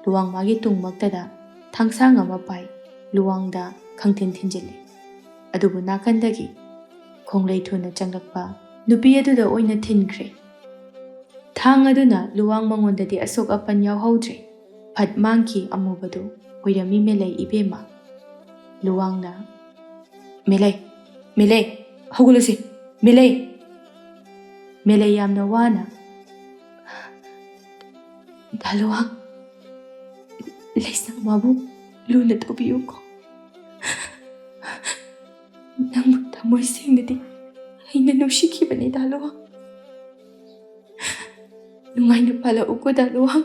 ꯂꯨꯋꯥꯡ ꯃꯥꯒꯤ ꯇꯨꯡꯃꯛꯇꯗ ꯊꯥꯡꯁꯥꯡ ꯑꯃ ꯄꯥꯏ ꯂꯨꯋꯥꯡꯗ ꯈꯪꯊꯤꯟ ꯊꯤꯟꯖꯤꯜꯂꯤ꯫ ꯑꯗꯨꯕꯨ ꯅꯥꯀꯟꯗꯒꯤ ꯈꯣꯡꯂꯩ ꯊꯨꯅ ꯆꯪꯂꯛꯄ ꯅꯨꯄꯤ ꯑꯗꯨꯗ ꯑꯣꯏꯅ ꯊꯤꯟꯈ꯭ꯔꯦ꯫ ꯊꯥꯡ ꯑꯗꯨꯅ ꯂꯨꯋꯥꯡ ꯃꯉꯣꯟꯗꯗꯤ ꯑꯁꯣꯛ ꯑꯄꯟ ꯌꯥꯎꯍꯧꯗ꯭ꯔꯦ꯫ ꯐꯠ ꯃꯥꯡꯈꯤ ꯑꯃꯨꯕꯗꯨ꯫ ꯑꯣꯏꯔꯝꯃꯤ ꯃꯦꯂꯩ ꯏꯕꯦꯝꯃ꯫ ꯂꯨꯋꯥꯡꯅ, "ꯃꯦꯂꯩ, ꯃꯦꯂꯩ, ꯍꯧꯒꯠꯂꯁꯤ, ꯃꯦꯂꯩ!" ꯃꯦꯂꯩ ꯌꯥꯝꯅ ꯋꯥꯅ, "ꯗꯥ ꯂꯨꯋꯥꯡ, ꯂꯩꯁꯅꯥ ꯃꯥꯕꯨ ꯂꯨꯅ ꯇꯧꯕꯤꯌꯨꯀꯣ꯫ ꯅꯪꯕꯨ ꯊꯃꯣꯏ ꯁꯦꯡꯅꯗꯤ ꯑꯩꯅ ꯅꯨꯡꯁꯤꯈꯤꯕꯅꯤ ꯗꯥ ꯂꯨꯋꯥꯡ꯫ ꯅꯨꯡꯉꯥꯏꯅ ꯄꯥꯜꯂꯛꯎꯀꯣ ꯗꯥ ꯂꯨꯋꯥꯡ꯫"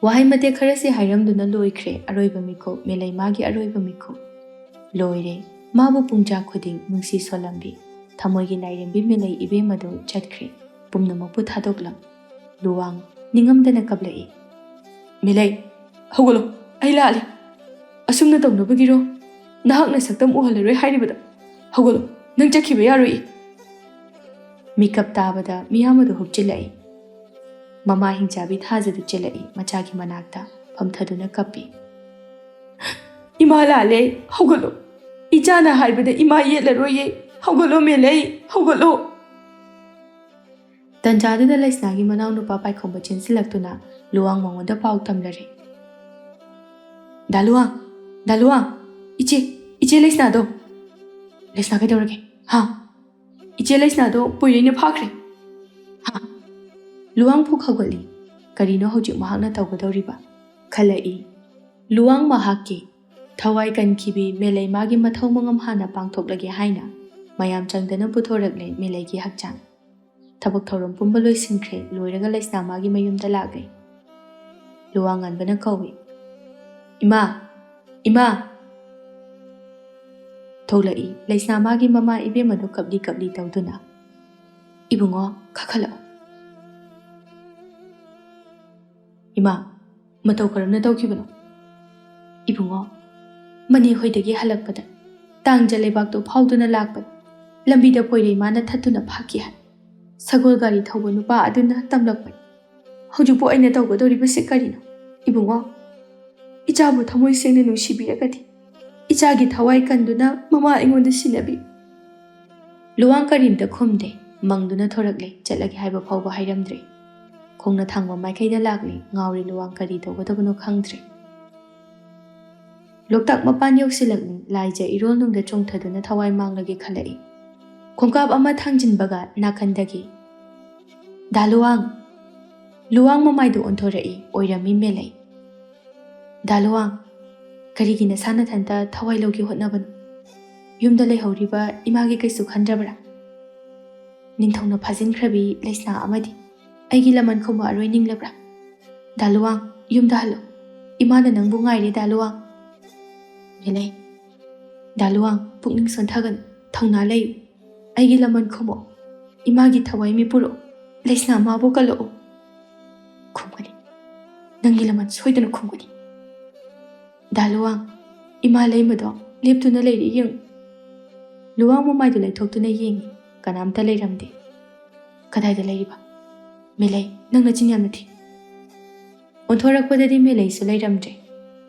ꯋꯥꯍꯩ ꯃꯇꯦꯛ ꯈꯔꯁꯤ ꯍꯥꯏꯔꯝꯗꯨꯅ ꯂꯣꯏꯈ꯭ꯔꯦ ꯑꯔꯣꯏꯕ ꯃꯤꯀꯨꯞ, ꯃꯦꯂꯩꯃꯥꯒꯤ ꯑꯔꯣꯏꯕ ꯃꯤꯀꯨꯞ꯫ ꯂꯣꯏꯔꯦ꯫ ꯃꯥꯕꯨ ꯄꯨꯡꯖꯥ ꯈꯨꯗꯤꯡ ꯅꯨꯡꯁꯤ ꯁꯣꯜꯂꯝꯕꯤ ꯊꯃꯣꯏꯒꯤ ꯂꯥꯏꯔꯦꯝꯕꯤ ꯃꯦꯂꯩ ꯏꯕꯦꯝꯃꯗꯨ ꯆꯠꯈ꯭ꯔꯦ꯫ ꯄꯨꯝꯅꯃꯛꯄꯨ ꯊꯥꯗꯣꯛꯂꯝ꯫ ꯂꯨꯋꯥꯡ ꯅꯤꯡꯉꯝꯗꯅ ꯀꯞꯂꯛꯏ꯫ "ꯃꯦꯂꯩ, ꯍꯧꯒꯠꯂꯣ, ꯑꯩ ꯂꯥꯛꯂꯦ꯫ ꯑꯁꯨꯝꯅ ꯇꯧꯅꯕꯒꯤꯔꯣ? ꯅꯍꯥꯛꯅ ꯁꯛꯇꯝ ꯎꯍꯜꯂꯔꯣꯏ ꯍꯥꯏꯔꯤꯕꯗ? ꯍꯧꯒꯠꯂꯣ, ꯅꯪ ꯆꯠꯈꯤꯕ ꯌꯥꯔꯣꯏ꯫" ꯃꯤꯀꯞ ꯇꯥꯕꯗ ꯃꯤꯌꯥꯝ ꯑꯗꯨ ꯍꯨꯞꯆꯤꯜꯂꯛꯏ꯫ ꯃꯃꯥ ꯍꯤꯡꯆꯥꯕꯤ ꯊꯥꯖꯗꯨ ꯆꯦꯜꯂꯛꯏ ꯃꯆꯥꯒꯤ ꯃꯅꯥꯛꯇ ꯐꯝꯊꯗꯨꯅ ꯀꯞꯄꯤ꯫ "ꯏꯃꯥ ꯂꯥꯜꯂꯦ, ꯍꯧꯒꯠꯂꯣ꯫ ꯏꯆꯥꯅ ꯍꯥꯏꯕꯗ ꯏꯃꯥ ꯌꯦꯠꯂꯔꯣꯏꯌꯦ꯫ ꯍꯧꯒꯠꯂꯣ ꯃꯦꯂꯩ, ꯍꯧꯒꯠꯂꯣ꯫" ꯇꯟꯖꯥꯗꯨꯗ ꯂꯩꯁꯅꯥꯒꯤ ꯃꯅꯥꯎꯅꯨꯄꯥ ꯄꯥꯏꯈꯣꯝꯕ ꯆꯦꯟꯁꯤꯜꯂꯛꯇꯨꯅ ꯂꯨꯋꯥꯡ ꯃꯉꯣꯟꯗ ꯄꯥꯎ ꯇꯝꯂꯔꯦ꯫ "ꯗꯥ ꯂꯨꯋꯥꯡ, ꯗꯥ ꯂꯨꯋꯥꯡ, ꯏꯆꯦ, ꯏꯆꯦ ꯂꯩꯁꯅꯥꯗꯣ꯫" "ꯂꯩꯁꯅꯥ ꯀꯩꯗꯧꯔꯒꯦ? ꯍꯥ?" "ꯏꯆꯦ ꯂꯩꯁꯅꯥꯗꯣ ꯄꯣꯏꯔꯩꯅ ꯐꯥꯈ꯭ꯔꯦ꯫" "ꯍꯥ?" ꯂꯨꯋꯥꯡ ꯐꯨꯛ ꯍꯧꯒꯠꯂꯤ꯫ ꯀꯔꯤꯅꯣ ꯍꯧꯖꯤꯛ ꯃꯍꯥꯛꯅ ꯇꯧꯒꯗꯧꯔꯤꯕ ꯈꯜꯂꯛꯏ꯫ ꯂꯨꯋꯥꯡ ꯃꯍꯥꯛꯀꯤ ꯊꯋꯥꯏ ꯀꯟꯈꯤꯕꯤ ꯃꯦꯂꯩꯃꯥꯒꯤ ꯃꯊꯧ ꯃꯉꯝ ꯍꯥꯟꯅ ꯄꯥꯡꯊꯣꯛꯂꯒꯦ ꯍꯥꯏꯅ ꯃꯌꯥꯝ ꯆꯪꯗꯅ ꯄꯨꯊꯣꯔꯛꯂꯦ ꯃꯦꯂꯩꯒꯤ ꯍꯛꯆꯥꯡ꯫ ꯊꯕꯛ ꯊꯧꯔꯝ ꯄꯨꯝꯕ ꯂꯣꯏꯁꯤꯟꯈ꯭ꯔꯦ꯫ ꯂꯣꯏꯔꯒ ꯂꯩꯁꯅꯥ ꯃꯥꯒꯤ ꯃꯌꯨꯝꯗ ꯂꯥꯛꯂꯦ꯫ ꯂꯨꯋꯥꯡ ꯉꯟꯕꯅ ꯀꯧꯏ, "ꯏꯃꯥ! ꯏꯃꯥ!" ꯊꯣꯛꯂꯛꯏ ꯂꯩꯁꯅꯥ ꯃꯥꯒꯤ ꯃꯃꯥ ꯏꯕꯦꯝꯃꯗꯨ ꯀꯞꯂꯤ ꯀꯞꯂꯤ ꯇꯧꯗꯨꯅ꯫ "ꯏꯕꯨꯡꯉꯣ, ꯀꯥꯈꯠꯂꯛꯑꯣ꯫" "ꯏꯃꯥ, ꯃꯇꯧ ꯀꯔꯝꯅ ꯇꯧꯈꯤꯕꯅꯣ?" "ꯏꯕꯨꯡꯉꯣ, ꯃꯅꯦ ꯍꯣꯏꯗꯒꯤ ꯍꯜꯂꯛꯄꯗ ꯇꯥꯡꯖ ꯂꯩꯕꯥꯛꯇꯣ ꯐꯥꯎꯗꯨꯅ ꯂꯥꯛꯄꯗ ꯂꯝꯕꯤꯗ ꯄꯣꯏꯔꯩ ꯃꯥꯅ ꯊꯠꯇꯨꯅ ꯐꯥꯈꯤ ꯍꯥꯏ꯫ ꯁꯒꯣꯜ ꯒꯥꯔꯤ ꯊꯧꯕ ꯅꯨꯄꯥ ꯑꯗꯨꯅ ꯇꯝꯂꯛꯄꯅꯤ꯫ ꯍꯧꯖꯤꯛꯄꯨ ꯑꯩꯅ ꯇꯧꯒꯗꯧꯔꯤꯕꯁꯤ ꯀꯔꯤꯅꯣ? ꯏꯕꯨꯡꯉꯣ, ꯏꯆꯥꯕꯨ ꯊꯃꯣꯏ ꯁꯦꯡꯅ ꯅꯨꯡꯁꯤꯕꯤꯔꯒꯗꯤ, ꯏꯆꯥꯒꯤ ꯊꯋꯥꯏ ꯀꯟꯗꯨꯅ ꯃꯃꯥ ꯑꯩꯉꯣꯟꯗ ꯁꯤꯟꯅꯕꯤ꯫" ꯂꯨꯋꯥꯡ ꯀꯔꯤꯝꯇ ꯈꯨꯝꯗꯦ꯫ ꯃꯪꯗꯨꯅ ꯊꯣꯔꯛꯂꯦ꯫ ꯆꯠꯂꯒꯦ ꯍꯥꯏꯕ ꯐꯥꯎꯕ ꯍꯥꯏꯔꯝꯗ꯭ꯔꯦ꯫ ꯈꯣꯡꯅ ꯊꯥꯡꯕ ꯃꯥꯏꯀꯩꯗ ꯂꯥꯛꯂꯦ꯫ ꯉꯥꯎꯔꯦ ꯂꯨꯋꯥꯡ, ꯀꯔꯤ ꯇꯧꯒꯗꯕꯅꯣ ꯈꯪꯗ꯭ꯔꯦ꯫ ꯂꯣꯛꯇꯥꯛ ꯃꯄꯥꯟ ꯌꯧꯁꯤꯜꯂꯛꯂꯤ꯫ ꯂꯥꯏꯖ ꯏꯔꯣꯜꯅꯨꯡꯗ ꯆꯣꯡꯊꯗꯨꯅ ꯊꯋꯥꯏ ꯃꯥꯡꯂꯒꯦ ꯈꯜꯂꯛꯏ꯫ ꯈꯣꯡꯀꯥꯞ ꯑꯃ ꯊꯥꯡꯖꯤꯟꯕꯒ ꯅꯥꯀꯟꯗꯒꯤ, "ꯗꯥ ꯂꯨꯋꯥꯡ!" ꯂꯨꯋꯥꯡ ꯃꯃꯥꯏꯗꯨ ꯑꯣꯟꯊꯣꯔꯛꯏ꯫ ꯑꯣꯏꯔꯝꯃꯤ ꯃꯦꯂꯩ꯫ "ꯗꯥ ꯂꯨꯋꯥꯡ, ꯀꯔꯤꯒꯤ ꯅꯁꯥ ꯅꯊꯟꯇ ꯊꯋꯥꯏ ꯂꯧꯒꯦ ꯍꯣꯠꯅꯕꯅꯣ? ꯌꯨꯝꯗ ꯂꯩꯍꯧꯔꯤꯕ ꯏꯃꯥꯒꯤ ꯀꯩꯁꯨ ꯈꯟꯗ꯭ꯔꯕ꯭ꯔꯥ? ꯅꯤꯡꯊꯧꯅ ꯐꯥꯖꯤꯟꯈ꯭ꯔꯕꯤ ꯂꯩꯁꯅꯥ ꯑꯃꯗꯤ ꯑꯩꯒꯤ ꯂꯃꯟ ꯈꯨꯝꯃꯛꯑꯔꯣꯏ ꯅꯤꯡꯂꯕ꯭ꯔꯥ? ꯗꯥ ꯂꯨꯋꯥꯡ, "ꯌꯨꯝꯗ ꯍꯜꯂꯣ, ꯏꯃꯥꯅ ꯅꯪꯕꯨ ꯉꯥꯏꯔꯦ ꯗꯥ ꯂꯨꯋꯥꯡ꯫" "ꯃꯦꯂꯩ, ꯗꯥ ꯂꯨꯋꯥꯡ, ꯄꯨꯛꯅꯤꯡ ꯁꯣꯟꯊꯒꯅꯨ, ꯊꯧꯅꯥ ꯂꯩꯌꯨ꯫ ꯑꯩꯒꯤ ꯂꯃꯟ ꯈꯨꯝꯃꯣ, ꯏꯃꯥꯒꯤ ꯊꯋꯥꯏ ꯃꯤꯠ ꯄꯨꯔꯛꯑꯣ, ꯂꯩꯁꯅꯥ ꯃꯥꯕꯨ ꯀꯜꯂꯛꯑꯣ꯫" "ꯈꯨꯝꯒꯅꯤ, ꯅꯪꯒꯤ ꯂꯃꯟ ꯁꯣꯏꯗꯅ ꯈꯨꯝꯒꯅꯤ꯫" "ꯗꯥ ꯂꯨꯋꯥꯡ, ꯏꯃꯥ ꯂꯩꯃꯗꯣ ꯂꯦꯞꯇꯨꯅ ꯂꯩꯔꯤ, ꯌꯦꯡꯉꯨ꯫" ꯂꯨꯋꯥꯡ ꯃꯃꯥꯏꯗꯨ ꯂꯩꯊꯣꯛꯇꯨꯅ ꯌꯦꯡꯉꯤ, ꯀꯅꯥꯝꯇ ꯂꯩꯔꯝꯗꯦ꯫ "ꯀꯗꯥꯏꯗ ꯂꯩꯔꯤꯕ?" "ꯃꯦꯂꯩ, ꯅꯪ ꯅꯆꯤꯟ ꯌꯥꯝꯅ ꯊꯤ꯫" ꯑꯣꯟꯊꯣꯔꯛꯄꯗꯗꯤ ꯃꯦꯂꯩꯁꯨ ꯂꯩꯔꯝꯗ꯭ꯔꯦ꯫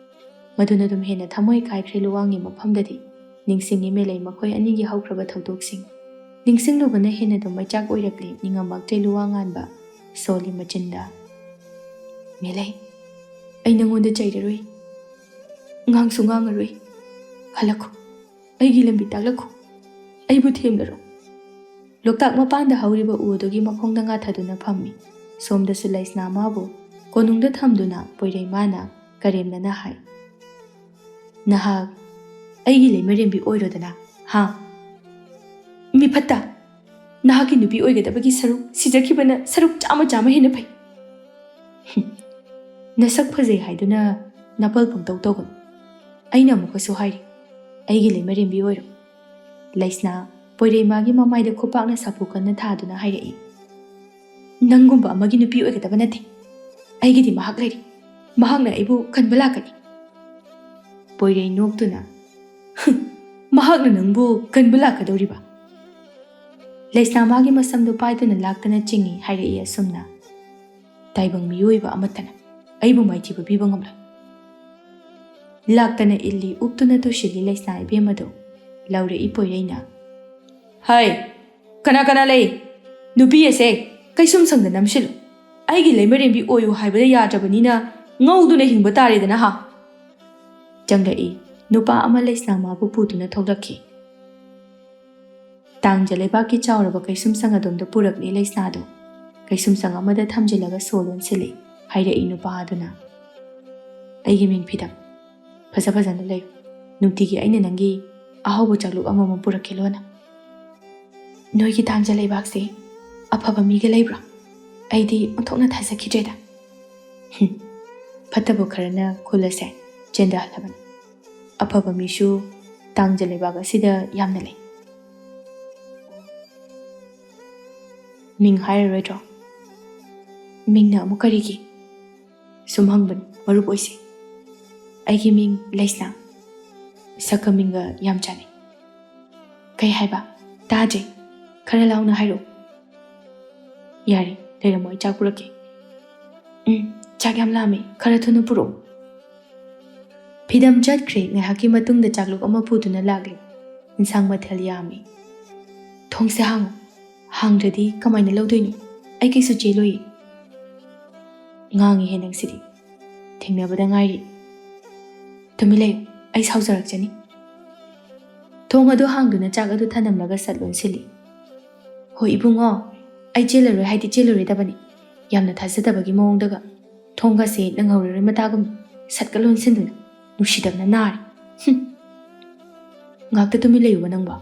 ꯃꯗꯨꯅ ꯑꯗꯨꯝ ꯍꯦꯟꯅ ꯊꯃꯣꯏ ꯀꯥꯏꯈ꯭ꯔꯦ ꯂꯨꯋꯥꯡꯒꯤ ꯃꯐꯝꯗꯗꯤ꯫ ꯅꯤꯡꯁꯤꯡꯉꯤ ꯃꯦꯂꯩ ꯃꯈꯣꯏ ꯑꯅꯤꯒꯤ ꯍꯧꯈ꯭ꯔꯕ ꯊꯧꯗꯣꯛꯁꯤꯡ꯫ ꯅꯤꯡꯁꯤꯡꯂꯨꯕꯅ ꯍꯦꯟꯅ ꯑꯗꯨꯝ ꯃꯩꯆꯥꯛ ꯑꯣꯏꯔꯛꯂꯦ ꯅꯤꯡꯉꯝꯃꯛꯇ꯭ꯔꯦ ꯂꯨꯋꯥꯡ ꯉꯥꯟꯕ ꯁꯣꯜꯂꯤ ꯃꯆꯤꯟꯗ꯫ "ꯃꯦꯂꯩ, ꯑꯩ ꯅꯪꯉꯣꯟꯗ ꯆꯩꯔꯔꯣꯏ, ꯉꯥꯡꯁꯨ ꯉꯥꯡꯉꯔꯣꯏ꯫ ꯍꯜꯂꯛꯈꯣ, ꯑꯩꯒꯤ ꯂꯝꯕꯤ ꯇꯥꯛꯂꯛꯈꯣ, ꯑꯩꯕꯨ ꯊꯦꯝꯂꯔꯣ꯫" ꯂꯣꯛꯇꯥꯛ ꯃꯄꯥꯟꯗ ꯍꯧꯔꯤꯕ ꯎ ꯑꯗꯨꯒꯤ ꯃꯈꯣꯡꯗ ꯉꯥꯊꯗꯨꯅ ꯐꯝꯃꯤ꯫ ꯁꯣꯝꯗꯁꯨ ꯂꯩꯁꯅꯥ ꯃꯥꯕꯨ ꯀꯣꯅꯨꯡꯗ ꯊꯝꯗꯨꯅ ꯄꯣꯏꯔꯩꯃꯥꯅ ꯀꯔꯦꯝꯅꯅ ꯍꯥꯏ, "ꯅꯍꯥꯛ ꯑꯩꯒꯤ ꯂꯩꯃꯔꯦꯝꯕꯤ ꯑꯣꯏꯔꯣꯗꯅ, ꯍꯥ? ꯃꯤꯐꯠꯇ! ꯅꯍꯥꯛꯀꯤ ꯅꯨꯄꯤ ꯑꯣꯏꯒꯗꯕꯒꯤ ꯁꯔꯨꯛ ꯁꯤꯖꯈꯤꯕꯅ ꯁꯔꯨꯛ ꯆꯥꯝꯃ ꯆꯥꯝꯃ ꯍꯦꯟꯅ ꯐꯩ꯫" "ꯅꯁꯛ ꯐꯖꯩ ꯍꯥꯏꯗꯨꯅ ꯅꯥꯄꯜ ꯄꯪꯇꯧ ꯇꯧꯒꯅꯨ꯫ ꯑꯩꯅ ꯑꯃꯨꯛꯀꯁꯨ ꯍꯥꯏꯔꯤ, ꯑꯩꯒꯤ ꯂꯩꯃꯔꯦꯝꯕꯤ ꯑꯣꯏꯔꯣ꯫" ꯂꯩꯁꯅꯥ ꯄꯣꯏꯔꯩꯃꯥꯒꯤ ꯃꯃꯥꯏꯗ ꯈꯨꯄꯥꯛꯅ ꯁꯥꯐꯨ ꯀꯟꯅ ꯊꯥꯗꯨꯅ ꯍꯥꯏꯔꯛꯏ, "ꯅꯪꯒꯨꯝꯕ ꯑꯃꯒꯤ ꯅꯨꯄꯤ ꯑꯣꯏꯒꯗꯕ ꯅꯠꯇꯦ꯫ ꯑꯩꯒꯤꯗꯤ ꯃꯍꯥꯛ ꯂꯩꯔꯤ꯫ ꯃꯍꯥꯛꯅ ꯑꯩꯕꯨ ꯀꯟꯕ ꯂꯥꯛꯀꯅꯤ꯫" ꯄꯣꯏꯔꯩ ꯅꯣꯛꯇꯨꯅ, "ꯃꯍꯥꯛꯅ ꯅꯪꯕꯨ ꯀꯟꯕ ꯂꯥꯛꯀꯗꯧꯔꯤꯕ?" ꯂꯩꯁꯅꯥ ꯃꯥꯒꯤ ꯃꯁꯝꯗꯨ ꯄꯥꯏꯗꯨꯅ ꯂꯥꯛꯇꯅ ꯆꯤꯡꯏ ꯍꯥꯏꯔꯛꯏ ꯑꯁꯨꯝꯅ, "ꯇꯥꯏꯕꯪ ꯃꯤꯑꯣꯏꯕ ꯑꯃꯠꯇꯅ ꯑꯩꯕꯨ ꯃꯥꯏꯊꯤꯕ ꯄꯤꯕ ꯉꯝꯂꯣꯏ꯫" ꯂꯥꯛꯇꯅ ꯏꯜꯂꯤ ꯎꯞꯇꯨꯅ ꯇꯨꯁꯤꯜꯂꯤ ꯂꯩꯁꯅꯥ ꯏꯕꯦꯝꯃꯗꯨ꯫ ꯂꯥꯎꯔꯛꯏ ꯄꯣꯏꯔꯩꯅ, "ꯍꯥꯏ, ꯀꯅꯥ ꯀꯅꯥ ꯂꯩ? ꯅꯨꯄꯤ ꯑꯁꯦ ꯀꯩꯁꯨꯝ ꯁꯪꯗ ꯅꯝꯁꯤꯜꯂꯨ꯫ ꯑꯩꯒꯤ ꯂꯩꯃꯔꯦꯝꯕꯤ ꯑꯣꯏꯌꯨ ꯍꯥꯏꯕꯗ ꯌꯥꯗ꯭ꯔꯕꯅꯤꯅ ꯉꯧꯗꯨꯅ ꯍꯤꯡꯕ ꯇꯥꯔꯦꯗꯅ ꯍꯥ꯫" ꯆꯪꯂꯛꯏ꯫ ꯅꯨꯄꯥ ꯑꯃ ꯂꯩꯁꯅꯥ ꯃꯥꯕꯨ ꯄꯨꯗꯨꯅ ꯊꯣꯛꯂꯛꯈꯤ꯫ "ꯇꯥꯡꯖ ꯂꯩꯕꯥꯛꯀꯤ ꯆꯥꯎꯔꯕ ꯀꯩꯁꯨꯝꯁꯪ ꯑꯗꯣꯝꯗ ꯄꯨꯔꯛꯂꯦ ꯂꯩꯁꯅꯥꯗꯨ꯫" ꯀꯩꯁꯨꯝꯁꯪ ꯑꯃꯗ ꯊꯝꯖꯤꯜꯂꯒ ꯁꯣ ꯂꯣꯟꯁꯤꯜꯂꯤ꯫ ꯍꯥꯏꯔꯛꯏ ꯅꯨꯄꯥ ꯑꯗꯨꯅ, "ꯑꯩꯒꯤ ꯃꯤꯡ ꯐꯤꯗꯛ꯫ ꯐꯖ ꯐꯖꯅ ꯂꯩꯌꯨ꯫ ꯅꯨꯡꯇꯤꯒꯤ ꯑꯩꯅ ꯅꯪꯒꯤ ꯑꯍꯥꯎꯕ ꯆꯥꯛꯂꯨꯛ ꯑꯃꯃꯝ ꯄꯨꯔꯛꯀꯦ ꯂꯣꯟꯅ꯫" "ꯅꯣꯏꯒꯤ ꯇꯥꯡꯖ ꯂꯩꯕꯥꯛꯁꯦ ꯑꯐꯕ ꯃꯤꯒ ꯂꯩꯕ꯭ꯔꯣ? ꯑꯩꯗꯤ ꯑꯣꯟꯊꯣꯛꯅ ꯊꯥꯖꯈꯤꯗ꯭ꯔꯦꯗ꯫" "ꯍꯨꯝ, ꯐꯠꯇꯕ ꯈꯔꯅ ꯈꯨꯜ ꯑꯁꯦ ꯆꯦꯟꯊꯍꯜꯂꯕꯅꯤ꯫ ꯑꯐꯕ ꯃꯤꯁꯨ ꯇꯥꯡꯖ ꯂꯩꯕꯥꯛ ꯑꯁꯤꯗ ꯌꯥꯝꯅ ꯂꯩ꯫ ꯃꯤꯡ ꯍꯥꯏꯔꯔꯣꯏꯗ꯭ꯔꯣ? ꯃꯤꯡꯅ ꯑꯃꯨꯛ ꯀꯔꯤꯒꯤ? ꯁꯨꯝ ꯍꯪꯕꯅꯤ, ꯃꯔꯨꯞ ꯑꯣꯏꯁꯦ꯫ ꯑꯩꯒꯤ ꯃꯤꯡ ꯂꯩꯁꯅꯥ꯫ ꯁꯛꯀ ꯃꯤꯡꯒ ꯌꯥꯝ ꯆꯥꯟꯅꯩ꯫ ꯀꯩ ꯍꯥꯏꯕ? ꯇꯥꯗ꯭ꯔꯦ꯫ ꯈꯔ ꯂꯥꯎꯅ ꯍꯥꯏꯔꯛꯎ꯫ ꯌꯥꯔꯦ, ꯂꯩꯔꯝꯃꯣ, ꯑꯩ ꯆꯥꯛ ꯄꯨꯔꯛꯀꯦ꯫ ꯎꯝ, ꯆꯥꯛ ꯌꯥꯝ ꯂꯥꯝꯃꯦ, ꯈꯔ ꯊꯨꯅ ꯄꯨꯔꯛꯎ꯫ ꯐꯤꯗꯝ ꯆꯠꯈ꯭ꯔꯦ꯫ ꯉꯥꯏꯍꯥꯛꯀꯤ ꯃꯇꯨꯡꯗ ꯆꯥꯛꯂꯨꯛ ꯑꯃ ꯄꯨꯗꯨꯅ ꯂꯥꯛꯂꯦ꯫ ꯏꯟꯁꯥꯡ ꯃꯊꯦꯜ ꯌꯥꯝꯃꯤ꯫ ꯊꯣꯡꯁꯦ ꯍꯥꯡꯉꯨ꯫ ꯍꯥꯡꯗ꯭ꯔꯗꯤ ꯀꯃꯥꯏꯅ ꯂꯧꯗꯣꯏꯅꯣ? ꯑꯩ ꯀꯩꯁꯨ ꯆꯦꯜꯂꯣꯏꯌꯦ꯫ ꯉꯥꯡꯉꯤꯍꯦ ꯅꯪꯁꯤꯗꯤ꯫ ꯊꯦꯡꯅꯕꯗ ꯉꯥꯏꯔꯤ꯫ ꯇꯨꯃꯤꯟ ꯂꯩꯌꯨ, ꯑꯩ ꯁꯥꯎꯖꯔꯛꯆꯅꯤ꯫ ꯊꯣꯡ ꯑꯗꯨ ꯍꯥꯡꯗꯨꯅ ꯆꯥꯛ ꯑꯗꯨ ꯊꯅꯝꯂꯒ ꯁꯠ ꯂꯣꯟꯁꯤꯜꯂꯤ꯫ ꯍꯣꯏ ꯏꯕꯨꯡꯉꯣ, ꯑꯩ ꯆꯦꯜꯂꯔꯣꯏ ꯍꯥꯏꯗꯤ ꯆꯦꯜꯂꯔꯣꯏꯗꯕꯅꯤ꯫ ꯌꯥꯝꯅ ꯊꯥꯖꯗꯕꯒꯤ ꯃꯑꯣꯡꯗꯒ꯫ ꯊꯣꯡꯒꯁꯦ ꯅꯪꯍꯧꯔꯔꯣꯏ ꯃꯇꯥꯒꯨꯝ ꯁꯠꯀ ꯂꯣꯟꯁꯤꯟꯗꯨꯅ꯫ ꯅꯨꯡꯁꯤꯗꯕꯅ ꯅꯥꯔꯦ꯫ ꯍꯨꯝ꯫ ꯉꯥꯛꯇ ꯇꯨꯃꯤꯟ ꯂꯩꯌꯨꯕ ꯅꯪꯕꯣ꯫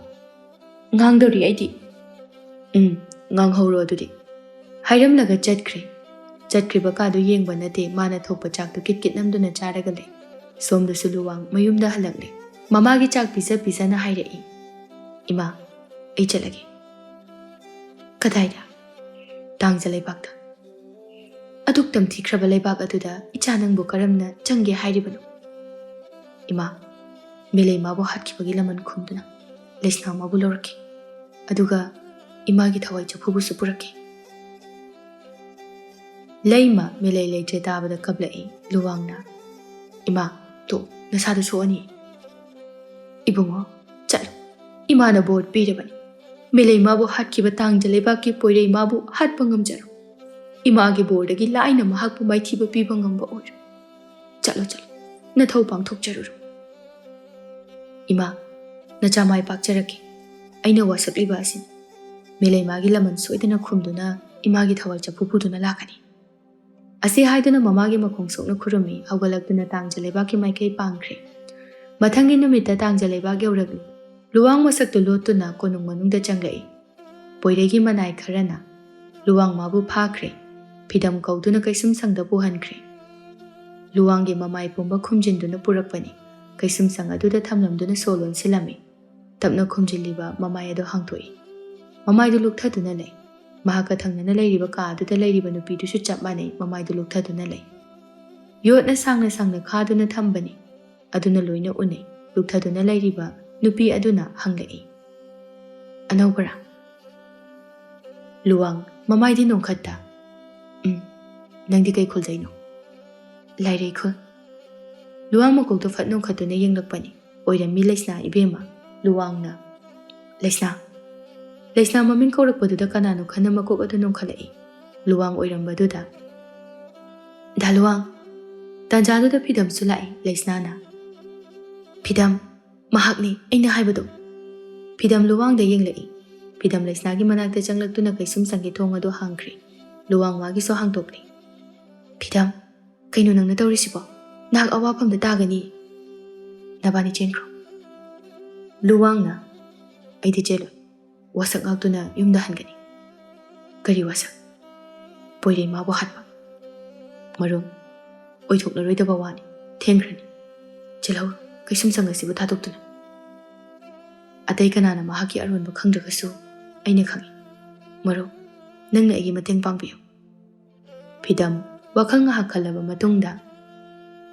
ꯉꯥꯡꯗꯧꯔꯤ ꯑꯩꯗꯤ꯫ ꯎꯝ, ꯉꯥꯡꯍꯧꯔꯣ ꯑꯗꯨꯗꯤ꯫ ꯍꯥꯏꯔꯝꯂꯒ ꯆꯠꯈ꯭ꯔꯦ꯫ ꯆꯠꯈ꯭ꯔꯤꯕ ꯀꯥꯗꯨ ꯌꯦꯡꯕ ꯅꯠꯇꯦ, ꯃꯥꯅ ꯊꯣꯛꯄ ꯆꯥꯛꯇꯨ ꯀꯤꯠ ꯀꯤꯠ ꯅꯝꯗꯨꯅ ꯆꯥꯔꯒ ꯂꯩ꯫ ꯁꯣꯝꯗꯁꯨ ꯂꯨꯋꯥꯡ ꯃꯌꯨꯝꯗ ꯍꯜꯂꯛꯂꯦ꯫ ꯃꯃꯥꯒꯤ ꯆꯥꯛ ꯄꯤꯖ ꯄꯤꯖꯅ ꯍꯥꯏꯔꯛꯏ, "ꯏꯃꯥ, ꯑꯩ ꯆꯠꯂꯒꯦ"꯫ "ꯀꯗꯥꯏꯗ?" "ꯇꯥꯡꯖ ꯂꯩꯕꯥꯛꯇ"꯫ "ꯑꯗꯨꯛ ꯇꯝꯊꯤꯈ꯭ꯔꯕ ꯂꯩꯕꯥꯛ ꯑꯗꯨꯗ ꯏꯆꯥ ꯅꯪꯕꯨ ꯀꯔꯝꯅ ꯆꯪꯒꯦ ꯍꯥꯏꯔꯤꯕꯅꯣ?" "ꯏꯃꯥ, ꯃꯦꯂꯩꯃꯥꯕꯨ ꯍꯥꯠꯈꯤꯕꯒꯤ ꯂꯃꯟ ꯈꯨꯝꯗꯨꯅ ꯂꯩꯁꯅꯥꯃꯥꯕꯨ ꯂꯧꯔꯛꯀꯦ꯫ ꯑꯗꯨꯒ ꯏꯃꯥꯒꯤ ꯊꯋꯥꯏ ꯆꯐꯨꯕꯨꯁꯨ ꯄꯨꯔꯛꯀꯦ"꯫ ꯂꯩꯃ ꯃꯦꯂꯩ ꯂꯩꯇ꯭ꯔꯦ ꯇꯥꯕꯗ ꯀꯞꯂꯛꯏ꯫ ꯂꯨꯋꯥꯡꯅ, "ꯏꯃꯥ, ꯇꯣ, ꯅꯁꯥꯗꯨ ꯁꯣꯛꯑꯅꯤ"꯫ "ꯏꯕꯨꯡꯉꯣ, ꯆꯠꯂꯨ꯫ ꯏꯃꯥꯅ ꯕꯣꯔ ꯄꯤꯔꯕꯅꯤ꯫ ꯃꯦꯂꯩꯃꯥꯕꯨ ꯍꯥꯠꯈꯤꯕ ꯇꯥꯡꯖ ꯂꯩꯕꯥꯛꯀꯤ ꯄꯣꯏꯔꯩꯃꯥꯕꯨ ꯍꯥꯠꯄ ꯉꯝꯖꯔꯣ꯫ ꯏꯃꯥꯒꯤ ꯕꯣꯔꯗꯒꯤ ꯂꯥꯏꯅ ꯃꯍꯥꯛꯄꯨ ꯃꯥꯏꯊꯤꯕ ꯄꯤꯕ ꯉꯝꯕ ꯑꯣꯏꯔꯣ꯫ ꯆꯠꯂꯣ, ꯆꯠꯂꯣ꯫ ꯅꯊꯧ ꯄꯥꯡꯊꯣꯛꯆꯔꯨꯔꯣ"꯫ "ꯏꯃꯥ, ꯅꯆꯥ ꯃꯥꯏ ꯄꯥꯛꯆꯔꯛꯀꯦ꯫ ꯑꯩꯅ ꯋꯥꯁꯛꯂꯤꯕ ꯑꯁꯤꯅꯤ꯫ ꯃꯦꯂꯩꯃꯥꯒꯤ ꯂꯃꯟ ꯁꯣꯏꯗꯅ ꯈꯨꯝꯗꯨꯅ ꯏꯃꯥꯒꯤ ꯊꯋꯥꯏ ꯆꯐꯨ ꯄꯨꯗꯨꯅ ꯂꯥꯛꯀꯅꯤ"꯫ ꯑꯁꯤ ꯍꯥꯏꯗꯨꯅ ꯃꯃꯥꯒꯤ ꯃꯈꯣꯡ ꯁꯣꯛꯅ ꯈꯨꯔꯨꯝꯃꯤ꯫ ꯍꯧꯒꯠꯂꯛꯇꯨꯅ ꯇꯥꯡꯖ ꯂꯩꯕꯥꯛꯀꯤ ꯃꯥꯏꯀꯩ ꯄꯥꯡꯈ꯭ꯔꯦ꯫ ꯃꯊꯪꯒꯤ ꯅꯨꯃꯤꯠꯇ ꯇꯥꯡꯖ ꯂꯩꯕꯥꯛ ꯌꯧꯔꯛꯂꯤ꯫ ꯂꯨꯋꯥꯡ ꯃꯁꯛꯇꯨ ꯂꯣꯠꯇꯨꯅ ꯀꯣꯅꯨꯡ ꯃꯅꯨꯡꯗ ꯆꯪꯂꯛꯏ꯫ ꯄꯣꯏꯔꯩꯒꯤ ꯃꯅꯥꯏ ꯈꯔꯅ ꯂꯨꯋꯥꯡ ꯃꯥꯕꯨ ꯐꯥꯈ꯭ꯔꯦ꯫ ꯐꯤꯗꯝ ꯀꯧꯗꯨꯅ ꯀꯩꯁꯨꯝ ꯁꯪꯗ ꯄꯨꯍꯟꯈ꯭ꯔꯦ꯫ ꯂꯨꯋꯥꯡꯒꯤ ꯃꯃꯥꯏ ꯄꯨꯝꯕ ꯈꯨꯝꯖꯤꯟꯗꯨꯅ ꯄꯨꯔꯛꯄꯅꯤ꯫ ꯀꯩꯁꯨꯝꯁꯪ ꯑꯗꯨꯗ ꯊꯝꯂꯝꯗꯨꯅ ꯁꯣ ꯂꯣꯟꯁꯤꯜꯂꯝꯃꯤ꯫ ꯇꯞꯅ ꯈꯨꯝꯖꯤꯜꯂꯤꯕ ꯃꯃꯥꯏ ꯑꯗꯨ ꯍꯥꯡꯗꯣꯛꯏ꯫ ꯃꯃꯥꯏꯗꯨ ꯂꯨꯛꯊꯗꯨꯅ ꯂꯩ꯫ ꯃꯍꯥꯛꯀ ꯊꯪꯅꯅ ꯂꯩꯔꯤꯕ ꯀꯥ ꯑꯗꯨꯗ ꯂꯩꯔꯤꯕ ꯅꯨꯄꯤꯗꯨꯁꯨ ꯆꯞ ꯃꯥꯟꯅꯩ, ꯃꯃꯥꯏꯗꯨ ꯂꯨꯛꯊꯗꯨꯅ ꯂꯩ꯫ ꯌꯣꯠꯅ ꯁꯥꯡꯅ ꯁꯥꯡꯅ ꯈꯥꯗꯨꯅ ꯊꯝꯕꯅꯤ꯫ ꯑꯗꯨꯅ ꯂꯣꯏꯅ ꯎꯅꯩ꯫ ꯂꯨꯛꯊꯗꯨꯅ ꯂꯩꯔꯤꯕ ꯅꯨꯄꯤ ꯑꯗꯨꯅ ꯍꯪꯂꯛꯏ, "ꯑꯅꯧꯕꯔꯥ?" ꯂꯨꯋꯥꯡ, ꯃꯃꯥꯏꯗꯤ ꯅꯣꯡꯈꯠꯇ, "ꯎꯝ, ꯅꯪꯗꯤ ꯀꯩ ꯈꯨꯜꯗꯩꯅꯣ?" "ꯂꯥꯏꯔꯩ ꯈꯨꯜ꯫" ꯂꯨꯋꯥꯡ ꯃꯀꯣꯛꯇꯨ ꯐꯠ ꯅꯣꯡꯈꯠꯇꯨꯅ ꯌꯦꯡꯂꯛꯄꯅꯤ꯫ "ꯑꯣꯏꯔꯝꯃꯤ ꯂꯩꯁꯅꯥ ꯏꯕꯦꯝꯃ꯫" ꯂꯨꯋꯥꯡꯅ, "ꯂꯩꯁꯅꯥ?" ꯂꯩꯁꯅꯥ ꯃꯃꯤꯡ ꯀꯧꯔꯛꯄꯗꯨꯗ ꯀꯅꯥꯅꯣ ꯈꯟꯅ ꯃꯀꯣꯛ ꯑꯗꯨ ꯅꯣꯡꯈꯠꯂꯛꯏ꯫ ꯂꯨꯋꯥꯡ ꯑꯣꯏꯔꯝꯕꯗꯨꯗ, "ꯗꯥ ꯂꯨꯋꯥꯡ!" ꯇꯥꯟꯖꯥꯗꯨꯗ ꯐꯤꯗꯝꯁꯨ ꯂꯥꯛꯏ꯫ ꯂꯩꯁꯅꯥꯅ, "ꯐꯤꯗꯝ, ꯃꯍꯥꯛꯅꯤ ꯑꯩꯅ ꯍꯥꯏꯕꯗꯣ꯫" ꯐꯤꯗꯝ ꯂꯨꯋꯥꯡꯗ ꯌꯦꯡꯂꯛꯏ꯫ ꯐꯤꯗꯝ ꯂꯩꯁꯅꯥꯒꯤ ꯃꯅꯥꯛꯇ ꯆꯪꯂꯛꯇꯨꯅ ꯀꯩꯁꯨꯝꯁꯪꯒꯤ ꯊꯣꯡ ꯑꯗꯨ ꯍꯥꯡꯈ꯭ꯔꯦ꯫ ꯂꯨꯋꯥꯡ ꯃꯥꯒꯤꯁꯨ ꯍꯥꯡꯗꯣꯛꯂꯦ꯫ "ꯐꯤꯗꯝ, ꯀꯩꯅꯣ ꯅꯪꯅ ꯇꯧꯔꯤꯁꯤꯕꯣ? ꯅꯍꯥꯛ ꯑꯋꯥꯐꯝꯗ ꯇꯥꯒꯅꯤ꯫ ꯅꯕꯥꯅꯤ ꯆꯦꯟꯈ꯭ꯔꯣ꯫" ꯂꯨꯋꯥꯡꯅ, "ꯑꯩꯗꯤ ꯆꯦꯜꯂꯣꯏ꯫ ꯋꯥꯁꯛ ꯉꯥꯛꯇꯨꯅ ꯌꯨꯝꯗ ꯍꯟꯒꯅꯤ꯫" "ꯀꯔꯤ ꯋꯥꯁꯛ?" "ꯄꯣꯏꯔꯩꯃꯥꯕꯨ ꯍꯥꯠꯄ꯫" "ꯃꯔꯨꯞ, ꯑꯣꯏꯊꯣꯛꯂꯔꯣꯏꯗꯕ ꯋꯥꯅꯤ꯫ ꯊꯦꯡꯈ꯭ꯔꯅꯤ꯫ ꯆꯦꯜꯍꯧꯔꯣ, ꯀꯩꯁꯨꯝꯁꯪ ꯑꯁꯤꯕꯨ ꯊꯥꯗꯣꯛꯇꯨꯅ꯫ ꯑꯇꯩ ꯀꯅꯥꯅ ꯃꯍꯥꯛꯀꯤ ꯑꯔꯣꯟꯕ ꯈꯪꯗ꯭ꯔꯒꯁꯨ ꯑꯩꯅ ꯈꯪꯏ꯫ ꯃꯔꯨꯞ, ꯅꯪꯅ ꯑꯩꯒꯤ ꯃꯇꯦꯡ ꯄꯥꯡꯕꯤꯌꯨ꯫" ꯐꯤꯗꯝ ꯋꯥꯈꯜ ꯉꯥꯏꯍꯥꯛ ꯈꯜꯂꯕ ꯃꯇꯨꯡꯗ,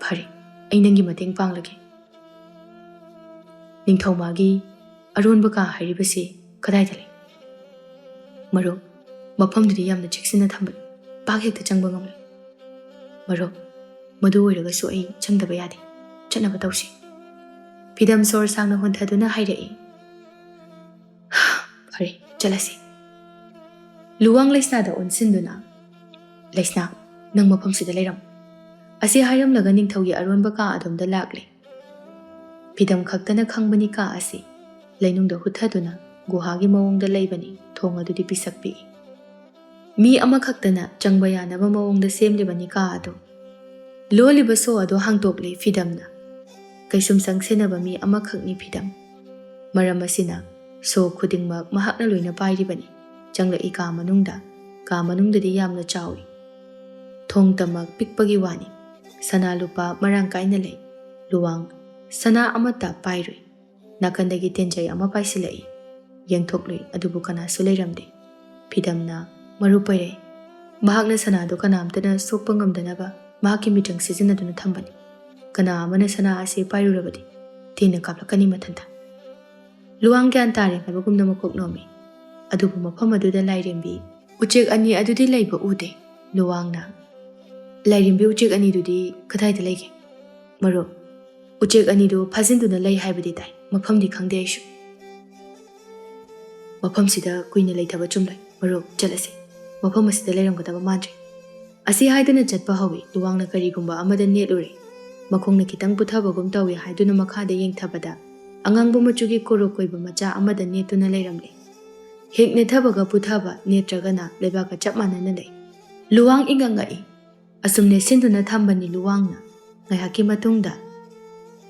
"ꯐꯔꯦ, ꯑꯩ ꯅꯪꯒꯤ ꯃꯇꯦꯡ ꯄꯥꯡꯂꯒꯦ꯫" "ꯅꯤꯡꯊꯧꯃꯥꯒꯤ ꯑꯔꯣꯟꯕ ꯀꯥ ꯍꯥꯏꯔꯤꯕꯁꯤ ꯀꯗꯥꯏꯗ ꯂꯩ?" "ꯃꯔꯨꯞ, ꯃꯐꯝꯗꯨꯗꯤ ꯌꯥꯝꯅ ꯆꯦꯛꯁꯤꯟꯅ ꯊꯝꯕꯅꯤ, ꯄꯥꯛ ꯍꯦꯛꯇ ꯆꯪꯕ ꯉꯝꯂꯣꯏ꯫" "ꯃꯔꯨꯞ, ꯃꯗꯨ ꯑꯣꯏꯔꯒꯁꯨ ꯑꯩ ꯆꯪꯗꯕ ꯌꯥꯗꯦ꯫ ꯆꯠꯅꯕ ꯇꯧꯁꯤ꯫" ꯐꯤꯗꯝ ꯁꯣꯔ ꯁꯥꯡꯅ ꯍꯣꯟꯊꯗꯨꯅ ꯍꯥꯏꯔꯛꯏ, "ꯐꯔꯦ, ꯆꯠꯂꯁꯤ꯫" ꯂꯨꯋꯥꯡ ꯂꯩꯁꯅꯥꯗ ꯑꯣꯟꯁꯤꯟꯗꯨꯅ, "ꯂꯩꯁꯅꯥ, ꯅꯪ ꯃꯐꯝꯁꯤꯗ ꯂꯩꯔꯝꯃꯨ꯫" ꯑꯁꯤ ꯍꯥꯏꯔꯝꯂꯒ ꯅꯤꯡꯊꯧꯒꯤ ꯑꯔꯣꯟꯕ ꯀꯥ ꯑꯗꯣꯝꯗ ꯂꯥꯛꯂꯦ꯫ ꯐꯤꯗꯝ ꯈꯛꯇꯅ ꯈꯪꯕꯅꯤ ꯀꯥ ꯑꯁꯤ꯫ ꯂꯩꯅꯨꯡꯗ ꯍꯨꯠꯊꯗꯨꯅ ꯒꯨꯍꯥꯒꯤ ꯃꯑꯣꯡꯗ ꯂꯩꯕꯅꯤ, ꯊꯣꯡ ꯑꯗꯨꯗꯤ ꯄꯤꯁꯛ ꯄꯤꯛꯏ꯫ ꯃꯤ ꯑꯃꯈꯛꯇꯅ ꯆꯪꯕ ꯌꯥꯅꯕ ꯃꯑꯣꯡꯗ ꯁꯦꯝꯂꯤꯕꯅꯤ ꯀꯥ ꯑꯗꯨ꯫ ꯂꯣꯜꯂꯤꯕ ꯁꯣ ꯑꯗꯨ ꯍꯥꯡꯗꯣꯛꯂꯦ ꯐꯤꯗꯝꯅ꯫ ꯀꯩꯁꯨꯝꯁꯪ ꯁꯦꯟꯅꯕ ꯃꯤ ꯑꯃꯈꯛꯅꯤ ꯐꯤꯗꯝ꯫ ꯃꯔꯝ ꯑꯁꯤꯅ ꯁꯣ ꯈꯨꯗꯤꯡꯃꯛ ꯃꯍꯥꯛꯅ ꯂꯣꯏꯅ ꯄꯥꯏꯔꯤꯕꯅꯤ꯫ ꯆꯪꯂꯛꯏ ꯀꯥ ꯃꯅꯨꯡꯗ꯫ ꯀꯥ ꯃꯅꯨꯡꯗꯗꯤ ꯌꯥꯝꯅ ꯆꯥꯎꯏ꯫ ꯊꯣꯡꯇꯃꯛ ꯄꯤꯛꯄꯒꯤ ꯋꯥꯅꯤ꯫ ꯁꯅꯥ ꯂꯨꯄꯥ ꯃꯔꯥꯡ ꯀꯥꯏꯅ ꯂꯩ꯫ ꯂꯨꯋꯥꯡ ꯁꯅꯥ ꯑꯃꯠꯇ ꯄꯥꯏꯔꯨꯏ꯫ ꯅꯥꯀꯟꯗꯒꯤ ꯇꯦꯟꯖꯩ ꯑꯃ ꯄꯥꯏꯁꯤꯜꯂꯛꯏ꯫ ꯌꯦꯡꯊꯣꯛꯂꯨꯏ, ꯑꯗꯨꯕꯨ ꯀꯅꯥꯁꯨ ꯂꯩꯔꯝꯗꯦ꯫ ꯐꯤꯗꯝꯅ ꯃꯔꯨꯞ ꯄꯣꯏꯔꯩ꯫ ꯃꯍꯥꯛꯅ ꯁꯅꯥꯗꯨ ꯀꯅꯥꯝꯇꯅ ꯁꯣꯛꯄ ꯉꯝꯗꯅꯕ ꯃꯍꯥꯛꯀꯤ ꯃꯤꯇ꯭ꯔꯪ ꯁꯤꯖꯤꯟꯅꯗꯨꯅ ꯊꯝꯕꯅꯤ꯫ ꯀꯅꯥ ꯑꯃꯅ ꯁꯅꯥ ꯑꯁꯤ ꯄꯥꯏꯔꯨꯔꯕꯗꯤ ꯇꯦꯟꯅ ꯀꯥꯞꯂꯛꯀꯅꯤ ꯃꯊꯟꯇ꯫ ꯂꯨꯋꯥꯡ ꯒ꯭ꯌꯥꯟ ꯇꯥꯔꯦ ꯍꯥꯏꯕꯒꯨꯝꯅ ꯃꯀꯣꯛ ꯅꯣꯝꯃꯤ꯫ ꯑꯗꯨꯕꯨ ꯃꯐꯝ ꯑꯗꯨꯗ ꯂꯥꯏꯔꯦꯝꯕꯤ ꯎꯆꯦꯛ ꯑꯅꯤ ꯑꯗꯨꯗꯤ ꯂꯩꯕ ꯎꯗꯦ꯫ ꯂꯨꯋꯥꯡꯅ, "ꯂꯥꯏꯔꯦꯝꯕꯤ ꯎꯆꯦꯛ ꯑꯅꯤꯗꯨꯗꯤ ꯀꯗꯥꯏꯗ ꯂꯩꯒꯦ?" "ꯃꯔꯨꯞ, ꯎꯆꯦꯛ ꯑꯅꯤꯗꯨ ꯐꯥꯖꯤꯟꯗꯨꯅ ꯂꯩ ꯍꯥꯏꯕꯗꯤ ꯇꯥꯏ, ꯃꯐꯝꯗꯤ ꯈꯪꯗꯦ ꯑꯩꯁꯨ꯫ ꯃꯐꯝꯁꯤꯗ ꯀꯨꯏꯅ ꯂꯩꯊꯕ ꯆꯨꯝꯂꯣꯏ꯫ ꯃꯔꯨꯞ, ꯆꯠꯂꯁꯤ꯫ ꯃꯐꯝ ꯑꯁꯤꯗ ꯂꯩꯔꯝꯒꯗꯕ ꯃꯥꯟꯗ꯭ꯔꯦ꯫" ꯑꯁꯤ ꯍꯥꯏꯗꯨꯅ ꯆꯠꯄ ꯍꯧꯏ꯫ ꯂꯨꯋꯥꯡꯅ ꯀꯔꯤꯒꯨꯝꯕ ꯑꯃꯗ ꯅꯦꯠꯂꯨꯔꯦ꯫ ꯃꯈꯣꯡꯅ ꯈꯤꯇꯪ ꯄꯨꯊꯕꯒꯨꯝ ꯇꯧꯏ ꯍꯥꯏꯗꯨꯅ ꯃꯈꯥꯗ ꯌꯦꯡꯊꯕꯗ ꯑꯉꯥꯡꯕ ꯃꯆꯨꯒꯤ ꯀꯣꯔꯣꯛ ꯀꯣꯏꯕ ꯃꯆꯥ ꯑꯃꯗ ꯅꯦꯠꯇꯨꯅ ꯂꯩꯔꯝꯂꯦ꯫ ꯍꯦꯛ ꯅꯦꯠꯊꯕꯒ ꯄꯨꯊꯕ ꯅꯠꯇ꯭ꯔꯒꯅ ꯂꯩꯕꯥꯛꯀ ꯆꯞ ꯃꯥꯟꯅꯅ ꯂꯩ꯫ ꯂꯨꯋꯥꯡ ꯏꯉꯛ ꯉꯛꯏ꯫ ꯑꯁꯨꯝ ꯅꯦꯠꯁꯤꯟꯗꯨꯅ ꯊꯝꯕꯅꯤ ꯂꯨꯋꯥꯡꯅ꯫ ꯉꯥꯏꯍꯥꯛꯀꯤ ꯃꯇꯨꯡꯗ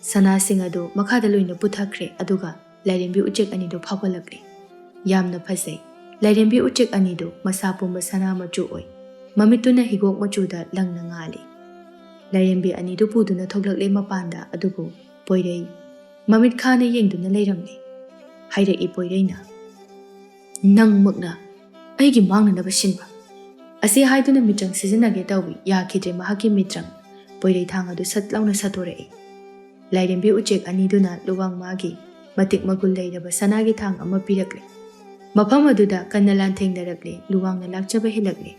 ꯁꯅꯥꯁꯤꯡ ꯑꯗꯨ ꯃꯈꯥꯗ ꯂꯣꯏꯅ ꯄꯨꯊꯈ꯭ꯔꯦ, ꯑꯗꯨꯒ ꯂꯥꯏꯔꯦꯝꯕꯤ ꯎꯆꯦꯛ ꯑꯅꯤꯗꯨ ꯐꯥꯎꯒꯠꯂꯛꯂꯦ꯫ ꯌꯥꯝꯅ ꯐꯖꯩ꯫ ꯂꯥꯏꯔꯦꯝꯕꯤ ꯎꯆꯦꯛ ꯑꯅꯤꯗꯨ ꯃꯁꯥ ꯄꯨꯝꯕ ꯁꯅꯥ ꯃꯆꯨ ꯑꯣꯏ꯫ ꯃꯃꯤꯠꯇꯨꯅ ꯍꯤꯒꯣꯛ ꯃꯆꯨꯗ ꯂꯪꯅ ꯉꯥꯜꯂꯤ꯫ ꯂꯥꯏꯔꯦꯝꯕꯤ ꯑꯅꯤꯗꯨ ꯄꯨꯗꯨꯅ ꯊꯣꯛꯂꯛꯂꯦ ꯃꯄꯥꯟꯗ, ꯑꯗꯨꯕꯨ ꯄꯣꯏꯔꯩ ꯃꯃꯤꯠ ꯈꯥꯅ ꯌꯦꯡꯗꯨꯅ ꯂꯩꯔꯝꯂꯦ꯫ ꯍꯥꯏꯔꯛꯏ ꯄꯣꯏꯔꯩꯅ, "ꯅꯪꯃꯛꯅ ꯑꯩꯒꯤ ꯃꯥꯡꯅꯅꯕ ꯁꯤꯟꯕ?" ꯑꯁꯤ ꯍꯥꯏꯗꯨꯅ ꯃꯤꯇ꯭ꯔꯪ ꯁꯤꯖꯤꯟꯅꯒꯦ ꯇꯧꯏ, ꯌꯥꯈꯤꯗ꯭ꯔꯦ ꯃꯍꯥꯛꯀꯤ ꯃꯤꯇ꯭ꯔꯪ꯫ ꯄꯣꯏꯔꯩ ꯊꯥꯡ ꯑꯗꯨ ꯁꯠ ꯂꯥꯎꯅ ꯁꯠꯇꯣꯔꯛꯏ꯫ ꯂꯥꯏꯔꯦꯝꯕꯤ ꯎꯆꯦꯛ ꯑꯅꯤꯗꯨꯅ ꯂꯨꯋꯥꯡ ꯃꯥꯒꯤ ꯃꯇꯤꯛ ꯃꯒꯨꯟ ꯂꯩꯔꯕ ꯁꯅꯥꯒꯤ ꯊꯥꯡ ꯑꯃ ꯄꯤꯔꯛꯂꯦ꯫ ꯃꯐꯝ ꯑꯗꯨꯗ ꯀꯟꯅ ꯂꯥꯟꯊꯦꯡꯅꯔꯛꯂꯦ, ꯂꯨꯋꯥꯡꯅ ꯂꯥꯛꯆꯕ ꯍꯦꯜꯂꯛꯂꯦ꯫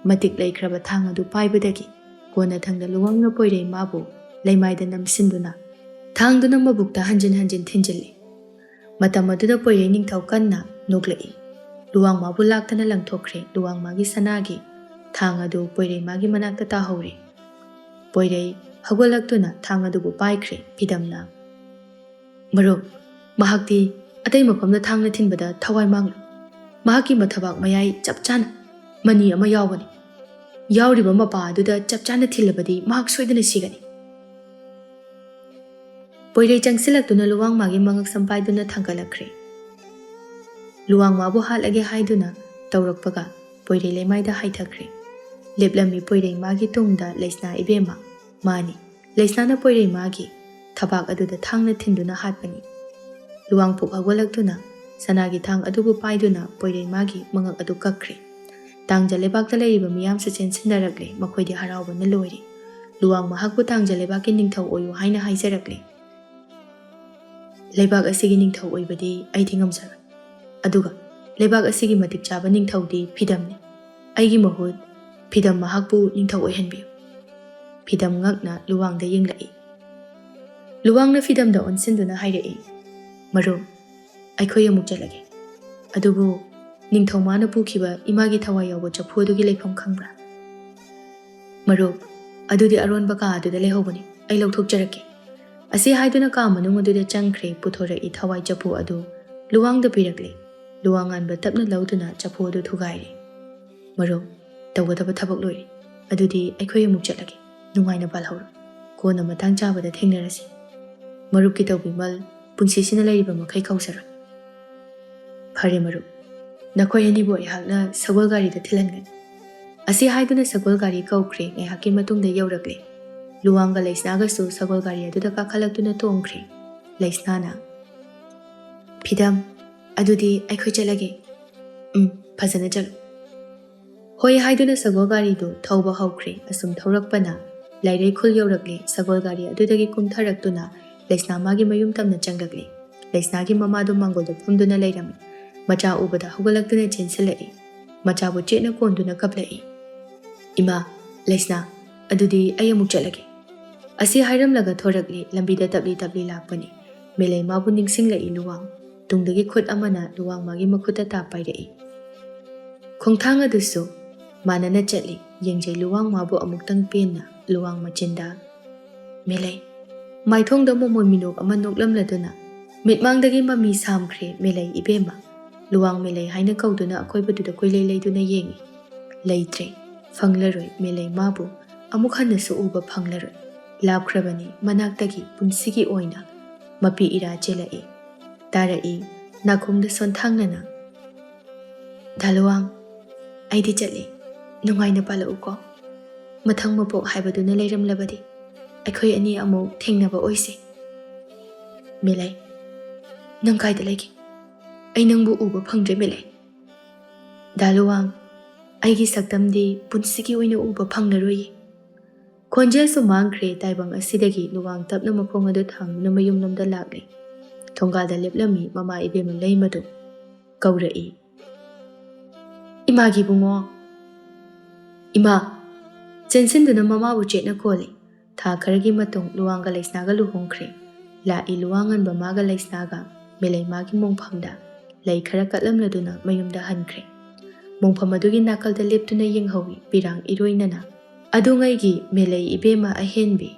ꯃꯇꯤꯛ ꯂꯩꯈ꯭ꯔꯕ ꯊꯥꯡ ꯑꯗꯨ ꯄꯥꯏꯕꯗꯒꯤ ꯀꯣꯟꯅꯊꯪꯗ ꯂꯨꯋꯥꯡꯅ ꯄꯣꯏꯔꯩ ꯃꯥꯕꯨ ꯂꯩꯃꯥꯏꯗ ꯅꯝꯁꯤꯟꯗꯨꯅ ꯊꯥꯡꯗꯨꯅ ꯃꯕꯨꯛꯇ ꯍꯟꯖꯤꯟ ꯍꯟꯖꯤꯟ ꯊꯤꯟꯖꯤꯜꯂꯤ꯫ ꯃꯇꯝ ꯑꯗꯨꯗ ꯄꯣꯏꯔꯩ ꯅꯤꯡꯊꯧ ꯀꯟꯅ ꯅꯣꯛꯂꯛꯏ꯫ ꯂꯨꯋꯥꯡ ꯃꯥꯕꯨ ꯂꯥꯛꯇꯅ ꯂꯪꯊꯣꯛꯈ꯭ꯔꯦ꯫ ꯂꯨꯋꯥꯡ ꯃꯥꯒꯤ ꯁꯅꯥꯒꯤ ꯊꯥꯡ ꯑꯗꯨ ꯄꯣꯏꯔꯩ ꯃꯥꯒꯤ ꯃꯅꯥꯛꯇ ꯇꯥꯍꯧꯔꯦ꯫ ꯄꯣꯏꯔꯩ ꯍꯧꯒꯠꯂꯛꯇꯨꯅ ꯊꯥꯡ ꯑꯗꯨꯕꯨ ꯄꯥꯏꯈ꯭ꯔꯦ꯫ ꯐꯤꯗꯝꯅ, "ꯃꯔꯨꯞ, ꯃꯍꯥꯛꯇꯤ ꯑꯇꯩ ꯃꯐꯝꯗ ꯊꯥꯡꯅ ꯊꯤꯟꯕꯗ ꯊꯋꯥꯏ ꯃꯥꯡꯂꯣꯏ꯫ ꯃꯍꯥꯛꯀꯤ ꯃꯊꯕꯥꯛ ꯃꯌꯥꯏ ꯆꯞ ꯆꯥꯅ ꯃꯅꯤ ꯑꯃ ꯌꯥꯎꯒꯅꯤ꯫ ꯌꯥꯎꯔꯤꯕ ꯃꯄꯥ ꯑꯗꯨꯗ ꯆꯞ ꯆꯥꯅ ꯊꯤꯜꯂꯕꯗꯤ ꯃꯍꯥꯛ ꯁꯣꯏꯗꯅ ꯁꯤꯒꯅꯤ꯫" ꯄꯣꯏꯔꯩ ꯆꯪꯁꯤꯜꯂꯛꯇꯨꯅ ꯂꯨꯋꯥꯡ ꯃꯥꯒꯤ ꯃꯉꯛꯁꯝ ꯄꯥꯏꯗꯨꯅ ꯊꯥꯡꯒꯠꯂꯛꯈ꯭ꯔꯦ꯫ ꯂꯨꯋꯥꯡ ꯃꯥꯕꯨ ꯍꯥꯠꯂꯒꯦ ꯍꯥꯏꯗꯨꯅ ꯇꯧꯔꯛꯄꯒ ꯄꯣꯏꯔꯩ ꯂꯩꯃꯥꯏꯗ ꯍꯥꯏꯊꯈ꯭ꯔꯦ꯫ ꯂꯦꯞꯂꯝꯃꯤ ꯄꯣꯏꯔꯩ ꯃꯥꯒꯤ ꯇꯨꯡꯗ ꯂꯩꯁꯅꯥ ꯏꯕꯦꯝꯃ꯫ ꯃꯥꯅꯤ, ꯂꯩꯁꯅꯥꯅ ꯄꯣꯏꯔꯩꯃꯥꯒꯤ ꯊꯕꯥꯛ ꯑꯗꯨꯗ ꯊꯥꯡꯅ ꯊꯤꯟꯗꯨꯅ ꯍꯥꯠꯄꯅꯤ꯫ ꯂꯨꯋꯥꯡ ꯐꯨꯛ ꯍꯧꯒꯠꯂꯛꯇꯨꯅ ꯁꯅꯥꯒꯤ ꯊꯥꯡ ꯑꯗꯨꯕꯨ ꯄꯥꯏꯗꯨꯅ ꯄꯣꯏꯔꯩꯃꯥꯒꯤ ꯃꯉꯛ ꯑꯗꯨ ꯀꯛꯈ꯭ꯔꯦ꯫ ꯇꯥꯡꯖ ꯂꯩꯕꯥꯛꯇ ꯂꯩꯔꯤꯕ ꯃꯤꯌꯥꯝꯁꯨ ꯆꯦꯟꯁꯤꯟꯅꯔꯛꯂꯦ꯫ ꯃꯈꯣꯏꯗꯤ ꯍꯔꯥꯎꯕꯅ ꯂꯣꯏꯔꯦ꯫ ꯂꯨꯋꯥꯡ ꯃꯍꯥꯛꯄꯨ ꯇꯥꯡꯖ ꯂꯩꯕꯥꯛꯀꯤ ꯅꯤꯡꯊꯧ ꯑꯣꯏꯌꯨ ꯍꯥꯏꯅ ꯍꯥꯏꯖꯔꯛꯂꯦ꯫ "ꯂꯩꯕꯥꯛ ꯑꯁꯤꯒꯤ ꯅꯤꯡꯊꯧ ꯑꯣꯏꯕꯗꯤ ꯑꯩꯗꯤ ꯉꯝꯖꯔꯣꯏ꯫ ꯑꯗꯨꯒ ꯂꯩꯕꯥꯛ ꯑꯁꯤꯒꯤ ꯃꯇꯤꯛ ꯆꯥꯕ ꯅꯤꯡꯊꯧꯗꯤ ꯐꯤꯗꯝꯅꯤ꯫ ꯑꯩꯒꯤ ꯃꯍꯨꯠ ꯐꯤꯗꯝ ꯃꯍꯥꯛꯄꯨ ꯅꯤꯡꯊꯧ ꯑꯣꯏꯍꯟꯕꯤꯌꯨ꯫" ꯐꯤꯗꯝ ꯉꯛꯅ ꯂꯨꯋꯥꯡꯗ ꯌꯦꯡꯂꯛꯏ꯫ ꯂꯨꯋꯥꯡꯅ ꯐꯤꯗꯝꯗ ꯑꯣꯟꯁꯤꯟꯗꯨꯅ ꯍꯥꯏꯔꯛꯏ, "ꯃꯔꯨꯞ, ꯑꯩꯈꯣꯏ ꯑꯃꯨꯛ ꯆꯠꯂꯒꯦ꯫ ꯑꯗꯨꯕꯨ ꯅꯤꯡꯊꯧꯃꯥꯅ ꯄꯨꯈꯤꯕ ꯏꯃꯥꯒꯤ ꯊꯋꯥꯏ ꯌꯥꯎꯕ ꯆꯐꯨ ꯑꯗꯨꯒꯤ ꯂꯩꯐꯝ ꯈꯪꯕ꯭ꯔꯥ?" "ꯃꯔꯨꯞ, ꯑꯗꯨꯗꯤ ꯑꯔꯣꯟꯕ ꯀꯥ ꯑꯗꯨꯗ ꯂꯩꯍꯧꯕꯅꯤ꯫ ꯑꯩ ꯂꯧꯊꯣꯛꯆꯔꯛꯀꯦ꯫" ꯑꯁꯤ ꯍꯥꯏꯗꯨꯅ ꯀꯥ ꯃꯅꯨꯡ ꯑꯗꯨꯗ ꯆꯪꯈ꯭ꯔꯦ꯫ ꯄꯨꯊꯣꯔꯛꯏ ꯊꯋꯥꯏ ꯆꯐꯨ ꯑꯗꯨ ꯂꯨꯋꯥꯡꯗ ꯄꯤꯔꯛꯂꯦ꯫ ꯂꯨꯋꯥꯡꯉꯥꯟꯕ ꯇꯞꯅ ꯂꯧꯗꯨꯅ ꯆꯐꯨ ꯑꯗꯨ ꯊꯨꯒꯥꯏꯔꯦ꯫ "ꯃꯔꯨꯞ, ꯇꯧꯒꯗꯕ ꯊꯕꯛ ꯂꯣꯏꯔꯦ꯫ ꯑꯗꯨꯗꯤ ꯑꯩꯈꯣꯏ ꯑꯃꯨꯛ ꯆꯠꯂꯒꯦ꯫ ꯅꯨꯡꯉꯥꯏꯅ ꯄꯥꯜꯍꯧꯔꯣ꯫ ꯀꯣꯟꯅ ꯃꯇꯥꯡ ꯆꯥꯕꯗ ꯊꯦꯡꯅꯔꯁꯤ꯫ ꯃꯔꯨꯞꯀꯤ ꯇꯧꯕꯤꯃꯜ ꯄꯨꯟꯁꯤꯁꯤꯅ ꯂꯩꯔꯤꯕ ꯃꯈꯩ ꯀꯥꯎꯖꯔꯣꯏ꯫" "ꯐꯔꯦ ꯃꯔꯨꯞ, ꯅꯈꯣꯏ ꯑꯅꯤꯕꯨ ꯑꯩꯍꯥꯛꯅ ꯁꯒꯣꯜ ꯒꯥꯔꯤꯗ ꯊꯤꯜꯍꯟꯒꯅꯤ꯫" ꯑꯁꯤ ꯍꯥꯏꯗꯨꯅ ꯁꯒꯣꯜ ꯒꯥꯔꯤ ꯀꯧꯈ꯭ꯔꯦ꯫ ꯉꯥꯏꯍꯥꯛꯀꯤ ꯃꯇꯨꯡꯗ ꯌꯧꯔꯛꯂꯦ꯫ ꯂꯨꯋꯥꯡꯒ ꯂꯩꯁꯅꯥꯒꯁꯨ ꯁꯒꯣꯜ ꯒꯥꯔꯤ ꯑꯗꯨꯗ ꯀꯥꯈꯠꯂꯛꯇꯨꯅ ꯇꯣꯡꯈ꯭ꯔꯦ꯫ ꯂꯩꯁꯅꯥꯅ, "ꯐꯤꯗꯝ, ꯑꯗꯨꯗꯤ ꯑꯩꯈꯣꯏ ꯆꯠꯂꯒꯦ꯫" "ꯎꯝ, ꯐꯖꯅ ꯆꯠꯂꯨ꯫" ꯍꯣꯏ ꯍꯥꯏꯗꯨꯅ ꯁꯒꯣꯜ ꯒꯥꯔꯤꯗꯨ ꯊꯧꯕ ꯍꯧꯈ꯭ꯔꯦ꯫ ꯑꯁꯨꯝ ꯊꯧꯔꯛꯄꯅ ꯂꯥꯏꯔꯩ ꯈꯨꯜ ꯌꯧꯔꯛꯂꯦ꯫ ꯁꯒꯣꯜ ꯒꯥꯔꯤ ꯑꯗꯨꯗꯒꯤ ꯀꯨꯝꯊꯔꯛꯇꯨꯅ ꯂꯩꯁꯅꯥ ꯃꯥꯒꯤ ꯃꯌꯨꯝ ꯇꯝꯅ ꯆꯪꯂꯛꯂꯦ꯫ ꯂꯩꯁꯅꯥꯒꯤ ꯃꯃꯥꯗꯨ ꯃꯥꯡꯒꯣꯜꯗ ꯐꯝꯗꯨꯅ ꯂꯩꯔꯝꯃꯤ꯫ ꯃꯆꯥ ꯎꯕꯗ ꯍꯧꯒꯠꯂꯛꯇꯨꯅ ꯆꯦꯟꯁꯤꯜꯂꯛꯏ꯫ ꯃꯆꯥꯕꯨ ꯆꯦꯠꯅ ꯀꯣꯟꯗꯨꯅ ꯀꯞꯂꯛꯏ꯫ "ꯏꯃꯥ, ꯂꯩꯁꯅꯥ, ꯑꯗꯨꯗꯤ ꯑꯩ ꯑꯃꯨꯛ ꯆꯠꯂꯒꯦ꯫" ꯑꯁꯤ ꯍꯥꯏꯔꯝꯂꯒ ꯊꯣꯔꯛꯂꯤ꯫ ꯂꯝꯕꯤꯗ ꯇꯞꯂꯤ ꯇꯞꯂꯤ ꯂꯥꯛꯄꯅꯤ꯫ ꯃꯦꯂꯩ ꯃꯥꯕꯨ ꯅꯤꯡꯁꯤꯡꯂꯛꯏ ꯂꯨꯋꯥꯡ꯫ ꯇꯨꯡꯗꯒꯤ ꯈꯨꯠ ꯑꯃꯅ ꯂꯨꯋꯥꯡ ꯃꯥꯒꯤ ꯃꯈꯨꯠꯇ ꯇꯥꯞ ꯄꯥꯏꯔꯛꯏ꯫ ꯈꯣꯡꯊꯥꯡ ꯑꯗꯨꯁꯨ ꯃꯥꯟꯅꯅ ꯆꯠꯂꯤ꯫ ꯌꯦꯡꯖꯩ ꯂꯨꯋꯥꯡ ꯃꯥꯕꯨ ꯑꯃꯨꯛꯇꯪ ꯄꯦꯟꯅ꯫ ꯂꯨꯋꯥꯡ ꯃꯆꯤꯟꯗ, "ꯃꯦꯂꯩ꯫" ꯃꯥꯏꯊꯣꯡꯗ ꯃꯣꯃꯣꯟ ꯃꯤꯅꯣꯛ ꯑꯃ ꯅꯣꯛꯂꯝꯂꯗꯨꯅ ꯃꯤꯠꯃꯥꯡꯗꯒꯤ ꯃꯃꯤ ꯁꯥꯝꯈ꯭ꯔꯦ꯫ "ꯃꯦꯂꯩ ꯏꯕꯦꯝꯃ꯫" ꯂꯨꯋꯥꯡ ꯃꯦꯂꯩ ꯍꯥꯏꯅ ꯀꯧꯗꯨꯅ ꯑꯀꯣꯏꯕꯗꯨꯗ ꯀꯣꯏꯂꯩ ꯂꯩꯗꯨꯅ ꯌꯦꯡꯏ꯫ ꯂꯩꯇ꯭ꯔꯦ꯫ ꯐꯪꯂꯔꯣꯏ꯫ ꯃꯦꯂꯩ ꯃꯥꯕꯨ ꯑꯃꯨꯛ ꯍꯟꯅꯁꯨ ꯎꯕ ꯐꯪꯂꯔꯣꯏ꯫ ꯂꯥꯞꯈ꯭ꯔꯕꯅꯤ ꯃꯅꯥꯛꯇꯒꯤ ꯄꯨꯟꯁꯤꯒꯤ ꯑꯣꯏꯅ꯫ ꯃꯄꯤ ꯏꯔꯥ ꯆꯦꯜꯂꯛꯏ꯫ ꯇꯥꯔꯛꯏ ꯅꯥꯀꯣꯡꯗ ꯁꯣꯟꯊꯥꯡꯅꯅ, "ꯗꯥ ꯂꯨꯋꯥꯡ, ꯑꯩꯗꯤ ꯆꯠꯂꯤ꯫ ꯅꯨꯡꯉꯥꯏꯅ ꯄꯥꯜꯂꯛꯎꯀꯣ꯫ ꯃꯊꯪ ꯃꯄꯣꯛ ꯍꯥꯏꯕꯗꯨꯅ ꯂꯩꯔꯝꯂꯕꯗꯤ꯫" ꯑꯩꯈꯣꯏ ꯑꯅꯤ ꯑꯃꯨꯛ ꯊꯦꯡꯅꯕ ꯑꯣꯏꯁꯦ꯫ ꯃꯦꯂꯩ, ꯅꯪ ꯀꯥꯏꯗ ꯂꯩꯒꯦ? ꯑꯩ ꯅꯪꯕꯨ ꯎꯕ ꯐꯪꯗ꯭ꯔꯦ, ꯃꯦꯂꯩ꯫ ꯗꯥ ꯂꯨꯋꯥꯡ, ꯑꯩꯒꯤ ꯁꯛꯇꯝꯗꯤ ꯄꯨꯟꯁꯤꯒꯤ ꯑꯣꯏꯅ ꯎꯕ ꯐꯪꯂꯔꯣꯏꯌꯦ꯫ ꯈꯣꯟꯖꯦꯜꯁꯨ ꯃꯥꯡꯈ꯭ꯔꯦ꯫ ꯇꯥꯏꯕꯪ ꯑꯁꯤꯗꯒꯤ ꯂꯨꯋꯥꯡ ꯇꯞꯅ ꯃꯈꯣꯡ ꯑꯗꯨ ꯊꯥꯡꯗꯨꯅ ꯃꯌꯨꯝꯂꯣꯝꯗ ꯂꯥꯛꯂꯦ꯫ ꯊꯣꯡꯒꯥꯜꯗ ꯂꯦꯞꯂꯝꯃꯤ ꯃꯃꯥ ꯏꯕꯦꯝꯃ ꯂꯩꯃꯗꯨ ꯀꯧꯔꯛꯏ꯫ "ꯏꯃꯥꯒꯤ ꯏꯕꯨꯡꯉꯣ!" "ꯏꯃꯥ!" ꯆꯦꯟꯁꯤꯟꯗꯨꯅ ꯃꯃꯥꯕꯨ ꯆꯦꯠꯅ ꯀꯣꯜꯂꯤ꯫ ꯊꯥ ꯈꯔꯒꯤ ꯃꯇꯨꯡ ꯂꯨꯋꯥꯡꯒ ꯂꯩꯁꯅꯥꯒ ꯂꯨꯍꯣꯡꯈ꯭ꯔꯦ꯫ ꯂꯥꯛꯏ ꯂꯨꯋꯥꯡꯉꯟꯕ ꯃꯥꯒ ꯂꯩꯁꯅꯥꯒ ꯃꯦꯂꯩ ꯃꯥꯒꯤ ꯃꯣꯡꯐꯝꯗ ꯂꯩ ꯈꯔ ꯀꯠꯂꯝꯂꯗꯨꯅ ꯃꯌꯨꯝꯗ ꯍꯟꯈ꯭ꯔꯦ꯫ ꯃꯣꯡꯐꯝ ꯑꯗꯨꯒꯤ ꯅꯥꯀꯜꯗ ꯂꯦꯞꯇꯨꯅ ꯌꯦꯡꯍꯧꯏ ꯄꯤꯔꯥꯡ ꯏꯔꯣꯏꯅꯅ꯫ "ꯑꯗꯨꯉꯩꯒꯤ ꯃꯦꯂꯩ ꯏꯕꯦꯝꯃ ꯑꯍꯦꯟꯕꯤ,